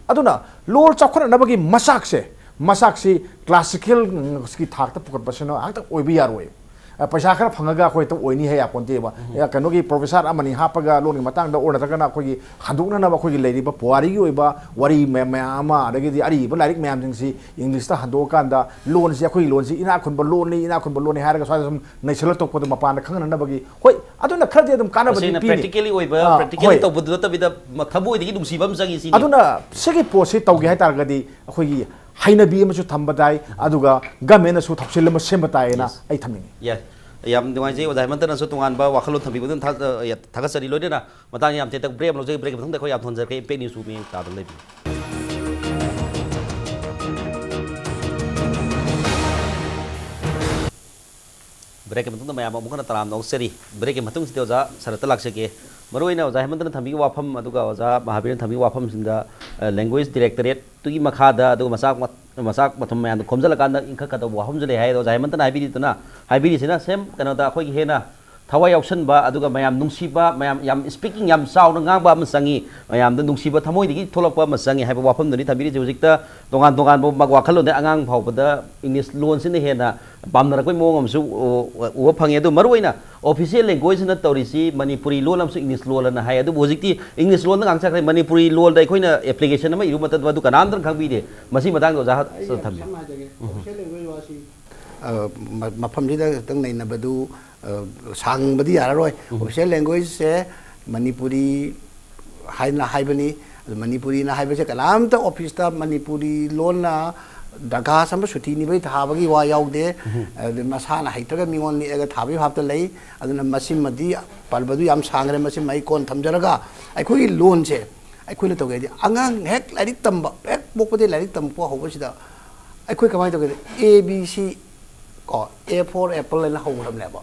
ꯑꯗꯨꯅ ꯂꯣꯜ ꯆꯥꯎꯈꯠꯅꯅꯕꯒꯤ ꯃꯆꯥꯛꯁꯦ, ꯃꯆꯥꯛꯁꯤ classicalꯒꯤ ꯊꯥꯛꯇ ꯄꯨꯈꯠꯄꯁꯤꯅ ꯉꯥꯛꯇ ꯑꯣꯏꯕ ꯌꯥꯔꯣꯏ꯫ ꯑ, ꯄꯩꯁꯥ ꯈꯔ ꯐꯪꯉꯒ ꯑꯩꯈꯣꯏ ꯍꯦꯛꯇ ꯑꯣꯏꯅꯤ ꯍꯥꯏ ꯌꯥꯄꯣꯟꯇꯦꯕ꯫ ꯑ, ꯀꯩꯅꯣꯒꯤ professor ꯑꯃꯅꯤ ꯍꯥꯞꯄꯒ ꯂꯣꯟꯒꯤ ꯃꯇꯥꯡꯗ ꯑꯣꯏꯔ ꯅꯠꯇ꯭ꯔꯒꯅ ꯑꯩꯈꯣꯏꯒꯤ ꯍꯟꯗꯣꯛꯅꯅꯕ ꯑꯩꯈꯣꯏꯒꯤ ꯂꯩꯔꯤꯕ ꯄꯨꯋꯥꯔꯤꯒꯤ ꯑꯣꯏꯕ ꯋꯥꯔꯤ ꯃꯌꯥꯝ, ꯃꯌꯥꯝ ꯑꯃ, ꯑꯗꯒꯤꯗꯤ ꯑꯔꯤꯕ ꯂꯥꯏꯔꯤꯛ ꯃꯌꯥꯝꯁꯤꯡꯁꯤ Englishꯇ ꯍꯟꯗꯣꯛꯑꯀꯥꯟꯗ ꯂꯣꯟꯁꯤ, ꯑꯩꯈꯣꯏꯒꯤ ꯂꯣꯟꯁꯤ ꯏꯅꯥꯛ ꯈꯨꯟꯕ ꯂꯣꯟꯅꯤ, ꯏꯅꯥꯛ ꯈꯨꯟꯕ ꯂꯣꯟꯅꯤ ꯍꯥꯏꯔꯒ ꯁ꯭ꯋꯥꯏꯗ ꯁꯨꯝ ꯅꯩꯁꯜꯂ ꯇꯣꯛꯄꯗꯣ ꯃꯄꯥꯟꯗ ꯈꯪꯅꯅꯕꯒꯤ, ꯍꯣꯏ, ꯑꯗꯨꯅ ꯈꯔꯗꯤ ꯑꯗꯨꯝ ꯀꯥꯟꯅꯕꯗꯤ ꯇꯁꯦꯡꯅ ꯄꯤꯅꯤ꯫ Practically ꯑꯣꯏꯕ, ꯑꯥ, practically ꯍꯣꯏ꯫ ꯇꯧꯕꯗꯨ ꯅꯠꯇꯕꯤꯗ ꯃ-, ꯊꯃꯣꯏꯗꯒꯤ ꯅꯨꯡꯁꯤꯕ ꯑꯃ ꯆꯪꯉꯤ ꯁꯤꯅꯤ꯫ ꯑꯗꯨꯅ ꯁꯤꯒꯤ ꯄꯣꯠꯁꯤ ꯇꯧꯒꯦ ꯍꯥꯏ ꯇꯥꯔꯒꯗꯤ ꯑꯩꯈꯣꯏꯒꯤ ꯍꯩꯅꯕꯤ ꯑꯃꯁꯨ ꯊꯝꯕ ꯇꯥꯏ, ꯑꯗꯨꯒ governmentꯅꯁꯨ ꯊꯧꯁꯤꯜ ꯑꯃ ꯁꯦꯝꯕ ꯇꯥꯏꯌꯦꯅ Yes. ꯑꯩ ꯊꯝꯅꯤꯡꯉꯤ꯫ ꯌꯥꯏ꯫ ꯌꯥꯝ ꯅꯨꯡꯉꯥꯏꯖꯩ ꯑꯣꯖꯥ ꯍꯦꯃꯟꯇꯅꯁꯨ ꯇꯣꯉꯥꯟꯕ ꯋꯥꯈꯜꯂꯣꯟ ꯊꯝꯕꯤꯕꯗꯨ ꯊꯥ-, ꯑ, ꯊꯥꯒꯠꯆꯔꯤ꯫ ꯂꯣꯏꯅꯅ ꯃꯇꯥꯡ ꯌꯥꯝ ꯇꯦꯟꯇꯛ break ꯑꯃ ꯂꯧꯖꯒꯦ꯫ Breakꯀꯤ ꯃꯇꯨꯡꯗ ꯑꯩꯈꯣꯏ ꯌꯥꯝ ꯊꯣꯟꯖꯔꯛꯀꯦ꯫ Impact Newsꯄꯨ ꯃꯤꯠꯌꯦꯡ ꯇꯥꯗꯨꯅ ꯂꯩꯕꯤꯌꯨ꯫ Breakꯀꯤ ꯃꯇꯨꯡꯗ ꯃꯌꯥꯝ ꯑꯃꯨꯛ ꯍꯟꯅ ꯇꯔꯥꯝꯅ ꯑꯣꯛꯆꯔꯤ꯫ Breakꯀꯤ ꯃꯇꯨꯡꯁꯤꯗ ꯑꯣꯖꯥ ꯁꯔꯠꯇ ꯂꯥꯛꯆꯒꯦ꯫ ꯃꯔꯨꯑꯣꯏꯅ ꯑꯣꯖꯥ ꯍꯦꯃꯟꯇꯅ ꯊꯝꯕꯤꯈꯤꯕ ꯋꯥꯐꯝ ꯑꯗꯨꯒ ꯑꯣꯖꯥ ꯃꯍꯥꯕꯤꯔꯅ ꯊꯝꯕꯤꯈꯤꯕ ꯋꯥꯐꯝꯁꯤꯡꯗ, ꯑ, Language Directorateꯇꯨꯒꯤ ꯃꯈꯥꯗ ꯑꯗꯨꯒ ꯃꯆꯥꯛ ꯃ-, ꯃꯆꯥꯛ ꯃꯊꯨꯝ ꯃꯌꯥꯝꯗꯣ ꯈꯣꯝꯖꯤꯜꯂꯀꯥꯟꯗ ꯏꯟꯈꯠꯀꯗꯧꯕ ꯋꯥꯐꯝꯁꯨ ꯂꯩ ꯍꯥꯏ꯫ ꯑꯗꯣ ꯑꯣꯖꯥ ꯍꯦꯃꯟꯇꯅ ꯍꯥꯏꯕꯤꯔꯤꯗꯨꯅ, ꯍꯥꯏꯕꯤꯔꯤꯁꯤꯅ same ꯀꯩꯅꯣꯗ ꯑꯩꯈꯣꯏꯒꯤ ꯍꯦꯟꯅ ꯊꯋꯥꯏ ꯌꯥꯎꯁꯟꯕ, ꯑꯗꯨꯒ ꯃꯌꯥꯝ ꯅꯨꯡꯁꯤꯕ, ꯃꯌꯥꯝ ꯌꯥꯝ speaking ꯌꯥꯝ ꯆꯥꯎꯅ ꯉꯥꯡꯕ ꯑꯃ ꯆꯪꯉꯤ, ꯃꯌꯥꯝꯗ ꯅꯨꯡꯁꯤꯕ ꯊꯃꯣꯏꯗꯒꯤ ꯊꯣꯛꯂꯛꯄ ꯑꯃ ꯆꯪꯉꯤ ꯍꯥꯏꯕ ꯋꯥꯐꯝꯗꯨꯅꯤ ꯊꯝꯕꯤꯔꯤꯁꯦ꯫ ꯍꯧꯖꯤꯛꯇ ꯇꯣꯉꯥꯟ ꯇꯣꯉꯥꯟꯕ ꯃ-, ꯋꯥꯈꯜꯂꯣꯟꯗ ꯑꯉꯥꯡ ꯐꯥꯎꯕꯗ English ꯂꯣꯟꯁꯤꯅ ꯍꯦꯟꯅ ꯄꯥꯝꯅꯔꯛꯄꯒꯤ ꯃꯑꯣꯡ ꯑꯃꯁꯨ ꯎ-, ꯎꯕ ꯐꯪꯉꯤ꯫ ꯑꯗꯨ ꯃꯔꯨꯑꯣꯏꯅ official languageꯅ ꯇꯧꯔꯤꯁꯤ ꯃꯅꯤꯄꯨꯔꯤ ꯂꯣꯟ ꯑꯃꯁꯨꯡ English ꯂꯣꯟ ꯑꯅ ꯍꯥꯏ꯫ ꯑꯗꯨꯕꯨ ꯍꯧꯖꯤꯛꯇꯤ English ꯂꯣꯟꯗ ꯉꯥꯛ ꯆꯠꯈ꯭ꯔꯦ꯫ ꯃꯅꯤꯄꯨꯔꯤ ꯂꯣꯟꯗ ꯑꯩꯈꯣꯏꯅ application ꯑꯃ ꯏꯔꯨꯕ ꯃꯇꯝꯗ ꯃꯗꯨ ꯀꯅꯥꯝꯇꯅ ꯈꯪꯕꯤꯗꯦ꯫ ꯃꯁꯤ ꯃꯇꯥꯡꯗ ꯑꯣꯖꯥ ꯑꯩ ꯌꯥꯝ ꯊꯝꯕꯤꯌꯨ꯫ ꯁꯝꯅ ꯍꯥꯏꯖꯒꯦ꯫ ꯎꯝ꯫ Official language ꯋꯥꯁꯤ ꯑ, ꯃ-, ꯃꯐꯝꯁꯤꯗ ꯈꯤꯇꯪ ꯅꯩꯅꯕꯗꯨ, ꯁꯥꯡꯕꯗꯤ ꯌꯥꯔꯔꯣꯏ꯫ ꯑꯣꯐꯤꯁꯤꯌꯦꯜ ꯂꯦꯡꯒ꯭ꯋꯦꯖꯁꯦ ꯃꯅꯤꯄꯨꯔꯤ ꯍꯥꯏꯅ ꯍꯥꯏꯕꯅꯤ꯫ ꯑꯗꯨ ꯃꯅꯤꯄꯨꯔꯤꯅ ꯍꯥꯏꯕꯁꯦ ꯀꯅꯥꯝꯇ ꯑꯣꯐꯤꯁꯇ ꯃꯅꯤꯄꯨꯔꯤ ꯂꯣꯟꯅ ꯗꯔꯈꯥꯁ ꯑꯃ ꯁꯨꯇꯤ ꯅꯤꯕꯩ ꯊꯥꯕꯒꯤ ꯋꯥ ꯌꯥꯎꯗꯦ꯫ ꯑꯗꯨ ꯃꯁꯥꯅ ꯍꯩꯇ꯭ꯔꯒ ꯃꯤꯉꯣꯟ ꯅꯦꯛꯑꯒ ꯊꯥꯕꯒꯤ ꯚꯥꯞꯇ ꯂꯩ꯫ ꯑꯗꯨꯅ ꯃꯁꯤꯃꯗꯤ ꯄꯜꯕꯗꯨ ꯌꯥꯝ ꯁꯥꯡꯈ꯭ꯔꯦ꯫ ꯃꯁꯤꯃ ꯑꯩ ꯀꯣꯟ ꯊꯝꯖꯔꯒ, ꯑꯩꯈꯣꯏꯒꯤ ꯂꯣꯟꯁꯦ ꯑꯩꯈꯣꯏꯅ ꯇꯧꯒꯦ ꯍꯥꯏꯗꯤ, ꯑꯉꯥꯡ ꯍꯦꯛ ꯂꯥꯏꯔꯤꯛ ꯇꯝꯕ, ꯍꯦꯛ ꯄꯣꯛꯄꯗꯒꯤ ꯂꯥꯏꯔꯤꯛ ꯇꯝꯕ ꯍꯧꯕꯁꯤꯗ ꯑꯩꯈꯣꯏ ꯀꯃꯥꯏꯅ ꯇꯧꯒꯦ? A B C, ꯀꯣ, A for apple ꯍꯥꯏꯅ ꯍꯧꯈ꯭ꯔꯕꯅꯦꯕ꯫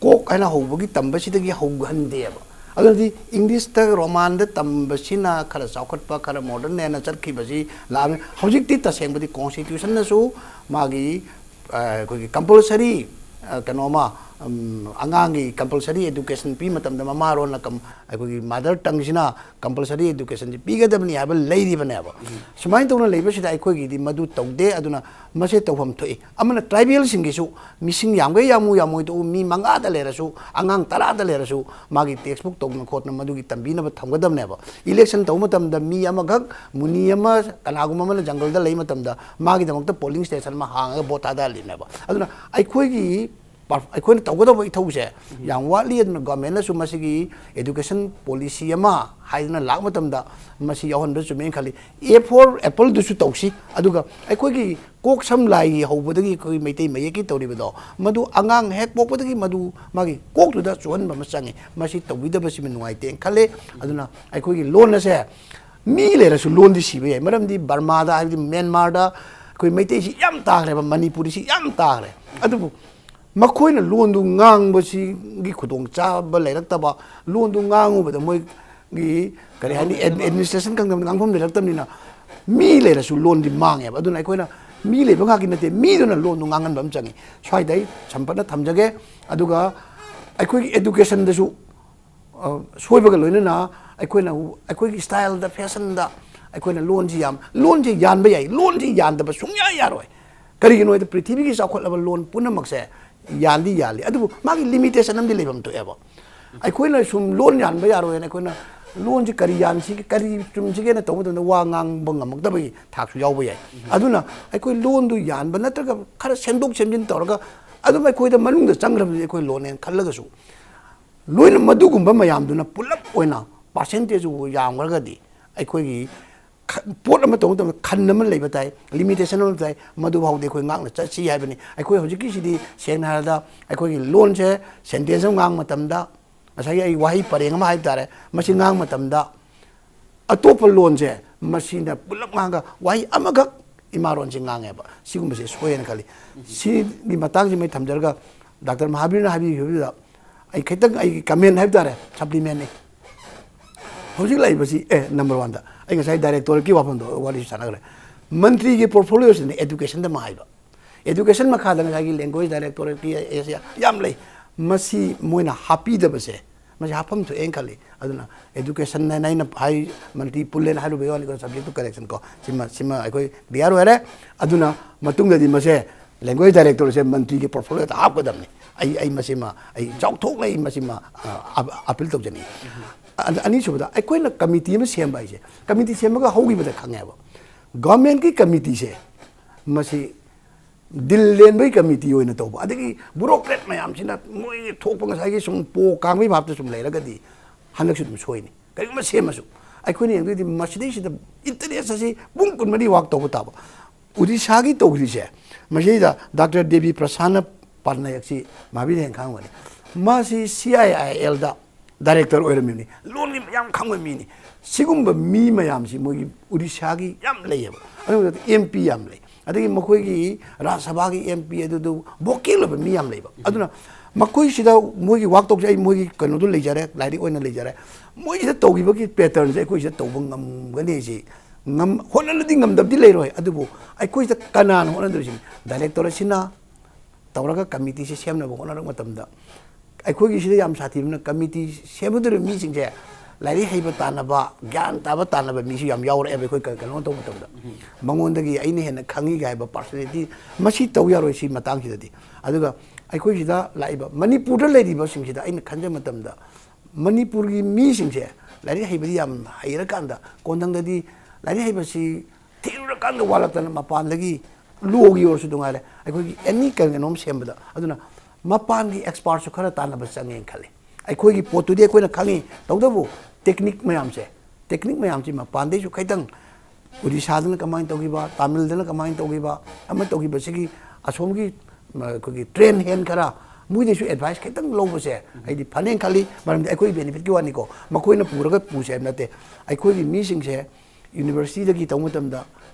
ꯀꯣꯛ ꯍꯥꯏꯅ ꯍꯧꯕꯒꯤ ꯇꯝꯕꯁꯤꯗꯒꯤ ꯍꯧꯍꯟꯗꯦꯕ꯫ ꯑꯗꯨꯅꯗꯤ ꯏꯪꯂꯤꯁꯇ, ꯔꯣꯃꯥꯟꯗ ꯇꯝꯕꯁꯤꯅ ꯈꯔ ꯆꯥꯎꯈꯠꯄ, ꯈꯔ ꯃꯣꯗꯔꯟ ꯍꯥꯏꯅ ꯆꯠꯈꯤꯕꯁꯤ ꯂꯥꯛꯑꯕꯅꯤ꯫ ꯍꯧꯖꯤꯛꯇꯤ ꯇꯁꯦꯡꯕꯗꯤ ꯀꯣꯟꯁꯇꯤꯇ꯭ꯌꯨꯁꯟꯅꯁꯨ ꯃꯥꯒꯤ, ꯑ, ꯑꯩꯈꯣꯏꯒꯤ ꯀꯝꯄꯜꯁꯔꯤ, ꯑ, ꯀꯩꯅꯣꯃ, ꯎꯝ, ꯑꯉꯥꯡꯒꯤ ꯀꯝꯄꯜꯁꯔꯤ ꯑꯦꯗꯨꯀꯦꯁꯟ ꯄꯤ ꯃꯇꯝꯗ ꯃꯃꯥꯔꯣꯟꯅ ꯀꯝ-, ꯑꯩꯈꯣꯏꯒꯤ ꯃꯥꯗꯔ ꯇꯪꯁꯤꯅ ꯀꯝꯄꯜꯁꯔꯤ ꯑꯦꯗꯨꯀꯦꯁꯟꯁꯤ ꯄꯤꯒꯗꯕꯅꯤ ꯍꯥꯏꯕ ꯂꯩꯔꯤꯕꯅꯦꯕ꯫ ꯁꯨꯃꯥꯏꯅ ꯇꯧꯅ ꯂꯩꯕꯁꯤꯗ ꯑꯩꯈꯣꯏꯒꯤꯗꯤ ꯃꯗꯨ ꯇꯧꯗꯦ꯫ ꯑꯗꯨꯅ ꯃꯁꯦ ꯇꯧꯐꯝ ꯊꯣꯛꯏ꯫ ꯑꯃꯅ ꯇ꯭ꯔꯥꯏꯕꯦꯜꯁꯤꯡꯒꯤꯁꯨ, ꯃꯤꯁꯤꯡ ꯌꯥꯝꯒꯦ ꯌꯥꯝꯃꯨ ꯌꯥꯝꯃꯣꯏ ꯇꯣꯛꯎ, ꯃꯤ ꯃꯉꯥꯗ ꯂꯩꯔꯁꯨ, ꯑꯉꯥꯡ ꯇꯔꯥꯗ ꯂꯩꯔꯁꯨ, ꯃꯥꯒꯤ ꯇꯦꯛꯁꯕꯨꯛ ꯇꯧꯗꯅ ꯈꯣꯠꯇꯅ ꯃꯗꯨꯒꯤ ꯇꯝꯕꯤꯅꯕ ꯊꯝꯒꯗꯕꯅꯦꯕ꯫ ꯏꯂꯦꯛꯁꯟ ꯇꯧꯕ ꯃꯇꯝꯗ ꯃꯤ ꯑꯃꯈꯛ, ꯃꯨꯅꯤ ꯑꯃ, ꯀꯅꯥꯒꯨꯝꯕ ꯑꯃꯅ ꯖꯪꯒꯜꯗ ꯂꯩ ꯃꯇꯝꯗ ꯃꯥꯒꯤꯗꯃꯛꯇ ꯄꯣꯂꯤꯡ ꯁ꯭ꯇꯦꯁꯟ ꯑꯃ ꯍꯥꯡꯉꯒ ꯚꯣꯠ ꯊꯥꯗꯍꯜꯂꯤꯅꯦꯕ꯫ ꯑꯗꯨꯅ ꯑꯩꯈꯣꯏꯒꯤ ꯄꯔ-, ꯑꯩꯈꯣꯏꯅ ꯇꯧꯒꯗꯕ ꯏꯊꯧꯁꯦ ꯌꯥꯝ ꯋꯥꯠꯂꯤ꯫ ꯑꯗꯨꯅ ꯒꯚꯔꯟꯃꯦꯟꯠꯅꯁꯨ ꯃꯁꯤꯒꯤ ꯑꯦꯗꯨꯀꯦꯁꯟ ꯄꯣꯂꯤꯁꯤ ꯑꯃ ꯍꯥꯏꯗꯅ ꯂꯥꯛꯄ ꯃꯇꯝꯗ ꯃꯁꯤ ꯌꯥꯎꯍꯟꯕ ꯆꯨꯝꯃꯦꯅ ꯈꯜꯂꯤ꯫ A for appleꯗꯨꯁꯨ ꯇꯧꯁꯤ, ꯑꯗꯨꯒ ꯑꯩꯈꯣꯏꯒꯤ ꯀꯣꯛ ꯁꯝ ꯂꯥꯏꯒꯤ ꯍꯧꯕꯗꯒꯤ ꯑꯩꯈꯣꯏ ꯃꯩꯇꯩ ꯃꯌꯦꯛꯀꯤ ꯇꯧꯔꯤꯕꯗꯣ, ꯃꯗꯨ ꯑꯉꯥꯡ ꯍꯦꯛ ꯄꯣꯛꯄꯗꯒꯤ ꯃꯗꯨ ꯃꯥꯒꯤ ꯀꯣꯛꯇꯨꯗ ꯆꯨꯍꯟꯕ ꯑꯃ ꯆꯪꯉꯤ꯫ ꯃꯁꯤ ꯇꯧꯕꯤꯗꯕꯁꯤ ꯅꯨꯡꯉꯥꯏꯇꯦꯅ ꯈꯜꯂꯤ꯫ ꯑꯗꯨꯅ ꯑꯩꯈꯣꯏꯒꯤ ꯂꯣꯟ ꯑꯁꯦ ꯃꯤ ꯂꯩꯔꯁꯨ ꯂꯣꯟꯗꯤ ꯁꯤꯕ ꯌꯥꯏ꯫ ꯃꯔꯝꯗꯤ ꯕꯔꯃꯥꯗ, ꯍꯥꯏꯕꯗꯤ ꯃ꯭ꯌꯥꯟꯃꯥꯔꯗ, ꯑꯩꯈꯣꯏ ꯃꯩꯇꯩꯁꯤ ꯌꯥꯝ ꯇꯥꯈ꯭ꯔꯦꯕ, ꯃꯅꯤꯄꯨꯔꯤꯁꯤ ꯌꯥꯝ ꯇꯥꯈ꯭ꯔꯦ꯫ ꯑꯗꯨꯕꯨ ꯃꯈꯣꯏꯅ ꯂꯣꯟꯗꯨ ꯉꯥꯡꯕꯁꯤꯒꯤ ꯈꯨꯗꯣꯡꯆꯥꯕ ꯂꯩꯔꯛꯇꯕ, ꯂꯣꯟꯗꯨ ꯉꯥꯡꯉꯨꯕꯗ ꯃꯣꯏꯒꯤ, ꯀꯔꯤ ꯍꯥꯏꯅꯤ, ꯑꯦꯗ-, ꯑꯦꯗꯃꯤꯅꯤꯁꯇ꯭ꯔꯦꯁꯟ ꯈꯪꯗꯕꯅꯤꯅ, ꯉꯥꯡꯐꯝ ꯂꯩꯔꯛꯇꯕꯅꯤꯅ ꯃꯤ ꯂꯩꯔꯁꯨ ꯂꯣꯟꯗꯤ ꯃꯥꯡꯉꯦꯕ꯫ ꯑꯗꯨꯅ ꯑꯩꯈꯣꯏꯅ ꯃꯤ ꯂꯩꯕ ꯉꯥꯛꯀꯤ ꯅꯠꯇꯦ, ꯃꯤꯗꯨꯅ ꯂꯣꯟꯗꯨ ꯉꯥꯡꯍꯟꯕ ꯑꯃ ꯆꯪꯉꯤ꯫ ꯁ꯭ꯋꯥꯏꯗ ꯑꯩ ꯁꯝꯄꯠꯅ ꯊꯝꯖꯒꯦ꯫ ꯑꯗꯨꯒ ꯑꯩꯈꯣꯏꯒꯤ ꯑꯦꯗꯨꯀꯦꯁꯟꯗꯁꯨ, ꯑ, ꯁꯣꯏꯕꯒ ꯂꯣꯏꯅꯅ ꯑꯩꯈꯣꯏꯅ ꯑꯩꯈꯣꯏꯒꯤ ꯁ꯭ꯇꯥꯏꯜꯗ, ꯐꯦꯁꯟꯗ ꯑꯩꯈꯣꯏꯅ ꯂꯣꯟꯁꯤ ꯌꯥꯝ, ꯂꯣꯟꯁꯤ ꯌꯥꯟꯕ ꯌꯥꯏ, ꯂꯣꯟꯁꯤ ꯌꯥꯟꯗꯕ ꯁꯨꯡꯌꯥ ꯌꯥꯔꯣꯏ꯫ ꯀꯔꯤꯒꯤꯅꯣ ꯍꯥꯏꯗ, ꯄ꯭ꯔꯤꯊꯤꯕꯤꯒꯤ ꯆꯥꯎꯈꯠꯂꯕ ꯂꯣꯟ ꯄꯨꯝꯅꯃꯛꯁꯦ ꯌꯥꯟꯗꯤ ꯌꯥꯜꯂꯤ, ꯑꯗꯨꯕꯨ ꯃꯥꯒꯤ ꯂꯤꯃꯤꯇꯦꯁꯟ ꯑꯃꯗꯤ ꯂꯩꯐꯝ ꯊꯣꯛꯑꯦꯕ꯫ ꯑꯩꯈꯣꯏꯅ ꯁꯨꯝ ꯂꯣꯟ ꯌꯥꯟꯕ ꯌꯥꯔꯣꯏꯅ ꯑꯩꯈꯣꯏꯅ ꯂꯣꯟꯁꯤ ꯀꯔꯤ ꯌꯥꯟꯁꯤꯒꯦ, ꯀꯔꯤ ꯆꯨꯝꯁꯤꯒꯦꯅ ꯇꯧꯕ ꯃꯇꯝꯗ ꯋꯥ ꯉꯥꯡꯕ ꯉꯝꯃꯛꯇꯕꯒꯤ ꯊꯥꯛꯁꯨ ꯌꯥꯎꯕ ꯌꯥꯏ꯫ ꯑꯗꯨꯅ ꯑꯩꯈꯣꯏ ꯂꯣꯟꯗꯨ ꯌꯥꯟꯕ ꯅꯠꯇ꯭ꯔꯒ ꯈꯔ ꯁꯦꯝꯗꯣꯛ ꯁꯦꯝꯖꯤꯟ ꯇꯧꯔꯒ ꯑꯗꯨꯝ ꯑꯩꯈꯣꯏꯗ ꯃꯅꯨꯡꯗ ꯆꯪꯈ꯭ꯔꯕꯗꯤ ꯑꯩꯈꯣꯏ ꯂꯣꯟꯅꯦꯅ ꯈꯜꯂꯒꯁꯨ, ꯂꯣꯏꯅ ꯃꯗꯨꯒꯨꯝꯕ ꯃꯌꯥꯝꯗꯨꯅ ꯄꯨꯂꯞ ꯑꯣꯏꯅ percentage ꯌꯥꯝꯈ꯭ꯔꯒꯗꯤ ꯑꯩꯈꯣꯏꯒꯤ ꯈ- ꯄꯣꯠ ꯑꯃ ꯇꯧꯕ ꯃꯇꯝꯗ ꯈꯟ ꯑꯃ ꯂꯩꯕ ꯇꯥꯏ, limitation ꯑꯃ ꯇꯥꯏ, ꯃꯗꯨꯐꯥꯎꯗꯤ ꯑꯩꯈꯣꯏ ꯉꯥꯛꯅ ꯆꯠꯁꯤ ꯍꯥꯏꯕꯅꯤ꯫ ꯑꯩꯈꯣꯏ ꯍꯧꯖꯤꯛꯀꯤꯁꯤꯗꯤ ꯁꯦꯡꯅ ꯍꯥꯏꯔꯕꯗ ꯑꯩꯈꯣꯏꯒꯤ ꯂꯣꯟꯁꯦ sentence ꯑꯃ ꯉꯥꯡꯕ ꯃꯇꯝꯗ, ꯉꯁꯥꯏꯒꯤ ꯑꯩ ꯋꯥꯍꯩ ꯄꯔꯦꯡ ꯑꯃ ꯍꯥꯏꯕ ꯇꯥꯔꯦ, ꯃꯁꯤ ꯉꯥꯡꯕ ꯃꯇꯝꯗ ꯑꯇꯣꯞꯄ ꯂꯣꯟꯁꯦ ꯃꯁꯤꯅ ꯄꯨꯂꯞ ꯉꯥꯡꯉꯒ ꯋꯥꯍꯩ ꯑꯃꯈꯛ ꯏꯃꯥꯔꯣꯟꯁꯦ ꯉꯥꯡꯉꯦꯕ꯫ ꯁꯤꯒꯨꯝꯕꯁꯦ ꯁꯣꯏꯌꯦꯅ ꯈꯜꯂꯤ꯫ ꯁꯤꯒꯤ ꯃꯇꯥꯡꯁꯤ ꯃꯩ ꯊꯝꯖꯔꯒ, ꯗꯥꯛꯇꯔ ꯃꯍꯥꯕꯤꯔꯅ ꯍꯥꯏꯕꯤꯈꯤꯕꯗꯨꯗ ꯑꯩ ꯈꯤꯇꯪ ꯑꯩꯒꯤ comment ꯍꯥꯏꯕ ꯇꯥꯔꯦ, supplement ꯅꯤ꯫ ꯍꯧꯖꯤꯛ ꯂꯥꯛꯏꯕꯁꯤ, ꯑꯦ, number one ꯗ ꯑꯩ ꯉꯁꯥꯏ director ꯀꯤ ꯋꯥꯐꯝꯗꯣ ꯋꯥꯔꯤꯁꯨ ꯁꯥꯟꯅꯈ꯭ꯔꯦ꯫ ꯃꯟꯇ꯭ꯔꯤꯒꯤ portfolio ꯁꯤꯅ education ꯗ ꯑꯃ ꯍꯥꯏꯕ, education ꯃꯈꯥꯗ ꯉꯁꯥꯏꯒꯤ language director ꯀꯤ ꯑꯦ ꯁꯤ ꯌꯥꯝ ꯂꯩ꯫ ꯃꯁꯤ ꯃꯣꯏꯅ ꯍꯥꯞꯄꯤꯗꯕꯁꯦ ꯃꯁꯤ ꯍꯥꯞꯐꯝ ꯊꯣꯛꯑꯦꯅ ꯈꯜꯂꯤ꯫ ꯑꯗꯨꯅ education ꯍꯥꯏꯅ ꯑꯩꯅ ꯍꯥꯏ, ꯃꯟꯇ꯭ꯔꯤ ꯄꯨꯜꯂꯦꯅ ꯍꯥꯏꯔꯨꯕꯩ ꯋꯥꯅꯤꯀꯣ, subject to correction ꯀꯣ, ꯁꯤꯃ, ꯁꯤꯃ ꯑꯩꯈꯣꯏ clear ꯑꯣꯏꯔꯦ꯫ ꯑꯗꯨꯅ ꯃꯇꯨꯡꯗꯗꯤ ꯃꯁꯦ language director ꯁꯦ ꯃꯟꯇ꯭ꯔꯤꯒꯤ portfolio ꯗ ꯍꯥꯞꯀꯗꯕꯅꯤ꯫ ꯑꯩ, ꯑꯩ ꯃꯁꯤꯃ ꯑꯩ ꯆꯥꯎꯊꯣꯛꯅ ꯑꯩ ꯃꯁꯤꯃ, ꯑ, ꯑ-, appeal ꯇꯧꯖꯅꯤꯡꯉꯤ꯫ ꯑꯗ ꯑꯅꯤꯁꯨꯕꯗ ꯑꯩꯈꯣꯏꯅ committee ꯑꯃ ꯁꯦꯝꯕ ꯍꯥꯏꯁꯦ, committee ꯁꯦꯝꯕꯒ ꯍꯧꯈꯤꯕꯗ ꯈꯪꯉꯦꯕ, government ꯀꯤ committee ꯁꯦ ꯃꯁꯤ ꯗꯤꯜ ꯂꯦꯟꯕꯒꯤ committee ꯑꯣꯏꯅ ꯇꯧꯕ, ꯑꯗꯒꯤ bureaucrat ꯃꯌꯥꯝꯁꯤꯅ ꯃꯣꯏꯒꯤ ꯊꯣꯛꯄ ꯉꯁꯥꯏꯒꯤ ꯁꯨꯝ ꯄꯣ ꯀꯥꯡꯕꯩ ꯚꯥꯞꯇ ꯁꯨꯝ ꯂꯩꯔꯒꯗꯤ ꯍꯟꯗꯛꯁꯨ ꯑꯗꯨꯝ ꯁꯣꯏꯅꯤ꯫ ꯀꯔꯤꯒꯨꯝꯕ ꯁꯦꯝꯃꯁꯨ ꯑꯩꯈꯣꯏꯅ ꯌꯦꯡꯗꯣꯏꯗꯤ ꯃꯁꯤꯗꯩꯁꯤꯗ interest ꯑꯁꯤ ꯄꯨꯡ ꯀꯨꯟꯃꯔꯤ work ꯇꯧꯕ ꯇꯥꯕ꯫ ꯑꯣꯗꯤꯁꯥꯒꯤ ꯇꯧꯔꯤꯁꯦ, ꯃꯁꯤꯗ ꯗꯥꯛꯇꯔ ꯗꯦꯕꯤ ꯄ꯭ꯔꯁꯥꯟꯅ ꯄꯥꯟꯅꯌꯛꯁꯤ ꯃꯍꯥꯕꯤꯔ ꯍꯦꯟꯈꯥꯡꯕꯅꯤ꯫ ꯃꯥꯁꯤ C I I L the director ꯑꯣꯏꯔꯝꯃꯤꯕꯅꯤ꯫ ꯂꯣꯟꯒꯤ ꯌꯥꯝ ꯈꯪꯕ ꯃꯤꯅꯤ꯫ ꯁꯤꯒꯨꯝꯕ ꯃꯤ ꯃꯌꯥꯝꯁꯤ ꯃꯣꯏꯒꯤ ꯑꯣꯗꯤꯁꯥꯒꯤ ꯌꯥꯝ ꯂꯩꯌꯦꯕ꯫ ꯑꯗꯨꯒ M P ꯌꯥꯝ ꯂꯩ꯫ ꯑꯗꯒꯤ ꯃꯈꯣꯏꯒꯤ ꯔꯥꯖ꯭ꯌ ꯁꯚꯥꯒꯤ M P ꯑꯗꯨꯗꯨ vocal ꯑꯣꯏꯕ ꯃꯤ ꯌꯥꯝ ꯂꯩꯕ꯫ ꯑꯗꯨꯅ ꯃꯈꯣꯏꯁꯤꯗ ꯃꯣꯏꯒꯤ work ꯇꯧꯕꯁꯦ ꯑꯩ ꯃꯣꯏꯒꯤ ꯀꯩꯅꯣꯗꯣ ꯂꯩꯖꯔꯦ, ꯂꯥꯏꯔꯤꯛ ꯑꯣꯏꯅ ꯂꯩꯖꯔꯦ꯫ ꯃꯣꯏꯁꯤꯗ ꯇꯧꯈꯤꯕꯒꯤ pattern ꯁꯦ ꯑꯩꯈꯣꯏꯁꯤꯗ ꯇꯧꯕ ꯉꯝꯒꯅꯤ ꯍꯥꯏꯁꯤ ꯉꯝ-, ꯍꯣꯠꯅꯔꯗꯤ ꯉꯝꯗꯕꯗꯤ ꯂꯩꯔꯣꯏ꯫ ꯑꯗꯨꯕꯨ ꯑꯩꯈꯣꯏꯁꯤꯗ ꯀꯅꯥꯅ ꯍꯣꯠꯅꯗꯣꯏꯁꯤꯅꯤ? Director ꯑꯁꯤꯅ ꯇꯧꯔꯒ committee ꯁꯦ ꯁꯦꯝꯅꯕ ꯍꯣꯠꯅꯔꯛꯄ ꯃꯇꯝꯗ, ꯑꯩꯈꯣꯏꯒꯤ ꯁꯤꯗ ꯌꯥꯝ ꯁꯥꯊꯤꯕꯅ committee ꯁꯦꯝꯒꯗꯧꯔꯤꯕ ꯃꯤꯁꯤꯡꯁꯦ ꯂꯥꯏꯔꯤꯛ ꯍꯩꯕ ꯇꯥꯟꯅꯕ, ꯒ꯭ꯌꯥꯟ ꯇꯥꯕ ꯇꯥꯟꯅꯕ ꯃꯤꯁꯨ ꯌꯥꯝ ꯌꯥꯎꯔꯛꯑꯦꯕ ꯑꯩꯈꯣꯏ ꯀ-, ꯀꯩꯅꯣ ꯇꯧꯕ ꯃꯇꯝꯗ꯫ ꯃꯉꯣꯟꯗꯒꯤ ꯑꯩꯅ ꯍꯦꯟꯅ ꯈꯪꯉꯤꯒ ꯍꯥꯏꯕ personality, ꯃꯁꯤ ꯇꯧ ꯌꯥꯔꯣꯏ ꯁꯤ ꯃꯇꯥꯡꯁꯤꯗꯗꯤ꯫ ꯑꯗꯨꯒ ꯑꯩꯈꯣꯏ ꯁꯤꯗ ꯂꯥꯛꯏꯕ ꯃꯅꯤꯄꯨꯔꯗ ꯂꯩꯔꯤꯕꯁꯤꯡꯁꯤꯗ ꯑꯩꯅ ꯈꯟꯖꯕ ꯃꯇꯝꯗ ꯃꯅꯤꯄꯨꯔꯒꯤ ꯃꯤꯁꯤꯡꯁꯦ ꯂꯥꯏꯔꯤꯛ ꯍꯩꯕꯗꯤ ꯌꯥꯝ ꯍꯩꯔꯀꯥꯟꯗ ꯀꯣꯟꯊꯪꯗꯗꯤ ꯂꯥꯏꯔꯤꯛ ꯍꯩꯕꯁꯤ ꯊꯤꯔꯨꯔꯀꯥꯟꯗ ꯋꯥꯠꯂꯛꯇꯅ ꯃꯄꯥꯟꯗꯒꯤ ꯂꯣꯒꯤ ꯑꯣꯏꯔꯁꯨ ꯅꯨꯡꯉꯥꯏꯔꯦ, ꯑꯩꯈꯣꯏꯒꯤ ꯑꯦꯅꯤ ꯀꯩꯅꯣꯝ ꯁꯦꯝꯕꯗ꯫ ꯑꯗꯨꯅ ꯃꯄꯥꯟꯒꯤ ꯑꯦꯛꯁꯄꯥꯔꯠꯁꯨ ꯈꯔ ꯇꯥꯟꯅꯕ ꯆꯪꯉꯦꯅ ꯈꯜꯂꯤ꯫ ꯑꯩꯈꯣꯏꯒꯤ ꯄꯣꯠꯇꯨꯗꯤ ꯑꯩꯈꯣꯏꯅ ꯈꯪꯉꯤ, ꯇꯧꯕꯇꯕꯨ ꯇꯦꯛꯅꯤꯛ ꯃꯌꯥꯝꯁꯦ, ꯇꯦꯛꯅꯤꯛ ꯃꯌꯥꯝꯁꯤ ꯃꯄꯥꯟꯗꯩꯁꯨ ꯈꯤꯇꯪ, ꯑꯣꯔꯤꯁꯥꯗꯅ ꯀꯃꯥꯏꯅ ꯇꯧꯈꯤꯕ, ꯇꯥꯃꯤꯜꯗꯅ ꯀꯃꯥꯏꯅ ꯇꯧꯈꯤꯕ, ꯑꯃ ꯇꯧꯈꯤꯕꯁꯤꯒꯤ ꯑꯁꯣꯝꯒꯤ, ꯃ, ꯑꯩꯈꯣꯏꯒꯤ ꯇ꯭ꯔꯦꯟ ꯍꯦꯟ ꯈꯔ, ꯃꯣꯏꯗꯩꯁꯨ ꯑꯦꯗꯚꯥꯏꯁ ꯈꯤꯇꯪ ꯂꯧꯕꯁꯦ ꯑꯩꯗꯤ ꯐꯅꯦꯅ ꯈꯜꯂꯤ꯫ ꯃꯔꯝꯗꯤ ꯑꯩꯈꯣꯏ ꯕꯦꯅꯤꯐꯤꯠꯀꯤ ꯋꯥꯅꯤꯀꯣ, ꯃꯈꯣꯏꯅ ꯄꯨꯔꯒ ꯄꯨꯁꯦ ꯍꯥꯏꯕ ꯅꯠꯇꯦ꯫ ꯑꯩꯈꯣꯏꯒꯤ ꯃꯤꯁꯤꯡꯁꯦ ꯌꯨꯅꯤꯚꯔꯁꯤꯇꯤꯗꯒꯤ ꯇꯧꯕ ꯃꯇꯝꯗ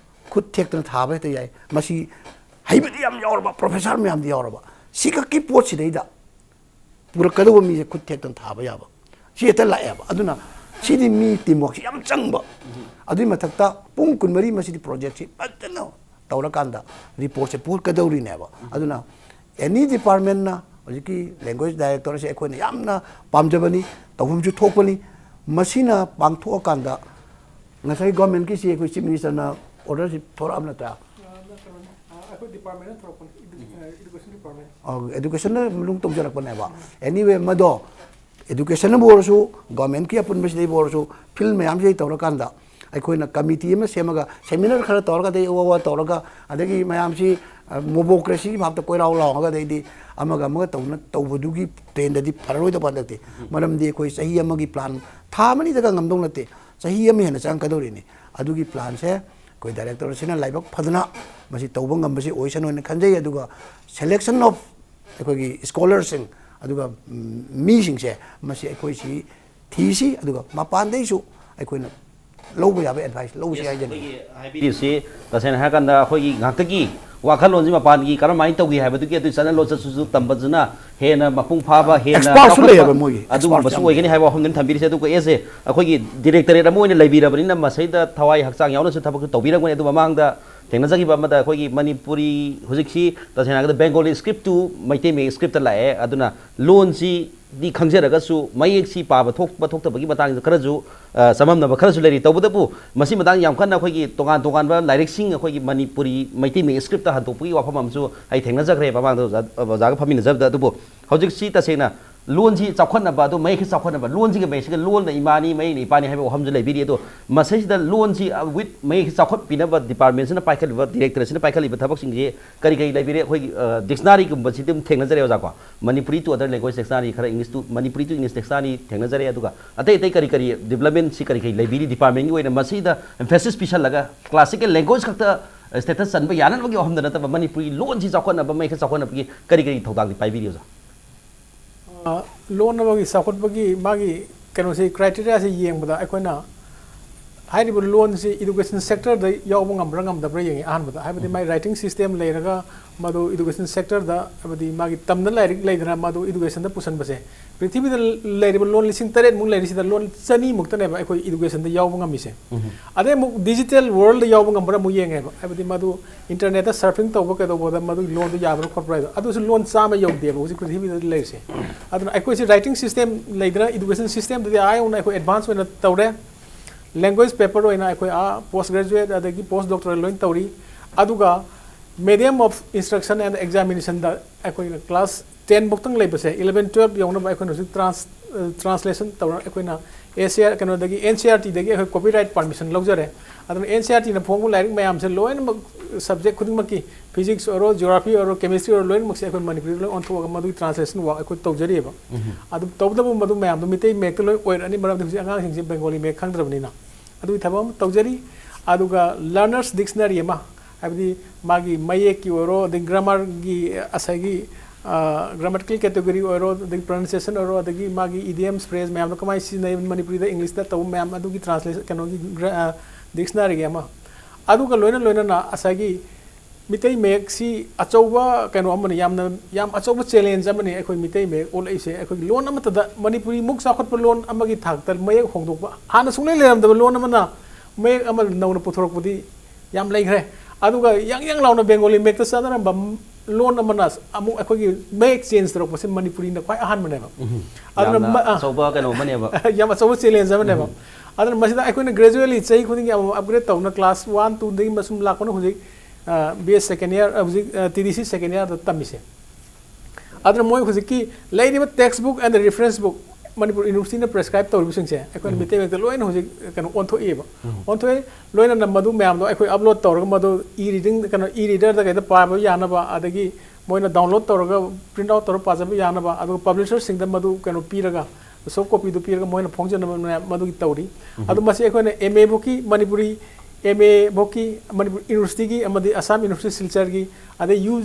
ꯈꯨꯠ ꯊꯦꯛꯇꯅ ꯊꯥꯕ ꯍꯦꯛꯇ ꯌꯥꯏ꯫ ꯃꯁꯤ ꯍꯩꯕꯗꯤ ꯌꯥꯝ ꯌꯥꯎꯔꯕ, ꯄ꯭ꯔꯣꯐꯦꯁꯔ ꯃꯌꯥꯝꯗꯤ ꯌꯥꯎꯔꯕ, ꯁꯤꯈꯛꯀꯤ ꯄꯣꯠꯁꯤꯗꯩꯗ ꯄꯨꯔꯛꯀꯗꯧꯕ ꯃꯤꯁꯦ ꯈꯨꯠ ꯊꯦꯛꯇꯅ ꯊꯥꯕ ꯌꯥꯕ, ꯁꯤ ꯍꯦꯛꯇ ꯂꯥꯛꯑꯦꯕ꯫ ꯑꯗꯨꯅ ꯁꯤꯗꯤ ꯃꯤ ꯇꯤꯝꯋꯥꯔꯛꯁꯤ ꯌꯥꯝ ꯆꯪꯕ꯫ ꯑꯗꯨꯒꯤ ꯃꯊꯛꯇ ꯄꯨꯡ ꯀꯨꯟꯃꯔꯤ ꯃꯁꯤꯗꯤ ꯄ꯭ꯔꯣꯖꯦꯛꯁꯤ ꯐꯖꯅ ꯇꯧꯔꯀꯥꯟꯗ ꯔꯤꯄꯣꯔꯠꯁꯦ ꯄꯨꯔꯛꯀꯗꯧꯔꯤꯅꯦꯕ꯫ ꯑꯗꯨꯅ ꯑꯦꯅꯤ ꯗꯤꯄꯥꯔꯠꯃꯦꯟꯅ, ꯍꯧꯖꯤꯛꯀꯤ ꯂꯦꯡꯒ꯭ꯋꯦꯖ ꯗꯥꯏꯔꯦꯛꯇꯣꯔꯁꯦ ꯑꯩꯈꯣꯏꯅ ꯌꯥꯝꯅ ꯄꯥꯝꯖꯕꯅꯤ, ꯇꯧꯐꯝꯁꯨ ꯊꯣꯛꯄꯅꯤ꯫ ꯃꯁꯤꯅ ꯄꯥꯡꯊꯣꯛꯑꯀꯥꯟꯗ ꯉꯁꯥꯏ ꯒꯣꯔꯃꯦꯟꯒꯤꯁꯤ ꯑꯩꯈꯣꯏ ꯆꯤꯐ ꯃꯤꯅꯤꯁꯇꯔꯅ ꯑꯣꯔꯗꯔꯁꯤ ꯊꯣꯔꯛꯑꯕ ꯅꯠꯇ꯭ꯔꯥ? ꯑꯩꯈꯣꯏ ꯗꯤꯄꯥꯔꯠꯃꯦꯟꯅ ꯊꯣꯔꯛꯄꯅꯤ, ꯏꯗꯨꯀꯦꯁꯟ ꯗꯤꯄꯥꯔꯠꯃꯦꯟ꯫ ꯑꯦꯗꯨꯀꯦꯁꯟꯅ ꯃꯅꯨꯡ ꯇꯧꯖꯔꯛꯄꯅꯦꯕ꯫ ꯑꯦꯅꯤꯋꯦ, ꯃꯗꯣ ꯑꯦꯗꯨꯀꯦꯁꯟꯅꯕꯨ ꯑꯣꯏꯔꯁꯨ, ꯒꯣꯔꯃꯦꯟꯒꯤ ꯑꯄꯨꯟꯕꯁꯤꯗꯩꯕꯨ ꯑꯣꯏꯔꯁꯨ, ꯐꯤꯜ ꯃꯌꯥꯝꯁꯤꯗꯩ ꯇꯧꯔꯀꯥꯟꯗ ꯑꯩꯈꯣꯏꯅ ꯀꯃꯤꯇꯤ ꯑꯃ ꯁꯦꯝꯃꯒ, ꯁꯦꯃꯤꯅꯥꯔ ꯈꯔ ꯇꯧꯔꯒ, ꯑꯗꯩ ꯑꯋꯥ ꯑꯋꯥ ꯇꯧꯔꯒ, ꯑꯗꯒꯤ ꯃꯌꯥꯝꯁꯤ ꯃꯣꯕꯣꯀ꯭ꯔꯦꯁꯤꯒꯤ ꯚꯥꯞꯇ ꯀꯣꯏꯔꯥꯎ ꯂꯥꯎꯔꯒ, ꯑꯗꯩꯗꯤ ꯑꯃꯒ ꯑꯃꯒ ꯇꯧꯅ ꯇꯧꯕꯗꯨꯒꯤ ꯇ꯭ꯔꯦꯟꯗꯗꯤ ꯐꯔꯔꯣꯏꯗꯕ ꯍꯟꯗꯛꯇꯤ꯫ ꯃꯔꯝꯗꯤ ꯑꯩꯈꯣꯏ ꯆꯍꯤ ꯑꯃꯒꯤ ꯄ꯭ꯂꯥꯟ ꯊꯥ ꯑꯃꯅꯤꯗꯒ ꯉꯝꯗꯧ ꯅꯠꯇꯦ, ꯆꯍꯤ ꯑꯃ ꯍꯦꯟꯅ ꯆꯪꯉꯛꯀꯗꯧꯔꯤꯅꯤ꯫ ꯑꯗꯨꯒꯤ ꯄ꯭ꯂꯥꯟꯁꯦ ꯑꯩꯈꯣꯏ ꯗꯥꯏꯔꯦꯛꯇꯔꯁꯤꯅ ꯂꯥꯏꯕꯛ ꯐꯗꯅ ꯃꯁꯤ ꯇꯧꯕ ꯉꯝꯕꯁꯤ ꯑꯣꯏꯁꯅꯨ ꯍꯥꯏꯅ ꯈꯟꯖꯩ꯫ ꯑꯗꯨꯒ ꯁꯦꯂꯦꯛꯁꯟ ꯑꯣꯐ ꯑꯩꯈꯣꯏꯒꯤ ꯁ꯭ꯀꯣꯂꯔꯁꯤꯡ, ꯑꯗꯨꯒ ꯃꯤꯁꯤꯡꯁꯦ, ꯃꯁꯤ ꯑꯩꯈꯣꯏꯁꯤ ꯊꯤꯁꯤ, ꯑꯗꯨꯒ ꯃꯄꯥꯟꯗꯩꯁꯨ ꯑꯩꯈꯣꯏꯅ ꯂꯧꯕ ꯌꯥꯕ ꯑꯦꯗꯚꯥꯏꯁ ꯂꯧꯁꯤ ꯍꯥꯏꯖꯅꯤꯡꯉꯤ꯫ ꯍꯥꯏꯕꯤꯔꯤꯁꯤ ꯇꯁꯦꯡꯅ ꯍꯥꯏꯔꯀꯥꯟꯗ ꯑꯩꯈꯣꯏꯒꯤ ꯉꯥꯛꯇꯒꯤ ꯋꯥꯈꯜꯂꯣꯟꯁꯤ ꯃꯄꯥꯟꯒꯤ ꯀꯔꯝꯍꯥꯏꯅ ꯇꯧꯒꯦ ꯍꯥꯏꯕꯗꯨꯒꯤ ꯑꯗꯨꯒꯤ ꯆꯠꯅ ꯂꯣꯟꯆꯠꯁꯨ ꯇꯝꯕꯗꯨꯅ ꯍꯦꯟꯅ ꯃꯄꯨꯡ ꯐꯥꯕ, ꯍꯦꯟꯅ ꯑꯦꯛꯁꯄꯥꯔꯠꯁꯨ ꯆꯥꯎꯈꯠꯄ ꯂꯩꯌꯦꯕ ꯃꯣꯏꯒꯤ, ꯑꯦꯛꯁꯄꯥꯔꯠꯁꯨ ꯑꯗꯨꯒꯨꯝꯕꯁꯨ ꯌꯥꯝ ꯑꯣꯏꯒꯅꯤ ꯍꯥꯏꯕ ꯋꯥꯐꯝꯗꯨꯅꯤ ꯊꯝꯕꯤꯔꯤꯁꯦ꯫ ꯑꯗꯨꯒ ꯑꯦꯁ ꯑꯦ ꯑꯩꯈꯣꯏꯒꯤ ꯗꯤꯔꯦꯛꯇꯔꯦꯠ ꯑꯃ ꯑꯣꯏꯅ ꯂꯩꯕꯤꯔꯕꯅꯤꯅ ꯃꯁꯤꯗ ꯊꯋꯥꯏ ꯍꯛꯆꯥꯡ ꯌꯥꯎꯅꯁꯨ ꯊꯕꯛꯁꯨ ꯇꯧꯕꯤꯔꯝꯒꯅꯤ꯫ ꯑꯗꯨ ꯃꯃꯥꯡꯗ ꯊꯦꯡꯅꯖꯈꯤꯕ ꯑꯃꯗ ꯑꯩꯈꯣꯏꯒꯤ ꯃꯅꯤꯄꯨꯔꯤ, ꯍꯧꯖꯤꯛꯁꯤ ꯇꯁꯦꯡꯅ ꯍꯥꯏꯔꯒꯗ ꯕꯦꯡꯒꯣꯂꯤ ꯁ꯭ꯀ꯭ꯔꯤꯞꯇꯨ ꯃꯩꯇꯩ ꯃꯌꯦꯛ ꯁ꯭ꯀ꯭ꯔꯤꯞꯇ ꯂꯥꯛꯑꯦ꯫ ꯑꯗꯨꯅ ꯂꯣꯟꯁꯤꯗꯤ ꯈꯪꯖꯔꯒꯁꯨ ꯃꯌꯦꯛꯁꯤ ꯄꯥꯕ ꯊꯣꯛꯄ ꯊꯣꯛꯇꯕꯒꯤ ꯃꯇꯥꯡꯗ ꯈꯔꯁꯨ, ꯑ, ꯆꯃꯝꯅꯕ ꯈꯔꯁꯨ ꯂꯩꯔꯤ꯫ ꯇꯧꯕꯇꯕꯨ ꯃꯁꯤ ꯃꯇꯥꯡ ꯌꯥꯝ ꯀꯟꯅ ꯑꯩꯈꯣꯏꯒꯤ ꯇꯣꯉꯥꯟ ꯇꯣꯉꯥꯟꯕ ꯂꯥꯏꯔꯤꯛꯁꯤꯡ ꯑꯩꯈꯣꯏꯒꯤ ꯃꯅꯤꯄꯨꯔꯤ ꯃꯩꯇꯩ ꯃꯌꯦꯛ ꯁ꯭ꯀ꯭ꯔꯤꯞꯇ ꯍꯟꯗꯣꯛꯄꯒꯤ ꯋꯥꯐꯝ ꯑꯃꯁꯨ ꯑꯩ ꯊꯦꯡꯅꯖꯈ꯭ꯔꯦ ꯃꯃꯥꯡꯗ ꯑꯣꯖꯥ, ꯑꯣꯖꯥꯒ ꯐꯝꯃꯤꯟꯅꯖꯕꯗ꯫ ꯑꯗꯨꯕꯨ ꯍꯧꯖꯤꯛꯁꯤ ꯇꯁꯦꯡꯅ ꯂꯣꯟꯁꯤ ꯆꯥꯎꯈꯠꯅꯕ, ꯑꯗꯨ ꯃꯌꯦꯛꯁꯤ ꯆꯥꯎꯈꯠꯅꯕ, ꯂꯣꯟꯁꯤꯒ ꯃꯌꯦꯛꯁꯤꯒ, ꯂꯣꯟꯅ ꯏꯃꯥꯅꯤ, ꯃꯌꯦꯛꯅ ꯏꯄꯥꯅꯤ ꯍꯥꯏꯕ ꯋꯥꯐꯝꯁꯨ ꯂꯩꯕꯤꯔꯤ꯫ ꯑꯗꯣ ꯃꯁꯤꯗ ꯂꯣꯟꯁꯤ with ꯃꯌꯦꯛꯁꯤ ꯆꯥꯎꯈꯠꯄꯤꯅꯕ department ꯁꯤꯅ ꯄꯥꯏꯈꯠꯂꯤꯕ, director ꯁꯤꯅ ꯄꯥꯏꯈꯠꯂꯤꯕ ꯊꯕꯛꯁꯤꯡꯁꯤ ꯀꯔꯤ ꯀꯔꯤ ꯂꯩꯕꯤꯔꯦ? ꯑꯩꯈꯣꯏꯒꯤ dictionary ꯒꯨꯝꯕꯁꯤꯗꯤ ꯑꯗꯨꯝ ꯊꯦꯡꯅꯖꯔꯦ ꯑꯣꯖꯥꯀꯣ, Manipuri to other language dictionary, ꯈꯔ English to, Manipuri to English dictionary ꯊꯦꯡꯅꯖꯔꯦ꯫ ꯑꯗꯨꯒ ꯑꯇꯩ ꯑꯇꯩ ꯀꯔꯤ ꯀꯔꯤ development ꯁꯤ ꯀꯔꯤ ꯀꯔꯤ ꯂꯩꯕꯤꯔꯤ department ꯀꯤ ꯑꯣꯏꯅ? ꯃꯁꯤꯗ emphasis ꯄꯤꯁꯜꯂꯒ classical language ꯈꯛꯇ status ꯆꯟꯕ ꯌꯥꯅꯅꯕꯒꯤ ꯋꯥꯐꯝꯗ ꯅꯠꯇꯕ, ꯃꯅꯤꯄꯨꯔꯤ ꯂꯣꯟꯁꯤ ꯆꯥꯎꯈꯠꯅꯕ, ꯃꯌꯦꯛꯁꯤ ꯆꯥꯎꯈꯠꯅꯕꯒꯤ ꯀꯔꯤ ꯀꯔꯤ ꯊꯧꯗꯥꯡꯗꯤ ꯄꯥꯏꯕꯤꯔꯤ ꯑꯣꯖꯥ? ꯑ, ꯂꯣꯟ ꯑꯃꯒꯤ ꯆꯥꯎꯈꯠꯄꯒꯤ ꯃꯥꯒꯤ ꯀꯩꯅꯣꯁꯤ, criteria ꯁꯤ ꯌꯦꯡꯕꯗ ꯑꯩꯈꯣꯏꯅ ꯍꯥꯏꯔꯤꯕ ꯂꯣꯟꯁꯤ education sector ꯗ ꯌꯥꯎꯕ ꯉꯝꯕ꯭ꯔꯥ ꯉꯝꯗꯕ꯭ꯔꯥ ꯌꯦꯡꯉꯤ꯫ ꯑꯍꯥꯟꯕꯗ ꯍꯥꯏꯕꯗꯤ ꯃꯥꯒꯤ writing system ꯂꯩꯔꯒ ꯃꯗꯨ education sector ꯗ, ꯍꯥꯏꯕꯗꯤ ꯃꯥꯒꯤ ꯇꯝꯅ ꯂꯥꯏꯔꯤꯛ ꯂꯩꯗꯅ ꯃꯗꯨ education ꯗ ꯄꯨꯁꯤꯟꯕꯁꯦ, ꯄ꯭ꯔꯤꯊꯤꯕꯤꯗ ꯂꯩꯔꯤꯕ ꯂꯣꯟ ꯂꯤꯁꯤꯡ ꯇꯔꯦꯠ ꯃꯨꯛ ꯂꯩꯔꯤꯁꯤꯗ ꯂꯣꯟ ꯆꯅꯤ ꯃꯨꯛꯇꯅꯦꯕ ꯑꯩꯈꯣꯏ education ꯗ ꯌꯥꯎꯕ ꯉꯝꯃꯤꯁꯦ꯫ ꯑꯗꯩ ꯑꯃꯨꯛ digital world ꯗ ꯌꯥꯎꯕ ꯉꯝꯕ꯭ꯔꯥ ꯑꯃꯨꯛ ꯌꯦꯡꯉꯦꯕ, ꯍꯥꯏꯕꯗꯤ ꯃꯗꯨ internet ꯇ surfing ꯇꯧꯕ ꯀꯩꯗꯧꯕꯗ ꯃꯗꯨꯒꯤ ꯂꯣꯟꯗꯨ ꯌꯥꯕ꯭ꯔꯥ ꯈꯣꯠꯄ꯭ꯔꯥ ꯍꯥꯏꯗꯣ, ꯑꯗꯨꯁꯨ ꯂꯣꯟ ꯆꯥꯝꯃ ꯌꯧꯗꯦꯕ ꯍꯧꯖꯤꯛ ꯄ꯭ꯔꯤꯊꯤꯕꯤꯗ ꯂꯩꯔꯤꯁꯦ꯫ ꯑꯗꯨꯅ ꯑꯩꯈꯣꯏꯁꯦ writing system ꯂꯩꯗꯅ education system ꯗꯗꯤ ꯑꯥ ꯌꯧꯅ ꯑꯩꯈꯣꯏ advance ꯑꯣꯏꯅ ꯇꯧꯔꯦ꯫ Language paper ꯑꯣꯏꯅ ꯑꯩꯈꯣꯏ ꯑꯥ post graduate ꯑꯗꯒꯤ post doctoral ꯂꯣꯏꯅ ꯇꯧꯔꯤ꯫ ꯑꯗꯨꯒ medium of instruction and examination ꯗ ꯑꯩꯈꯣꯏꯅ class ten ꯐꯧꯇꯪ ꯂꯩꯕꯁꯦ, eleven twelve ꯌꯧꯅꯕ ꯑꯩꯈꯣꯏꯅ ꯍꯧꯖꯤꯛ trans translation ꯇꯧꯔ, ꯑꯩꯈꯣꯏꯅ ꯑꯦ ꯁꯤ ꯑꯥꯔ, ꯀꯩꯅꯣꯗꯒꯤ, ꯑꯦꯟ ꯁꯤ ꯑꯥꯔ ꯇꯤꯗꯒꯤ ꯑꯩꯈꯣꯏ copyright permission ꯂꯧꯖꯔꯦ꯫ ꯑꯗꯨꯅ ꯑꯦꯟ ꯁꯤ ꯑꯥꯔ ꯇꯤꯅ ꯐꯣꯡꯕ ꯂꯥꯏꯔꯤꯛ ꯃꯌꯥꯝꯁꯦ ꯂꯣꯏꯅꯃꯛ, subject ꯈꯨꯗꯤꯡꯃꯛꯀꯤ, physics ꯑꯣꯏꯔꯣ, geography ꯑꯣꯏꯔꯣ, chemistry ꯑꯣꯏꯔꯣ, ꯂꯣꯏꯅꯃꯛꯁꯦ ꯑꯩꯈꯣꯏ ꯃꯅꯤꯄꯨꯔꯤꯗ ꯂꯣꯏ ꯑꯣꯟꯊꯣꯛꯑꯒ ꯃꯗꯨꯒꯤ translation work ꯑꯩꯈꯣꯏ ꯇꯧꯖꯔꯤꯑꯕ꯫ ꯑꯗꯨ ꯇꯧꯕꯇꯕꯨ ꯃꯗꯨ ꯃꯌꯥꯝꯗꯣ ꯃꯤꯇꯩ ꯃꯌꯦꯛꯇ ꯂꯣꯏ ꯑꯣꯏꯔꯅꯤ, ꯃꯔꯝꯗꯤ ꯍꯧꯖꯤꯛ ꯑꯉꯥꯡꯁꯤꯡꯁꯦ Bengali ꯃꯌꯦꯛ ꯈꯪꯗ꯭ꯔꯕꯅꯤꯅ꯫ ꯑꯗꯨꯒꯤ ꯊꯕꯛ ꯑꯃ ꯇꯧꯖꯔꯤ꯫ ꯑꯗꯨꯒ learners dictionary ꯑꯃ, ꯍꯥꯏꯕꯗꯤ ꯃꯥꯒꯤ ꯃꯌꯦꯛꯀꯤ ꯑꯣꯏꯔꯣ, ꯑꯗꯩ grammar ꯒꯤ, ꯉꯁꯥꯏꯒꯤ grammatical category ꯑꯣꯏꯔꯣ, ꯑꯗꯒꯤ pronunciation ꯑꯣꯏꯔꯣ, ꯑꯗꯒꯤ ꯃꯥꯒꯤ idioms, phrase ꯃꯌꯥꯝꯗꯣ ꯀꯃꯥꯏꯅ ꯁꯤꯖꯤꯟꯅꯩ ꯃꯅꯤꯄꯨꯔꯤꯗ, English ꯇ ꯇꯧꯕ ꯃꯌꯥꯝ ꯑꯗꯨꯒꯤ translation, ꯀꯩꯅꯣꯒꯤ gra- dictionary ꯒꯤ ꯑꯃ꯫ ꯑꯗꯨꯒ ꯂꯣꯏꯅ ꯂꯣꯏꯅꯅ ꯉꯁꯥꯏꯒꯤ ꯃꯤꯇꯩ ꯃꯌꯦꯛꯁꯤ ꯑꯆꯧꯕ ꯀꯩꯅꯣ ꯑꯃꯅꯤ, ꯌꯥꯝꯅ, ꯌꯥꯝ ꯑꯆꯧꯕ challenge ꯑꯃꯅꯤ ꯑꯩꯈꯣꯏ ꯃꯤꯇꯩ ꯃꯌꯦꯛ ꯑꯣꯜꯂꯛꯏꯁꯦ꯫ ꯑꯩꯈꯣꯏꯒꯤ ꯂꯣꯟ ꯑꯃꯠꯇꯗ, ꯃꯅꯤꯄꯨꯔꯤ ꯃꯨꯛ ꯆꯥꯎꯈꯠꯄ ꯂꯣꯟ ꯑꯃꯒꯤ ꯊꯥꯛꯇ ꯃꯌꯦꯛ ꯍꯣꯡꯗꯣꯛꯄ, ꯍꯥꯟꯅ ꯁꯨꯡꯂꯩ ꯂꯩꯔꯝꯗꯕ ꯂꯣꯟ ꯑꯃꯅ ꯃꯌꯦꯛ ꯑꯃ ꯅꯧꯅ ꯄꯨꯊꯣꯔꯛꯄꯗꯤ ꯌꯥꯝ ꯂꯩꯈ꯭ꯔꯦ꯫ ꯑꯗꯨꯒ ꯌꯥꯡ ꯌꯥꯡ ꯂꯥꯎꯅ Bengali ꯃꯌꯦꯛꯇ ꯆꯠꯅꯔꯝꯕ ꯂꯣꯟ ꯑꯃꯅ ꯑꯃꯨꯛ ꯑꯩꯈꯣꯏꯒꯤ ꯃꯌꯦꯛ change ꯇꯧꯔꯛꯄꯁꯦ ꯃꯅꯤꯄꯨꯔꯤꯅ ꯈ꯭ꯋꯥꯏ ꯑꯍꯥꯟꯕꯅꯦꯕ꯫ ꯑꯗꯨꯅ ꯌꯥꯝꯅ ꯃ- ꯑ, ꯑꯆꯧꯕ ꯀꯩꯅꯣ ꯑꯃꯅꯦꯕ꯫ ꯌꯥꯝ ꯑꯆꯧꯕ challenge ꯑꯃꯅꯦꯕ꯫ ꯑꯗꯨꯅ ꯃꯁꯤꯗ ꯑꯩꯈꯣꯏꯅ gradually ꯆꯍꯤ ꯈꯨꯗꯤꯡꯒꯤ ꯑꯃꯃꯝ upgrade ꯇꯧꯅ class one two ꯗꯒꯤ ꯃꯁꯨꯝ ꯂꯥꯛꯄꯅ ꯍꯧꯖꯤꯛ, ꯑ, B A second year, ꯑ, ꯍꯧꯖꯤꯛ, ꯑ, T D C second year ꯗ ꯇꯝꯃꯤꯁꯦ꯫ ꯑꯗꯨꯅ ꯃꯣꯏ ꯍꯧꯖꯤꯛꯀꯤ ꯂꯩꯔꯤꯕ text book and reference book, Manipur ꯌꯨꯅꯤꯚꯔꯁꯤꯇꯤꯅ prescribe ꯇꯧꯔꯤꯕꯁꯤꯡꯁꯦ ꯑꯩꯈꯣꯏꯅ ꯃꯤꯇꯩ ꯃꯌꯦꯛꯇ ꯂꯣꯏꯅ ꯍꯧꯖꯤꯛ ꯀꯩꯅꯣ ꯑꯣꯟꯊꯣꯛꯏꯕ꯫ ꯑꯣꯟꯊꯣꯛꯑꯦ꯫ ꯂꯣꯏꯅꯅ ꯃꯗꯨ ꯃꯌꯥꯝꯗꯣ ꯑꯩꯈꯣꯏ upload ꯇꯧꯔꯒ ꯃꯗꯨ e reading, ꯀꯩꯅꯣ, e readerꯗ ꯀꯩꯗ ꯄꯥꯕ ꯌꯥꯅꯕ, ꯑꯗꯒꯤ ꯃꯣꯏꯅ download ꯇꯧꯔꯒ print out ꯇꯧꯔꯒ ꯄꯥꯖꯕ ꯌꯥꯅꯕ, ꯑꯗꯨꯒ publisherꯁꯤꯡꯗ ꯃꯗꯨ, ꯀꯩꯅꯣ, ꯄꯤꯔꯒ, soft copyꯗꯨ ꯄꯤꯔꯒ ꯃꯣꯏꯅ ꯐꯣꯡꯖꯅꯕ ꯃꯗꯨꯒꯤ ꯇꯧꯔꯤ꯫ ꯑꯗꯨ ꯃꯁꯤ ꯑꯩꯈꯣꯏꯅ M A ꯐꯥꯎꯀꯤ, Manipuri M A ꯐꯥꯎꯀꯤ, Manipur ꯌꯨꯅꯤꯚꯔꯁꯤꯇꯤꯒꯤ ꯑꯃꯗꯤ ꯑꯁꯥꯝ ꯌꯨꯅꯤꯚꯔꯁꯤꯇꯤ ꯁꯤꯜꯆꯔꯒꯤ, ꯑꯗꯩ ꯌꯨ,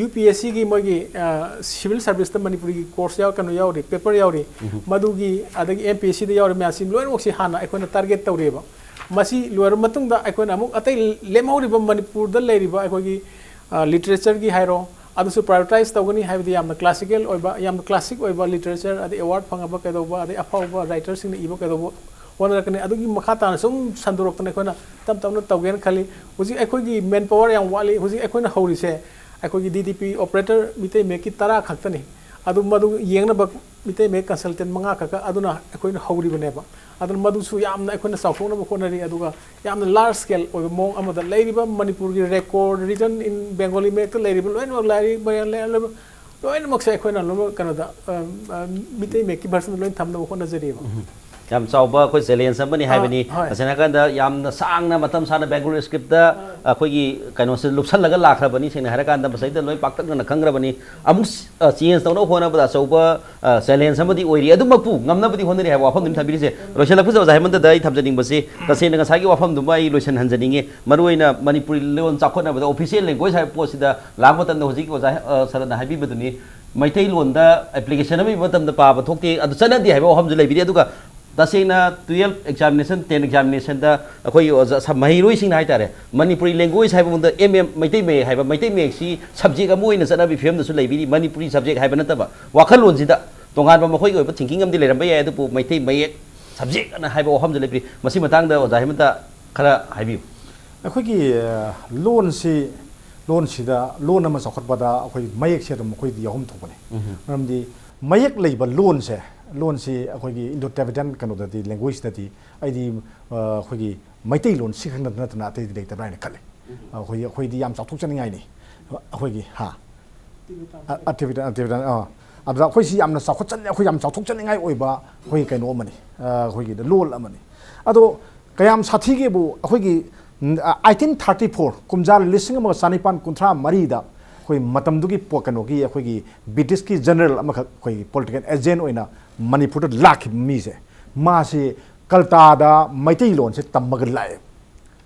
UPSCꯒꯤ ꯃꯣꯏꯒꯤ civil serviceꯇ ꯃꯅꯤꯄꯨꯔꯤꯒꯤ course ꯌꯥꯎ, ꯀꯩꯅꯣ ꯌꯥꯎꯔꯤ, paper ꯌꯥꯎꯔꯤ, ꯃꯗꯨꯒꯤ, ꯑꯗꯒꯤ MPSCꯗ ꯌꯥꯎꯔꯤ ꯃꯌꯥꯝꯁꯤ ꯂꯣꯏꯅꯃꯛꯁꯤ ꯍꯥꯟꯅ ꯑꯩꯈꯣꯏꯅ target ꯇꯧꯔꯤꯕ꯫ ꯃꯁꯤ ꯂꯣꯏꯔꯕ ꯃꯇꯨꯡꯗ ꯑꯩꯈꯣꯏꯅ ꯑꯃꯨꯛ ꯑꯇꯩ ꯂꯦꯝꯍꯧꯔꯤꯕ ꯃꯅꯤꯄꯨꯔꯗ ꯂꯩꯔꯤꯕ ꯑꯩꯈꯣꯏꯒꯤ literature ꯒꯤ ꯍꯥꯏꯔꯣ, ꯑꯗꯨꯁꯨ prioritize ꯇꯧꯒꯅꯤ꯫ ꯍꯥꯏꯕꯗꯤ ꯌꯥꯝꯅ classical ꯑꯣꯏꯕ, ꯌꯥꯝꯅ classic ꯑꯣꯏꯕ literature, ꯑꯗꯩ award ꯐꯪꯉꯕ ꯀꯩꯗꯧꯕ, ꯑꯗꯩ ꯑꯐꯥꯎꯕ writer ꯁꯤꯡꯅ ꯏꯕ ꯀꯩꯗꯧꯕ ꯍꯣꯠꯅꯔꯛꯀꯅꯤ꯫ ꯑꯗꯨꯒꯤ ꯃꯈꯥ ꯇꯥꯅ ꯁꯨꯝ ꯁꯟꯗꯣꯔꯛꯇꯅ ꯑꯩꯈꯣꯏꯅ ꯇꯞ ꯇꯞꯅ ꯇꯧꯒꯦꯅ ꯈꯜꯂꯤ꯫ ꯍꯧꯖꯤꯛ ꯑꯩꯈꯣꯏꯒꯤ man power ꯌꯥꯝ ꯋꯥꯠꯂꯤ꯫ ꯍꯧꯖꯤꯛ ꯑꯩꯈꯣꯏꯅ ꯍꯧꯔꯤꯁꯦ ꯑꯩꯈꯣꯏꯒꯤ DDP operator, ꯃꯤꯇꯩ ꯃꯌꯦꯛꯀꯤ ꯇꯔꯥ ꯈꯛꯇꯅꯤ꯫ ꯑꯗꯨ ꯃꯗꯨ ꯌꯦꯡꯅꯕ ꯃꯤꯇꯩ ꯃꯌꯦꯛ consultant ꯃꯉꯥ ꯈꯛꯀ ꯑꯗꯨꯅ ꯑꯩꯈꯣꯏꯅ ꯍꯧꯔꯤꯕꯅꯦꯕ꯫ ꯑꯗꯨꯅ ꯃꯗꯨꯁꯨ ꯌꯥꯝꯅ ꯑꯩꯈꯣꯏꯅ ꯆꯥꯎꯊꯣꯛꯅꯕ ꯍꯣꯠꯅꯔꯤ꯫ ꯑꯗꯨꯒ ꯌꯥꯝꯅ large scale ꯑꯣꯏꯕ ꯃꯑꯣꯡ ꯑꯃꯗ ꯂꯩꯔꯤꯕ ꯃꯅꯤꯄꯨꯔꯒꯤ record written in Bengali ꯃꯌꯦꯛꯇ ꯂꯩꯔꯤꯕ ꯂꯣꯏꯅꯃꯛ ꯂꯥꯏꯔꯤꯛ ꯃꯌꯥꯝ ꯂꯩ-, ꯂꯣꯏꯅꯃꯛꯁꯦ ꯑꯩꯈꯣꯏꯅ ꯂꯣꯏꯅꯃꯛ ꯀꯩꯅꯣꯗ, ꯑ, ꯑ, ꯃꯤꯇꯩ ꯃꯌꯦꯛꯀꯤ version ꯂꯣꯏꯅ ꯊꯝꯅꯕ ꯍꯣꯠꯅꯖꯔꯤꯕ꯫ ꯌꯥꯝ ꯆꯥꯎꯕ ꯑꯩꯈꯣꯏ challenge ꯑꯃꯅꯤ ꯍꯥꯏꯕꯅꯤ꯫ ꯑꯥ, ꯍꯣꯏ꯫ ꯇꯁꯦꯡꯅ ꯍꯥꯏꯔꯀꯥꯟꯗ ꯌꯥꯝꯅ ꯁꯥꯡꯅ ꯃꯇꯝ ꯁꯥꯡꯅ Bengali script ꯇ ꯑꯩꯈꯣꯏꯒꯤ ꯀꯩꯅꯣꯁꯦ ꯂꯨꯞꯁꯜꯂꯒ ꯂꯥꯛꯈ꯭ꯔꯕꯅꯤ꯫ ꯁꯦꯡꯅ ꯍꯥꯏꯔꯀꯥꯟꯗ ꯃꯁꯤꯗ ꯂꯣꯏ ꯄꯥꯛꯇꯛꯅꯅ ꯈꯪꯈ꯭ꯔꯕꯅꯤ꯫ ꯑꯃꯨꯛ change ꯇꯧꯅꯕ ꯍꯣꯠꯅꯕꯗ ꯑꯆꯧꯕ challenge ꯑꯃꯗꯤ ꯑꯣꯏꯔꯤ꯫ ꯑꯗꯨꯃꯛꯄꯨ ꯉꯝꯅꯕꯗꯤ ꯍꯣꯠꯅꯔꯤ ꯍꯥꯏꯕ ꯋꯥꯐꯝꯗꯨ ꯊꯝꯕꯤꯔꯤꯁꯦ꯫ ꯂꯣꯏꯁꯤꯜꯂꯛꯄꯁꯤꯗ ꯑꯣꯖꯥ ꯍꯦꯃꯟꯇꯗ ꯑꯩ ꯊꯝꯖꯅꯤꯡꯕꯁꯤ, ꯇꯁꯦꯡꯅ ꯉꯁꯥꯏꯒꯤ ꯋꯥꯐꯝꯗꯨꯃ ꯑꯩ ꯂꯣꯏꯁꯤꯟꯍꯟꯖꯅꯤꯡꯉꯤ꯫ ꯃꯔꯨꯑꯣꯏꯅ ꯃꯅꯤꯄꯨꯔꯤ ꯂꯣꯟ ꯆꯥꯎꯈꯠꯅꯕꯗ official language ꯍꯥꯏꯕ ꯄꯣꯠꯁꯤꯗ ꯂꯥꯛꯄ ꯃꯇꯝꯗ ꯍꯧꯖꯤꯛ ꯑꯣꯖꯥ, ꯑ, ꯁꯔꯅ ꯍꯥꯏꯕꯤꯕꯗꯨꯅꯤ, ꯃꯩꯇꯩꯂꯣꯟꯗ application ꯑꯃ ꯏꯕ ꯃꯇꯝꯗ ꯄꯥꯕ ꯊꯣꯛꯇꯦ, ꯑꯗꯨ ꯆꯠꯅꯗꯦ ꯍꯥꯏꯕ ꯋꯥꯐꯝꯁꯨ ꯂꯩꯕꯤꯔꯤ꯫ ꯑꯗꯨꯒ ꯇꯁꯦꯡꯅ twelve examination, ten examination ꯗ ꯑꯩꯈꯣꯏꯒꯤ ꯑꯣꯖꯥ, ꯁ-, ꯃꯍꯩꯔꯣꯏꯁꯤꯡꯅ ꯍꯥꯏꯇꯥꯔꯦ, ꯃꯅꯤꯄꯨꯔꯤ language ꯍꯥꯏꯕ ꯃꯉꯣꯟꯗ M M, ꯃꯩꯇꯩ ꯃꯌꯦꯛ ꯍꯥꯏꯕ, ꯃꯩꯇꯩ ꯃꯌꯦꯛꯁꯤ subject ꯑꯃ ꯑꯣꯏꯅ ꯆꯠꯅꯕꯒꯤ ꯐꯤꯕꯝꯗꯁꯨ ꯂꯩꯕꯤꯔꯤ꯫ ꯃꯅꯤꯄꯨꯔꯤ subject ꯍꯥꯏꯕ ꯅꯠꯇꯕ ꯋꯥꯈꯜꯂꯣꯟꯁꯤꯗ ꯇꯣꯉꯥꯟꯕ ꯃꯈꯣꯏꯒꯤ ꯑꯣꯏꯕ thinking ꯑꯃꯗꯤ ꯂꯩꯔꯝꯕ ꯌꯥꯏ, ꯑꯗꯨꯕꯨ ꯃꯩꯇꯩ ꯃꯌꯦꯛ subject ꯑꯅ ꯍꯥꯏꯕ ꯋꯥꯐꯝꯁꯨ ꯂꯩꯕꯤꯔꯤ꯫ ꯃꯁꯤ ꯃꯇꯥꯡꯗ ꯑꯣꯖꯥ ꯍꯦꯃꯟꯇ ꯈꯔ ꯍꯥꯏꯕꯤꯌꯨ꯫ ꯑꯩꯈꯣꯏꯒꯤ, ꯑ, ꯂꯣꯟꯁꯤ, ꯂꯣꯟꯁꯤꯗ, ꯂꯣꯟ ꯑꯃ ꯆꯥꯎꯈꯠꯄꯗ ꯑꯩꯈꯣꯏ ꯃꯌꯦꯛꯁꯦ ꯑꯗꯨꯝ ꯑꯩꯈꯣꯏꯗꯤ ꯌꯥꯎꯐꯝ ꯊꯣꯛꯄꯅꯤ꯫ ꯃꯔꯝꯗꯤ ꯃꯌꯦꯛ ꯂꯩꯕ ꯂꯣꯟꯁꯦ, ꯂꯣꯟꯁꯤ ꯑꯩꯈꯣꯏꯒꯤ Indo Tibetan ꯀꯩꯅꯣꯗꯗꯤ, language ꯇꯗꯤ ꯑꯩꯗꯤ, ꯑ, ꯑꯩꯈꯣꯏꯒꯤ ꯃꯩꯇꯩꯂꯣꯟ ꯁꯤ ꯈꯛ ꯅꯠꯇꯅ ꯑꯇꯩꯗꯤ ꯂꯩꯇꯕ꯭ꯔꯥ ꯍꯥꯏꯅ ꯈꯜꯂꯤ꯫ ꯑꯩꯈꯣꯏ, ꯑꯩꯈꯣꯏꯗꯤ ꯌꯥꯝ ꯆꯥꯎꯊꯣꯛꯆꯅꯤꯡꯉꯥꯏꯅꯤ꯫ ꯑꯩꯈꯣꯏꯒꯤ, ꯍꯥ? ꯑ- ꯑꯇꯤꯕꯤꯇꯥ ꯑꯇꯤꯕꯤꯇꯥ ꯑꯥ ꯑꯗꯨꯗ ꯑꯩꯈꯣꯏꯁꯤ ꯌꯥꯝꯅ ꯆꯥꯎꯈꯠꯆꯅꯤꯡ ꯑꯩꯈꯣꯏ ꯌꯥꯝ ꯆꯥꯎꯊꯣꯛꯆꯅꯤꯡꯉꯥꯏ ꯑꯣꯏꯕ ꯑꯩꯈꯣꯏꯒꯤ ꯀꯩꯅꯣ ꯑꯃꯅꯤ꯫ ꯑ, ꯑꯩꯈꯣꯏꯒꯤ ꯂꯣꯜ ꯑꯃꯅꯤ꯫ ꯑꯗꯣ ꯀꯌꯥꯝ ꯁꯥꯊꯤꯒꯦꯕꯨ ꯑꯩꯈꯣꯏꯒꯤ ꯑꯥꯏꯇꯤꯟ ꯊꯥꯔꯇꯤ ꯐꯣꯔ, ꯀꯨꯝꯖꯥ ꯂꯤꯁꯤꯡ ꯑꯃꯒ ꯆꯅꯤꯄꯥꯟ ꯀꯨꯟꯊ꯭ꯔꯥ ꯃꯔꯤꯗ ꯑꯩꯈꯣꯏ ꯃꯇꯝꯗꯨꯒꯤ ꯄꯣ- ꯀꯩꯅꯣꯒꯤ ꯑꯩꯈꯣꯏꯒꯤ ꯕ꯭ꯔꯤꯇꯤꯁꯀꯤ ꯖꯦꯅꯔꯦꯜ ꯑꯃꯈꯛ ꯑꯩꯈꯣꯏꯒꯤ ꯄꯣꯂꯤꯇꯤꯀꯦꯜ ꯑꯦꯖꯦꯟ ꯑꯣꯏꯅ ꯃꯅꯤꯄꯨꯔꯗ ꯂꯥꯛꯈꯤꯕ ꯃꯤꯁꯦ, ꯃꯥꯁꯤ ꯀꯜꯇꯥꯗ ꯃꯩꯇꯩꯂꯣꯟꯁꯦ ꯇꯝꯃꯒ ꯂꯥꯛꯑꯦ꯫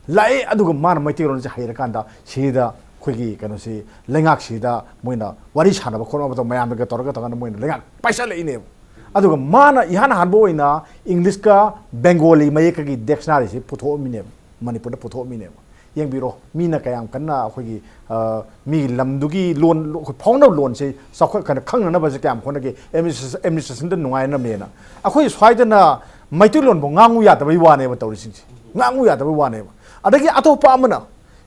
ꯂꯥꯛꯑꯦ꯫ ꯑꯗꯨꯒ ꯃꯥꯅ ꯃꯩꯇꯩꯂꯣꯟꯁꯦ ꯍꯩꯔꯀꯥꯟꯗ ꯁꯤꯗ ꯑꯩꯈꯣꯏꯒꯤ ꯀꯩꯅꯣꯁꯤ, ꯂꯩꯉꯥꯛꯁꯤꯗ ꯃꯣꯏꯅ ꯋꯥꯔꯤ ꯁꯥꯟꯅꯕ ꯈꯣꯠꯅꯕꯗ ꯃꯌꯥꯝꯗꯒ ꯇꯧꯔꯒ ꯇꯧꯔꯒ ꯃꯣꯏꯅ ꯂꯩꯉꯥꯛ ꯄꯥꯏꯁꯜꯂꯛꯏꯅꯦꯕ꯫ ꯑꯗꯨꯒ ꯃꯥꯅ ꯏꯍꯥꯟ ꯍꯥꯟꯕ ꯑꯣꯏꯅ ꯏꯪꯂꯤꯁꯀ ꯕꯦꯡꯒꯣꯂꯤ ꯃꯌꯦꯛꯀꯒꯤ ꯗꯤꯛꯁꯅꯥꯔꯤꯁꯤ ꯄꯨꯊꯣꯛꯑꯝꯃꯤꯅꯦꯕ, ꯃꯅꯤꯄꯨꯔꯗ ꯄꯨꯊꯣꯛꯑꯝꯃꯤꯅꯦꯕ꯫ ꯌꯦꯡꯕꯤꯔꯣ, ꯃꯤꯅ ꯀꯌꯥꯝ ꯀꯟꯅ ꯑꯩꯈꯣꯏꯒꯤ, ꯑ, ꯃꯤꯒꯤ ꯂꯝꯗꯨꯒꯤ ꯂꯣꯟ, ꯑꯩꯈꯣꯏ ꯐꯥꯎꯅꯕ ꯂꯣꯟꯁꯦ ꯆꯥꯎꯈꯠ ꯀꯩꯅꯣ ꯈꯪꯅꯅꯕꯁꯦ ꯀꯌꯥꯝ ꯍꯣꯠꯅꯒꯦ, ꯑꯦꯗꯃꯤꯅꯤꯁꯇ꯭ꯔꯦꯁꯟꯗ ꯅꯨꯡꯉꯥꯏꯅꯕꯅꯦꯅ꯫ ꯑꯩꯈꯣꯏ ꯁ꯭ꯋꯥꯏꯗꯅ ꯃꯩꯇꯩꯂꯣꯟꯕꯨ ꯉꯥꯡꯉꯨ ꯌꯥꯗꯕꯩ ꯋꯥꯅꯦꯕ ꯇꯧꯔꯤꯁꯤꯡꯁꯦ, ꯉꯥꯡꯉꯨ ꯌꯥꯗꯕꯩ ꯋꯥꯅꯦꯕ꯫ ꯑꯗꯒꯤ ꯑꯇꯣꯞꯄ ꯑꯃꯅ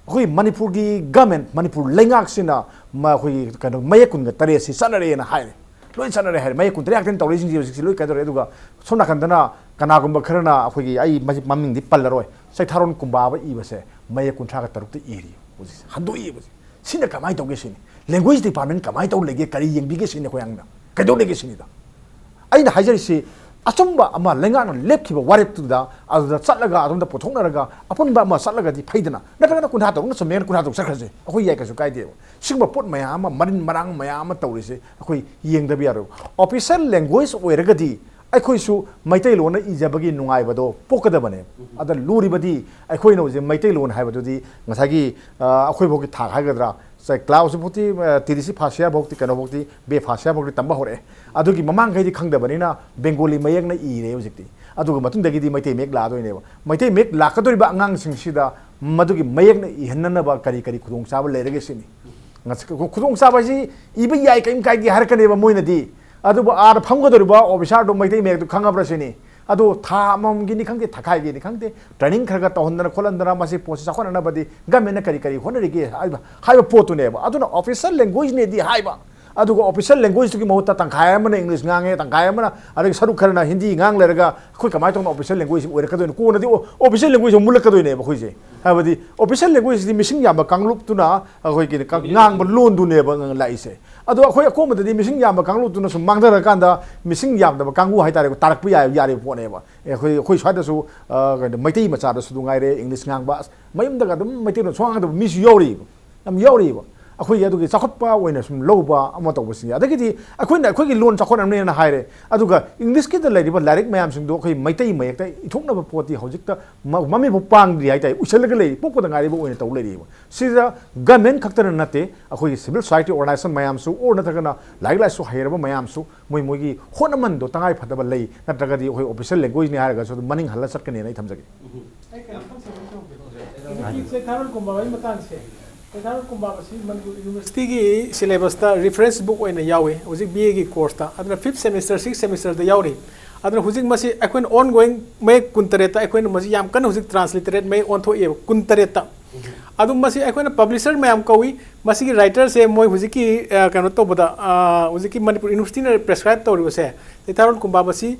ꯑꯩꯈꯣꯏ ꯃꯅꯤꯄꯨꯔꯒꯤ ꯒꯃꯦꯟ, ꯃꯅꯤꯄꯨꯔ ꯂꯩꯉꯥꯛꯁꯤꯅ ꯃ- ꯑꯩꯈꯣꯏꯒꯤ ꯀꯩꯅꯣ ꯃꯌꯦꯛ ꯀꯨꯟꯒ ꯇꯔꯦꯠꯁꯤ ꯆꯠꯅꯔꯦꯅ ꯍꯥꯏꯔꯦ꯫ ꯂꯣꯏ ꯆꯠꯅꯔꯦ ꯍꯥꯏꯔꯦ꯫ ꯃꯌꯦꯛ ꯀꯨꯟꯇꯔꯦꯠ ꯈꯛꯇꯅꯤ ꯇꯧꯔꯛꯏꯁꯤꯡꯁꯦ ꯍꯧꯖꯤꯛꯁꯤ ꯂꯣꯏ ꯀꯩꯗꯧꯔꯦ꯫ ꯑꯗꯨꯒ ꯁꯣꯝ ꯅꯥꯀꯟꯗꯅ ꯀꯅꯥꯒꯨꯝꯕ ꯈꯔꯅ ꯑꯩꯈꯣꯏꯒꯤ, ꯑꯩ ꯃꯁꯤ ꯃꯃꯤꯡꯗꯤ ꯄꯜꯂꯔꯣꯏ, ꯆꯩꯊꯥꯔꯣꯟ ꯀꯨꯝꯕꯥꯕ ꯏꯕꯁꯦ ꯃꯌꯦꯛ ꯀꯨꯟꯊ꯭ꯔꯥꯒ ꯇꯔꯨꯛꯇ ꯏꯔꯤ ꯍꯧꯖꯤꯛꯁꯦ, ꯍꯟꯗꯣꯛꯏ ꯍꯧꯖꯤꯛ꯫ ꯁꯤꯅ ꯀꯃꯥꯏꯅ ꯇꯧꯒꯦ ꯁꯤꯅꯤ? ꯂꯦꯡꯒ꯭ꯋꯦꯖ ꯗꯤꯄꯥꯔꯠꯃꯦꯟ ꯀꯃꯥꯏꯅ ꯇꯧ ꯂꯩꯒꯦ, ꯀꯔꯤ ꯌꯦꯡꯕꯤꯒꯦ ꯁꯤꯅꯤ ꯑꯩꯈꯣꯏ ꯍꯪꯅ꯫ ꯀꯩꯗꯧ ꯂꯩꯒꯦ ꯁꯤꯅꯤꯗ꯫ ꯑꯩꯅ ꯍꯥꯏꯖꯔꯤꯁꯤ ꯑꯆꯨꯝꯕ ꯑꯃ ꯂꯩꯉꯥꯛꯅ ꯂꯦꯞꯈꯤꯕ ꯋꯥꯔꯦꯞꯇꯨꯗ ꯑꯗꯨꯗ ꯆꯠꯂꯒ ꯑꯗꯣꯝꯗ ꯄꯨꯊꯣꯛꯅꯔꯒ ꯑꯄꯨꯟꯕ ꯑꯃ ꯆꯠꯂꯒꯗꯤ ꯐꯩꯗꯅ꯫ ꯅꯠꯇ꯭ꯔꯒꯅ ꯀꯨꯟꯊ꯭ꯔꯥ ꯇꯔꯨꯛꯅ ꯆꯨꯝꯃꯦꯅ ꯀꯨꯟꯊ꯭ꯔꯥ ꯇꯔꯨꯛ ꯆꯠꯈ꯭ꯔꯁꯦ, ꯑꯩꯈꯣꯏ ꯌꯥꯏ, ꯀꯩꯁꯨ ꯀꯥꯏꯗꯦꯕ꯫ ꯁꯤꯒꯨꯝꯕ ꯄꯣꯠ ꯃꯌꯥꯝ ꯑꯃ ꯃꯔꯤꯟ ꯃꯔꯥꯡ ꯃꯌꯥꯝ ꯑꯃ ꯇꯧꯔꯤꯁꯦ ꯑꯩꯈꯣꯏ ꯌꯦꯡꯗꯕ ꯌꯥꯔꯣꯏ꯫ ꯑꯣꯐꯤꯁꯤꯌꯦꯜ ꯂꯦꯡꯒ꯭ꯋꯦꯖ ꯑꯣꯏꯔꯒꯗꯤ ꯑꯩꯈꯣꯏꯁꯨ ꯃꯩꯇꯩꯂꯣꯟꯅ ꯏꯖꯕꯒꯤ ꯅꯨꯡꯉꯥꯏꯕꯗꯣ ꯄꯣꯛꯀꯗꯕꯅꯦ꯫ ꯑꯗ ꯂꯨꯔꯤꯕꯗꯤ ꯑꯩꯈꯣꯏꯅ ꯍꯧꯖꯤꯛ ꯃꯩꯇꯩꯂꯣꯟ ꯍꯥꯏꯕꯗꯨꯗꯤ ꯉꯁꯥꯏꯒꯤ, ꯑ, ꯑꯩꯈꯣꯏꯐꯥꯎꯒꯤ ꯊꯥꯛ ꯍꯥꯏꯒꯗ꯭ꯔꯥ, ꯁꯦ, ꯀ꯭ꯂꯥꯁ ꯍꯧꯖꯤꯛꯐꯥꯎꯇꯤ, ꯑ, T D C first year ꯐꯥꯎꯇꯤ, ꯀꯩꯅꯣꯐꯥꯎꯇꯤ, ꯕꯤ ꯑꯦ ꯐꯥꯔꯁ ꯏꯌꯥꯔ ꯐꯥꯎꯇꯤ ꯇꯝꯕ ꯍꯧꯔꯛꯑꯦ꯫ ꯑꯗꯨꯒꯤ ꯃꯃꯥꯡꯈꯩꯗꯤ ꯈꯪꯗꯕꯅꯤꯅ ꯕꯦꯡꯒꯣꯂꯤ ꯃꯌꯦꯛꯅ ꯏꯔꯦ ꯍꯧꯖꯤꯛꯇꯤ꯫ ꯑꯗꯨꯒ ꯃꯇꯨꯡꯗꯒꯤꯗꯤ ꯃꯩꯇꯩ ꯃꯌꯦꯛ ꯂꯥꯛꯑꯗꯣꯏꯅꯦꯕ꯫ ꯃꯩꯇꯩ ꯃꯌꯦꯛ ꯂꯥꯛꯀꯗꯧꯔꯤꯕ ꯑꯉꯥꯡꯁꯤꯡꯁꯤꯗ ꯃꯗꯨꯒꯤ ꯃꯌꯦꯛꯅ ꯏꯍꯟꯅꯅꯕ ꯀꯔꯤ ꯀꯔꯤ ꯈꯨꯗꯣꯡꯆꯥꯕ ꯂꯩꯔꯒꯦ ꯁꯤꯅꯤ꯫ ꯉꯁꯤ ꯈꯨ- ꯈꯨꯗꯣꯡꯆꯥꯕ ꯍꯥꯏꯁꯤ ꯏꯕ ꯌꯥꯏ, ꯀꯔꯤꯝ ꯀꯥꯏꯗꯦ ꯍꯥꯏꯔꯛꯀꯅꯦꯕ ꯃꯣꯏꯅꯗꯤ꯫ ꯑꯗꯨꯕꯨ ꯑꯥꯗ ꯐꯝꯒꯗꯧꯔꯤꯕ ꯑꯣꯐꯤꯁꯥꯔꯗꯣ ꯃꯩꯇꯩ ꯃꯌꯦꯛꯇꯨ ꯈꯪꯉꯕ꯭ꯔꯥ ꯁꯤꯅꯤ꯫ ꯑꯗꯨ ꯊꯥ ꯑꯃꯃꯝꯒꯤꯅꯤ ꯈꯪꯗꯦ, ꯊꯥꯈꯥꯏꯒꯤꯅꯤ ꯈꯪꯗꯦ, ꯇ꯭ꯔꯦꯅꯤꯡ ꯈꯔ ꯈꯔ ꯇꯧꯍꯟꯗꯅ ꯈꯣꯠꯍꯟꯗꯅ ꯃꯁꯤ ꯄꯣꯠꯁꯤ ꯆꯥꯎꯈꯠꯅꯅꯕꯗꯤ ꯒꯃꯦꯟꯅ ꯀꯔꯤ ꯀꯔꯤ ꯍꯣꯠꯅꯔꯤꯒꯦ ꯍꯥꯏꯕ, ꯍꯥꯏꯕ ꯄꯣꯠꯇꯨꯅꯦꯕ꯫ ꯑꯗꯨꯅ ꯑꯣꯐꯤꯁꯤꯌꯦꯜ ꯂꯦꯡꯒ꯭ꯋꯦꯖꯅꯦꯗꯤ ꯍꯥꯏꯕ, ꯑꯗꯨꯒ official languageꯇꯨꯒꯤ ꯃꯍꯨꯠꯇ ꯇꯪꯈꯥꯏ ꯑꯃꯅ English ꯉꯥꯡꯉꯦ, ꯇꯪꯈꯥꯏ ꯑꯃꯅ, ꯑꯗꯒꯤ ꯁꯔꯨꯛ ꯈꯔꯅ ꯍꯤꯟꯗꯤ ꯉꯥꯡ ꯂꯩꯔꯒ ꯑꯩꯈꯣꯏ ꯀꯃꯥꯏꯅ ꯇꯧꯅ official language ꯑꯣꯏꯔꯛꯀꯗꯣꯏꯅꯣ? ꯀꯣꯟꯅꯗꯤ ꯑꯣ-, official language ꯑꯃꯨꯛ ꯃꯨꯠꯂꯛꯀꯗꯣꯏꯅꯦꯕ ꯑꯩꯈꯣꯏꯁꯦ꯫ ꯍꯥꯏꯕꯗꯤ official languageꯁꯤꯗꯤ ꯃꯤꯁꯤꯡ ꯌꯥꯝꯕ ꯀꯥꯡꯂꯨꯞꯇꯨꯅ ꯑꯩꯈꯣꯏꯒꯤ ꯀ-, ꯉꯥꯡꯕ ꯂꯣꯟꯗꯨꯅꯦꯕ ꯂꯥꯛꯏꯁꯦ꯫ ꯑꯗꯣ ꯑꯩꯈꯣꯏ ꯑꯀꯣꯟꯕꯗꯗꯤ ꯃꯤꯁꯤꯡ ꯌꯥꯝꯕ ꯀꯥꯡꯂꯨꯞꯇꯨꯅ ꯁꯨꯝ ꯃꯥꯡꯊꯔꯀꯥꯟꯗ ꯃꯤꯁꯤꯡ ꯌꯥꯝꯗꯕ ꯀꯥꯡꯕꯨ ꯍꯥꯏꯇꯥꯔꯦꯀꯣ, ꯇꯥꯔꯛꯄ ꯌꯥꯏ, ꯌꯥꯔꯤꯕ ꯄꯣꯠꯅꯦꯕ꯫ ꯑꯦ, ꯑꯩꯈꯣꯏ, ꯑꯩꯈꯣꯏ ꯁ꯭ꯋꯥꯏꯗꯁꯨ, ꯑ, ꯀꯩꯅꯣ, ꯃꯩꯇꯩ ꯃꯆꯥꯗꯁꯨ ꯑꯗꯨ ꯉꯥꯏꯔꯦ, English ꯉꯥꯡꯕ, ꯑꯁ, ꯃꯌꯨꯝꯗꯒ ꯑꯗꯨꯝ ꯃꯩꯇꯩꯂꯣꯟ ꯁꯨꯡꯉꯥꯡ ꯉꯥꯡꯗꯕ ꯃꯤꯁꯨ ꯌꯥꯎꯔꯤꯕ, ꯌꯥꯝ ꯌꯥꯎꯔꯤꯕ꯫ ꯑꯩꯈꯣꯏꯒꯤ ꯑꯗꯨꯒꯤ ꯆꯥꯎꯈꯠꯄ ꯑꯣꯏꯅ ꯁꯨꯝ ꯂꯧꯕ ꯑꯃ ꯇꯧꯕꯁꯤꯡ, ꯑꯗꯒꯤꯗꯤ ꯑꯩꯈꯣꯏꯅ ꯑꯩꯈꯣꯏꯒꯤ ꯂꯣꯟ ꯆꯥꯎꯈꯠꯅꯕꯅꯦꯅ ꯍꯥꯏꯔꯦ, ꯑꯗꯨꯒ Englishꯀꯤꯗ ꯂꯩꯔꯤꯕ ꯂꯥꯏꯔꯤꯛ ꯃꯌꯥꯝꯁꯤꯡꯗꯣ ꯑꯩꯈꯣꯏ ꯃꯩꯇꯩ ꯃꯌꯦꯛꯇ ꯏꯊꯣꯛꯅꯕ ꯄꯣꯠꯇꯤ ꯍꯧꯖꯤꯛꯇ ꯃ-, ꯃꯃꯤꯠꯐꯥꯎ ꯄꯥꯡꯗ꯭ꯔꯤ ꯍꯥꯏꯇꯥꯔꯦ, ꯎꯏꯁꯜꯂꯒ ꯂꯩꯔꯤ, ꯄꯣꯛꯄꯗ ꯉꯥꯏꯔꯤꯕ ꯑꯣꯏꯅ ꯇꯧ ꯂꯩꯔꯤꯕ꯫ ꯁꯤꯗ government ꯈꯛꯇꯅ ꯅꯠꯇꯦ, ꯑꯩꯈꯣꯏꯒꯤ civil society organization ꯃꯌꯥꯝꯁꯨ, or ꯅꯠꯇ꯭ꯔꯒꯅ ꯂꯥꯏꯔꯤꯛ ꯂꯥꯏꯁꯨ ꯍꯩꯔꯕ ꯃꯌꯥꯝꯁꯨ ꯃꯣꯏ ꯃꯣꯏꯒꯤ ꯍꯣꯠꯅꯃꯟꯗꯣ ꯇꯉꯥꯏ ꯐꯗꯕ ꯂꯩ, ꯅꯠꯇ꯭ꯔꯒꯗꯤ ꯑꯩꯈꯣꯏ official languageꯅꯤ ꯍꯥꯏꯔꯒꯁꯨ ꯑꯗꯨꯝ ꯃꯅꯤꯡ ꯍꯜꯂ ꯆꯠꯀꯅꯤꯅ ꯑꯩ ꯊꯝꯖꯒꯦ꯫ ꯑꯩ ꯀꯩꯅꯣꯝꯇꯪ ꯁꯦꯝꯗꯣꯛꯆꯍꯧꯒꯦ꯫ ꯍꯧꯖꯤꯛꯀꯤ ꯆꯩꯊꯥꯔꯣꯜ ꯀꯨꯝꯕꯥꯒꯤ ꯃꯇꯥꯡꯁꯦ, ꯆꯩꯊꯥꯔꯣꯜ ꯀꯨꯝꯕꯥ ꯑꯁꯤ ꯃꯅꯤꯄꯨꯔ universityꯒꯤ syllabusꯇ reference book ꯑꯣꯏꯅ ꯌꯥꯎꯏ ꯍꯧꯖꯤꯛ BAꯒꯤ courseꯇ, ꯑꯗꯨꯅ fifth semester, sixth semesterꯗ ꯌꯥꯎꯔꯤ꯫ ꯑꯗꯨꯅ ꯍꯧꯖꯤꯛ ꯃꯁꯤ ꯑꯩꯈꯣꯏꯅ ongoing ꯃꯌꯦꯛ ꯀꯨꯟꯇꯔꯦꯠꯇ ꯑꯩꯈꯣꯏꯅ ꯃꯁꯤ ꯌꯥꯝ ꯀꯟꯅ ꯍꯧꯖꯤꯛ transliterate ꯃꯌꯦꯛ ꯑꯣꯟꯊꯣꯛꯑꯦꯕ, ꯀꯨꯟꯇꯔꯦꯠꯇ꯫ ꯑꯗꯨ ꯃꯁꯤ ꯑꯩꯈꯣꯏꯅ publisher ꯃꯌꯥꯝ ꯀꯧꯏ꯫ ꯃꯁꯤꯒꯤ writerꯁꯦ ꯃꯣꯏ ꯍꯧꯖꯤꯛꯀꯤ, ꯑ, ꯀꯩꯅꯣ ꯇꯧꯕꯗ, ꯑ, ꯍꯧꯖꯤꯛꯀꯤ ꯃꯅꯤꯄꯨꯔ universityꯅ prescribe ꯇꯧꯔꯤꯕꯁꯦ, ꯆꯩꯊꯥꯔꯣꯜ ꯀꯨꯝꯕꯥꯕꯁꯤ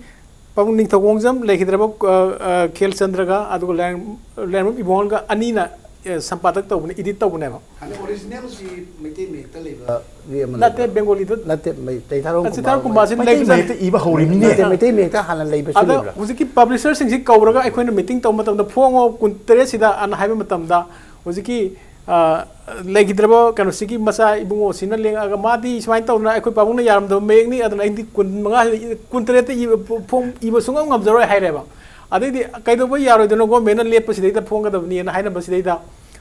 ꯄꯕꯨꯡ ꯅꯤꯡꯊꯧꯈꯣꯡꯖꯝ, ꯂꯩꯈꯤꯗ꯭ꯔꯕ, ꯑ, ꯑ, ꯈꯦꯜꯆꯟꯗ꯭ꯔꯒ, ꯑꯗꯨꯒ ꯂꯥꯏꯔꯦꯝ-, ꯂꯥꯏꯔꯦꯝꯕꯝ ꯏꯕꯣꯍꯟꯒ ꯑꯅꯤꯅ, ꯑ, ꯁꯝꯄꯥꯗꯛ ꯇꯧꯕꯅꯦ, edit ꯇꯧꯕꯅꯦꯕ꯫ ꯍꯥꯟꯅ originalꯁꯤ ꯃꯩꯇꯩ ꯃꯌꯦꯛꯇ ꯂꯩꯕ ꯋꯦ ꯑꯃ ꯅꯠꯇꯦ, ꯂꯩꯕ꯭ꯔꯥ? ꯕꯦꯡꯒꯣꯂꯤꯗ꯫ ꯅꯠꯇꯦ, ꯃꯩ-, ꯆꯩꯊꯥꯔꯣꯜ ꯆꯩꯊꯥꯔꯣꯜ ꯀꯨꯝꯕꯥꯁꯤ ꯀꯨꯝꯕꯥꯁꯤ ꯂꯩꯕꯖꯥꯠꯅꯤ꯫ ꯃꯩꯇꯩ ꯃꯌꯦꯛꯇ ꯏꯕ ꯍꯧꯔꯤꯕꯅꯤꯅꯦ꯫ ꯅꯠꯇꯦ, ꯃꯩꯇꯩ ꯃꯌꯦꯛꯇ ꯍꯥꯟꯅ ꯂꯩꯕꯁꯨ ꯑꯗ ꯂꯩꯕ꯭ꯔꯥ? ꯍꯧꯖꯤꯛꯀꯤ publisherꯁꯤꯡꯁꯤ ꯀꯧꯔꯒ ꯑꯩꯈꯣꯏꯅ meeting ꯇꯧꯕ ꯃꯇꯝꯗ, ꯐꯣꯡꯉꯣ ꯀꯨꯟꯇꯔꯦꯠꯁꯤꯗ ꯑꯅ ꯍꯥꯏꯕ ꯃꯇꯝꯗ, ꯍꯧꯖꯤꯛꯀꯤ, ꯑ, ꯂꯩꯈꯤꯗ꯭ꯔꯕ ꯀꯩꯅꯣꯁꯤꯒꯤ ꯃꯆꯥ ꯏꯕꯨꯡꯉꯣꯁꯤꯅ ꯂꯦꯡꯉꯛꯑꯒ, "ꯃꯥꯗꯤ ꯁꯨꯃꯥꯏꯅ ꯇꯧꯗꯅ ꯑꯩꯈꯣꯏ ꯄꯥꯕꯨꯡꯅ ꯌꯥꯔꯝꯗꯕ ꯃꯌꯦꯛꯅꯤ, ꯑꯗꯨꯅ ꯑꯩꯗꯤ ꯀꯨꯟ ꯃꯉꯥ, ꯀꯨꯟꯇꯔꯦꯠꯇ ꯏꯕ, ꯐꯣꯡ ꯏꯕ ꯁꯨꯡꯉꯝ ꯉꯝꯖꯔꯣꯏ" ꯍꯥꯏꯔꯦꯕ꯫ ꯑꯗꯩꯗꯤ, "ꯀꯩꯗꯧꯕꯩ ꯌꯥꯔꯣꯏꯗꯣꯏꯅꯣ? Governmentꯅ ꯂꯦꯞꯄꯁꯤꯗꯩꯗ ꯐꯣꯡꯒꯗꯕꯅꯤꯅ" ꯍꯥꯏꯅꯕꯁꯤꯗꯩꯗ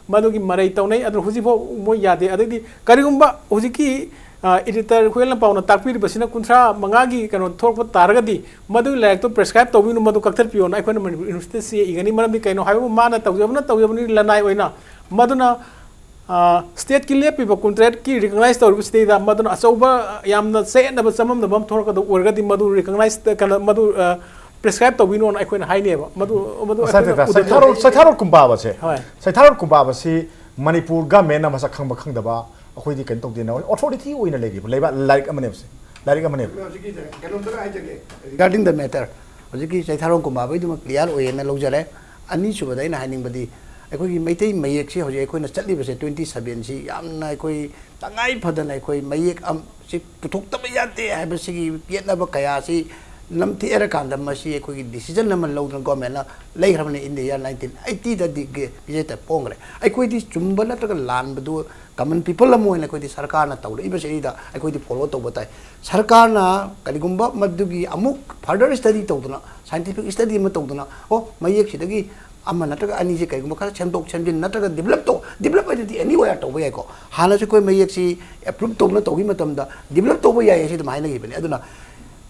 ꯃꯗꯨꯒꯤ ꯃꯔꯩ ꯇꯧꯅꯩ꯫ ꯑꯗꯨꯅ ꯍꯧꯖꯤꯛꯐꯥꯎ ꯃꯣꯏ ꯌꯥꯗꯦ꯫ ꯑꯗꯩꯗꯤ ꯀꯔꯤꯒꯨꯝꯕ ꯍꯧꯖꯤꯛꯀꯤ, ꯑ, editor ꯈꯣꯏ ꯂꯝꯄꯥꯎꯅ ꯇꯥꯛꯄꯤꯔꯤꯕꯁꯤꯅ ꯀꯨꯟꯊ꯭ꯔꯥ ꯃꯉꯥꯒꯤ ꯀꯩꯅꯣ ꯊꯣꯛꯂꯛꯄ ꯇꯥꯔꯒꯗꯤ, ꯃꯗꯨꯒꯤ ꯂꯥꯏꯔꯤꯛꯇꯣ prescribe ꯇꯧꯕꯤꯅꯨ, ꯃꯗꯨ ꯀꯛꯊꯠꯄꯤꯌꯣꯅ ꯑꯩꯈꯣꯏꯅ ꯃꯅꯤꯄꯨꯔ universityꯗ ꯆꯦ ꯏꯒꯅꯤ꯫ ꯃꯔꯝꯗꯤ ꯀꯩꯅꯣ ꯍꯥꯏꯕꯕꯨ, ꯃꯥꯅ ꯇꯧꯖꯕꯅ ꯇꯧꯖꯕꯅꯤ ꯂꯅꯥꯏ ꯑꯣꯏꯅ꯫ ꯃꯗꯨꯅ, ꯑ, stateꯀꯤ ꯂꯦꯞꯄꯤꯕ ꯀꯨꯟꯇꯔꯦꯠꯀꯤ recognize ꯇꯧꯔꯤꯕꯁꯤꯗꯩꯗ ꯃꯗꯨꯅ ꯑꯆꯧꯕ, ꯌꯥꯝꯅ ꯆꯌꯦꯠꯅꯕ, ꯆꯃꯝꯅꯕ ꯑꯃ ꯊꯣꯛꯂꯛꯀꯗꯕ ꯑꯣꯏꯔꯒꯗꯤ, ꯃꯗꯨ recognize, ꯀꯩꯅꯣ, ꯃꯗꯨ, ꯑ, prescribe ꯇꯧꯕꯤꯅꯣꯅ ꯑꯩꯈꯣꯏꯅ ꯍꯥꯏꯅꯦꯕ꯫ ꯃꯗꯨ, ꯃꯗꯨ ꯑꯁ, ꯅꯠꯇꯦ, ꯑꯩꯈꯣꯏꯅ ꯅꯠꯇꯦ, ꯎꯗꯕ ꯆꯩꯊꯥꯔꯣꯜ, ꯆꯩꯊꯥꯔꯣꯜ ꯀꯨꯝꯕꯥꯕꯁꯦ, ꯍꯣꯏ꯫ ꯆꯩꯊꯥꯔꯣꯜ ꯀꯨꯝꯕꯥꯕꯁꯤ ꯃꯅꯤꯄꯨꯔ governmentꯅ ꯃꯁꯛ ꯈꯪꯕ ꯈꯪꯗꯕ, ꯑꯩꯈꯣꯏꯗꯤ ꯀꯩꯅꯣ ꯇꯧꯗꯦꯅ ꯑꯣꯊꯣꯔꯤꯇꯤ ꯑꯣꯏꯅ ꯂꯩꯔꯤꯕ ꯂꯩꯕꯥꯛ ꯂꯥꯏꯔꯤꯛ ꯑꯃꯅꯦꯕꯁꯦ, ꯂꯥꯏꯔꯤꯛ ꯑꯃꯅꯦꯕ꯫ ꯍꯧꯖꯤꯛꯀꯤ ꯀꯩꯅꯣꯝꯇꯒ ꯍꯥꯏꯖꯒꯦ꯫ Regarding the matter, ꯍꯧꯖꯤꯛꯀꯤ ꯆꯩꯊꯥꯔꯣꯟ ꯀꯨꯝꯕꯥꯕꯩꯗꯨꯃ clear ꯑꯣꯏꯌꯦꯅ ꯂꯧꯖꯔꯦ꯫ ꯑꯅꯤꯁꯨꯕꯗ ꯑꯩꯅ ꯍꯥꯏꯅꯤꯡꯕꯗꯤ, ꯑꯩꯈꯣꯏꯒꯤ ꯃꯩꯇꯩ ꯃꯌꯦꯛꯁꯤ ꯍꯧꯖꯤꯛ ꯑꯩꯈꯣꯏꯅ ꯆꯠꯂꯤꯕꯁꯦ twenty seven ꯁꯤ ꯌꯥꯝꯅ ꯑꯩꯈꯣꯏ ꯇꯉꯥꯏ ꯐꯗꯅ ꯑꯩꯈꯣꯏ ꯃꯌꯦꯛ ꯑꯃ ꯁꯤ ꯄꯨꯊꯣꯛꯇꯕ ꯌꯥꯗꯦ ꯍꯥꯏꯕꯁꯤꯒꯤ ꯌꯦꯠꯅꯕ ꯀꯌꯥꯁꯤ ꯅꯝꯊꯦꯔꯀꯥꯟꯗ ꯃꯁꯤ ꯑꯩꯈꯣꯏꯒꯤ decision ꯑꯃ ꯂꯧꯗꯅ government ꯅ ꯂꯩꯈ꯭ꯔꯕꯅꯤ꯫ In the year nineteen eighty ꯗꯗꯤ ꯒꯦ-, ꯒꯦꯖꯦꯠꯇ ꯐꯣꯡꯈ꯭ꯔꯦ꯫ ꯑꯩꯈꯣꯏꯗꯤ ꯆꯨꯝꯕ ꯅꯠꯇ꯭ꯔꯒ ꯂꯥꯟꯕꯗꯨ common people ꯑꯃ ꯑꯣꯏꯅ ꯑꯩꯈꯣꯏꯗꯤ ꯁꯔꯀꯥꯔꯅ ꯇꯧꯔꯛꯏꯕꯁꯤꯗ ꯑꯩꯈꯣꯏꯗꯤ follow ꯇꯧꯕ ꯇꯥꯏ꯫ ꯁꯔꯀꯥꯔꯅ ꯀꯔꯤꯒꯨꯝꯕ ꯃꯗꯨꯒꯤ ꯑꯃꯨꯛ further study ꯇꯧꯗꯅ, scientific study ꯑꯃ ꯇꯧꯗꯅ, ꯑꯣ, ꯃꯌꯦꯛꯁꯤꯗꯒꯤ ꯑꯃ ꯅꯠꯇ꯭ꯔꯒ ꯑꯅꯤꯁꯦ ꯀꯔꯤꯒꯨꯝꯕ ꯈꯔ ꯁꯦꯝꯗꯣꯛ ꯁꯦꯝꯖꯤꯟ ꯅꯠꯇ꯭ꯔꯒ develop ꯇꯧ, develop ꯍꯥꯏꯗꯨꯗꯤ anywhere ꯇꯧꯕ ꯌꯥꯏꯀꯣ꯫ ꯍꯥꯟꯅꯁꯨ ꯑꯩꯈꯣꯏ ꯃꯌꯦꯛꯁꯤ approve ꯇꯧꯅ ꯇꯧꯈꯤꯕ ꯃꯇꯝꯗ develop ꯇꯧꯕ ꯌꯥꯏ ꯍꯥꯏꯁꯤ ꯑꯗꯨꯝ ꯍꯥꯏꯅꯈꯤꯕꯅꯤ꯫ ꯑꯗꯨꯅ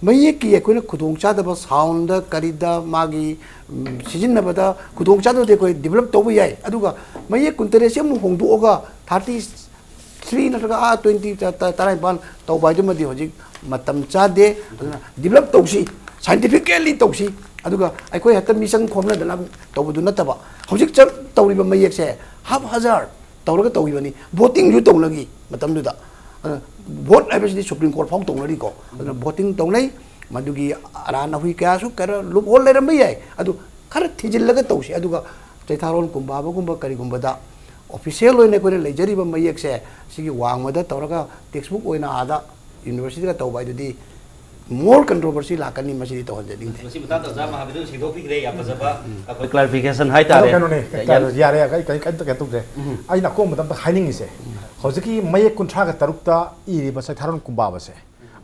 ꯃꯌꯦꯛꯀꯤ ꯑꯩꯈꯣꯏꯅ ꯈꯨꯗꯣꯡꯆꯥꯗꯕ sound ꯗ ꯀꯔꯤꯗ ꯃꯥꯒꯤ, ꯎꯝ, ꯁꯤꯖꯤꯟꯅꯕꯗ ꯈꯨꯗꯣꯡꯆꯥꯗꯕꯗꯤ ꯑꯩꯈꯣꯏ develop ꯇꯧꯕ ꯌꯥꯏ꯫ ꯑꯗꯨꯒ ꯃꯌꯦꯛ ꯀꯨꯟꯇꯔꯦꯠꯁꯤ ꯑꯃꯨꯛ ꯍꯣꯡꯗꯣꯛꯑꯒ thirty three ꯅꯠꯇ꯭ꯔꯒ ꯑꯥ twenty ꯇ-, ꯇ-, ꯇꯔꯥꯅꯤꯄꯥꯟ ꯇꯧꯕ ꯍꯥꯏꯗꯨꯃꯗꯤ ꯍꯧꯖꯤꯛ ꯃꯇꯝ ꯆꯥꯗꯦ꯫ ꯑꯗꯨꯅ develop ꯇꯧꯁꯤ, scientifically ꯇꯧꯁꯤ꯫ ꯑꯗꯨꯒ ꯑꯩꯈꯣꯏ ꯍꯦꯛꯇ ꯃꯤꯆꯪ ꯈꯣꯝꯅꯗꯅ ꯇꯧꯕꯗꯨ ꯅꯠꯇꯕ, ꯍꯧꯖꯤꯛ ꯆꯠ-, ꯇꯧꯔꯤꯕ ꯃꯌꯦꯛꯁꯦ ꯍꯥꯞ ꯍꯖꯥꯔ ꯇꯧꯔꯒ ꯇꯧꯈꯤꯕꯅꯤ꯫ Voting ꯁꯨ ꯇꯧꯅꯈꯤ ꯃꯇꯝꯗꯨꯗ꯫ ꯑꯗꯨꯅ vote ꯍꯥꯏꯕꯁꯤꯗꯤ Supreme Court ꯐꯥꯎ ꯇꯧꯅꯔꯤꯀꯣ꯫ ꯑꯗꯨꯅ voting ꯇꯧꯅꯩ꯫ ꯃꯗꯨꯒꯤ ꯑꯔꯥꯟ ꯑꯍꯨꯏ ꯀꯌꯥꯁꯨ ꯈꯔ loophole ꯂꯩꯔꯝꯕ ꯌꯥꯏ꯫ ꯑꯗꯨ ꯈꯔ ꯊꯤꯖꯤꯜꯂꯒ ꯇꯧꯁꯤ꯫ ꯑꯗꯨꯒ ꯆꯩꯊꯥꯔꯣꯟ ꯀꯨꯝꯕꯥꯕꯒꯨꯝꯕ ꯀꯔꯤꯒꯨꯝꯕꯗ official ꯑꯣꯏꯅ ꯑꯩꯈꯣꯏꯅ ꯂꯩꯖꯔꯤꯕ ꯃꯌꯦꯛꯁꯦ ꯁꯤꯒꯤ ꯋꯥꯡꯃꯗ ꯇꯧꯔꯒ textbook ꯑꯣꯏꯅ ꯑꯥꯗ university ꯗ ꯇꯧꯕ ꯍꯥꯏꯗꯨꯗꯤ more controversy ꯂꯥꯛꯀꯅꯤ꯫ ꯃꯁꯤꯗꯤ ꯇꯧꯍꯟꯖꯅꯤꯡꯗꯦ꯫ ꯃꯁꯤ ꯃꯇꯥꯡꯗ ꯑꯣꯖꯥ ꯃꯍꯥꯕꯤꯔꯅ ꯁꯦꯡꯗꯣꯛꯄꯤꯈ꯭ꯔꯦ, ꯌꯥꯝ ꯐꯖꯕ ꯑꯩꯈꯣꯏ clarification ꯑꯗꯣ ꯍꯥꯏꯇꯥꯔꯦ꯫ ꯀꯩꯅꯣꯅꯦ, ꯌꯥꯝ- ꯌꯥꯔꯦ, ꯑꯩ ꯀꯩ-, ꯀꯩꯝꯇ ꯀꯩꯅꯣ ꯇꯧꯗ꯭ꯔꯦ꯫ ꯑꯩꯅ ꯑꯀꯣꯟꯕꯗ ꯑꯝꯇ ꯍꯥꯏꯅꯤꯡꯉꯤꯁꯦ, ꯍꯧꯖꯤꯛꯀꯤ ꯃꯌꯦꯛ ꯀꯨꯟꯊ꯭ꯔꯥꯒ ꯇꯔꯨꯛꯇ ꯏꯔꯤꯕ ꯆꯩꯊꯥꯔꯣꯟ ꯀꯨꯝꯕꯥꯕꯁꯦ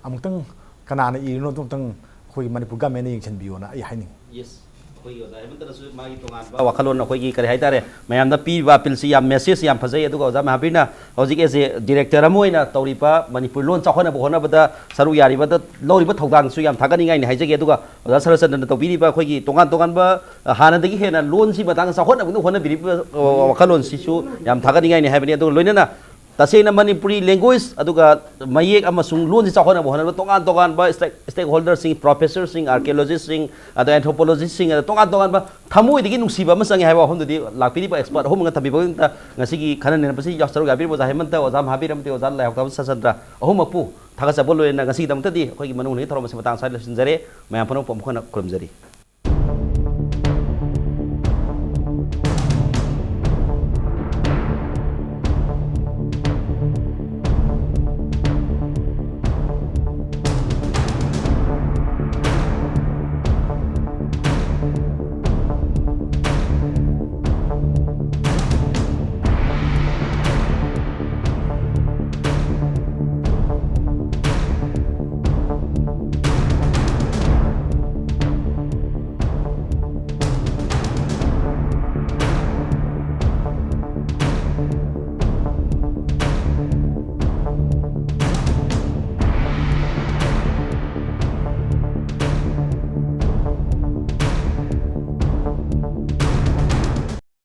ꯑꯃꯨꯛꯇꯪ ꯀꯅꯥꯅ ꯏꯔꯤꯅꯣꯗꯣ ꯑꯝꯇꯪ ꯑꯩꯈꯣꯏꯒꯤ ꯃꯅꯤꯄꯨꯔ government ꯅ ꯌꯦꯡꯁꯤꯟꯕꯤꯌꯣꯅ ꯑꯩ ꯍꯥꯏꯅꯤꯡꯉꯤ꯫ Yes, ꯑꯩꯈꯣꯏꯒꯤ ꯑꯣꯖꯥ ꯍꯦꯃꯟꯇꯅꯁꯨ ꯃꯥꯒꯤ ꯇꯣꯉꯥꯟꯕ ꯋꯥꯈꯜꯂꯣꯟ, ꯑꯩꯈꯣꯏꯒꯤ ꯀꯔꯤ ꯍꯥꯏꯇꯥꯔꯦ, ꯃꯌꯥꯝꯗ ꯄꯤꯔꯤꯕ appeal ꯁꯤ ꯌꯥꯝ message ꯌꯥꯝ ꯐꯖꯩ꯫ ꯑꯗꯨꯒ ꯑꯣꯖꯥ ꯃꯍꯥꯕꯤꯔꯅ ꯍꯧꯖꯤꯛ as a director ꯑꯃ ꯑꯣꯏꯅ ꯇꯧꯔꯤꯕ ꯃꯅꯤꯄꯨꯔ ꯂꯣꯟ ꯆꯥꯎꯈꯠꯅꯕ ꯍꯣꯠꯅꯕꯗ ꯁꯔꯨꯛ ꯌꯥꯔꯤꯕꯗ ꯂꯧꯔꯤꯕ ꯊꯧꯗꯥꯡꯁꯨ ꯌꯥꯝ ꯊꯥꯒꯠꯅꯤꯡꯉꯥꯏꯅꯤ ꯍꯥꯏꯖꯒꯦ꯫ ꯑꯗꯨꯒ ꯑꯣꯖꯥ ꯁꯔꯠꯆꯟꯗ꯭ꯔꯅ ꯇꯧꯕꯤꯔꯤꯕ ꯑꯩꯈꯣꯏꯒꯤ ꯇꯣꯉꯥꯟ ꯇꯣꯉꯥꯟꯕ, ꯑ, ꯍꯥꯟꯅꯗꯒꯤ ꯍꯦꯟꯅ ꯂꯣꯟꯁꯤ ꯃꯇꯥꯡꯗ ꯆꯥꯎꯈꯠꯅꯕꯒꯤ ꯍꯣꯠꯅꯕꯤꯔꯤꯕ, ꯑ, ꯋꯥꯈꯜꯂꯣꯟꯁꯤꯁꯨ ꯌꯥꯝ ꯊꯥꯒꯠꯅꯤꯡꯉꯥꯏꯅꯤ ꯍꯥꯏꯕꯅꯤ꯫ ꯑꯗꯨꯒ ꯂꯣꯏꯅꯅ ꯇꯁꯦꯡꯅ ꯃꯅꯤꯄꯨꯔꯤ language ꯑꯗꯨꯒ ꯃꯌꯦꯛ ꯑꯃꯁꯨꯡ ꯂꯣꯟꯁꯤ ꯆꯥꯎꯈꯠꯅꯕ ꯍꯣꯠꯅꯕ ꯇꯣꯉꯥꯟ ꯇꯣꯉꯥꯟꯕ stakeholderꯁꯤꯡ, professorꯁꯤꯡ, archaeologistꯁꯤꯡ, ꯑꯗ anthropologistꯁꯤꯡ, ꯑꯗ ꯇꯣꯉꯥꯟ ꯇꯣꯉꯥꯟꯕ ꯊꯃꯣꯏꯗꯒꯤ ꯅꯨꯡꯁꯤꯕ ꯑꯃ ꯆꯪꯉꯦ ꯍꯥꯏꯕ ꯋꯥꯐꯝꯗꯨꯗꯤ ꯂꯥꯛꯄꯤꯔꯤꯕ expert ꯑꯍꯨꯝꯒ ꯊꯝꯕꯤꯕꯒꯤꯗꯃꯛꯇ ꯉꯁꯤꯒꯤ ꯈꯟꯅ ꯅꯩꯅꯕꯁꯤ ꯌꯥꯎꯁꯔꯨꯛ ꯌꯥꯕꯤꯔꯤꯕ ꯑꯣꯖꯥ ꯍꯦꯃꯟꯇ, ꯑꯣꯖꯥ ꯃꯍꯥꯕꯤꯔ ꯑꯃꯗꯤ ꯑꯣꯖꯥ ꯂꯥꯏꯍꯥꯎ ꯇꯥꯕ ꯁꯆꯟꯗ꯭ꯔ ꯑꯍꯨꯝꯃꯛꯄꯨ ꯊꯥꯒꯠꯆꯕ ꯂꯣꯏꯅꯅ ꯉꯁꯤꯒꯤꯗꯃꯛꯇꯗꯤ ꯑꯩꯈꯣꯏꯒꯤ ꯃꯅꯨꯡ ꯍꯨꯠꯅꯒꯤ ꯊꯧꯔꯝ ꯑꯁꯤ ꯃꯇꯥꯡ ꯑꯁꯤꯗ ꯂꯣꯏꯁꯤꯟꯖꯔꯦ꯫ ꯃꯌꯥꯝ ꯄꯨꯝꯅꯃꯛꯄꯨ ꯑꯃꯨꯛ ꯍꯟꯅ ꯈꯨꯔꯨꯝꯖꯔꯤ꯫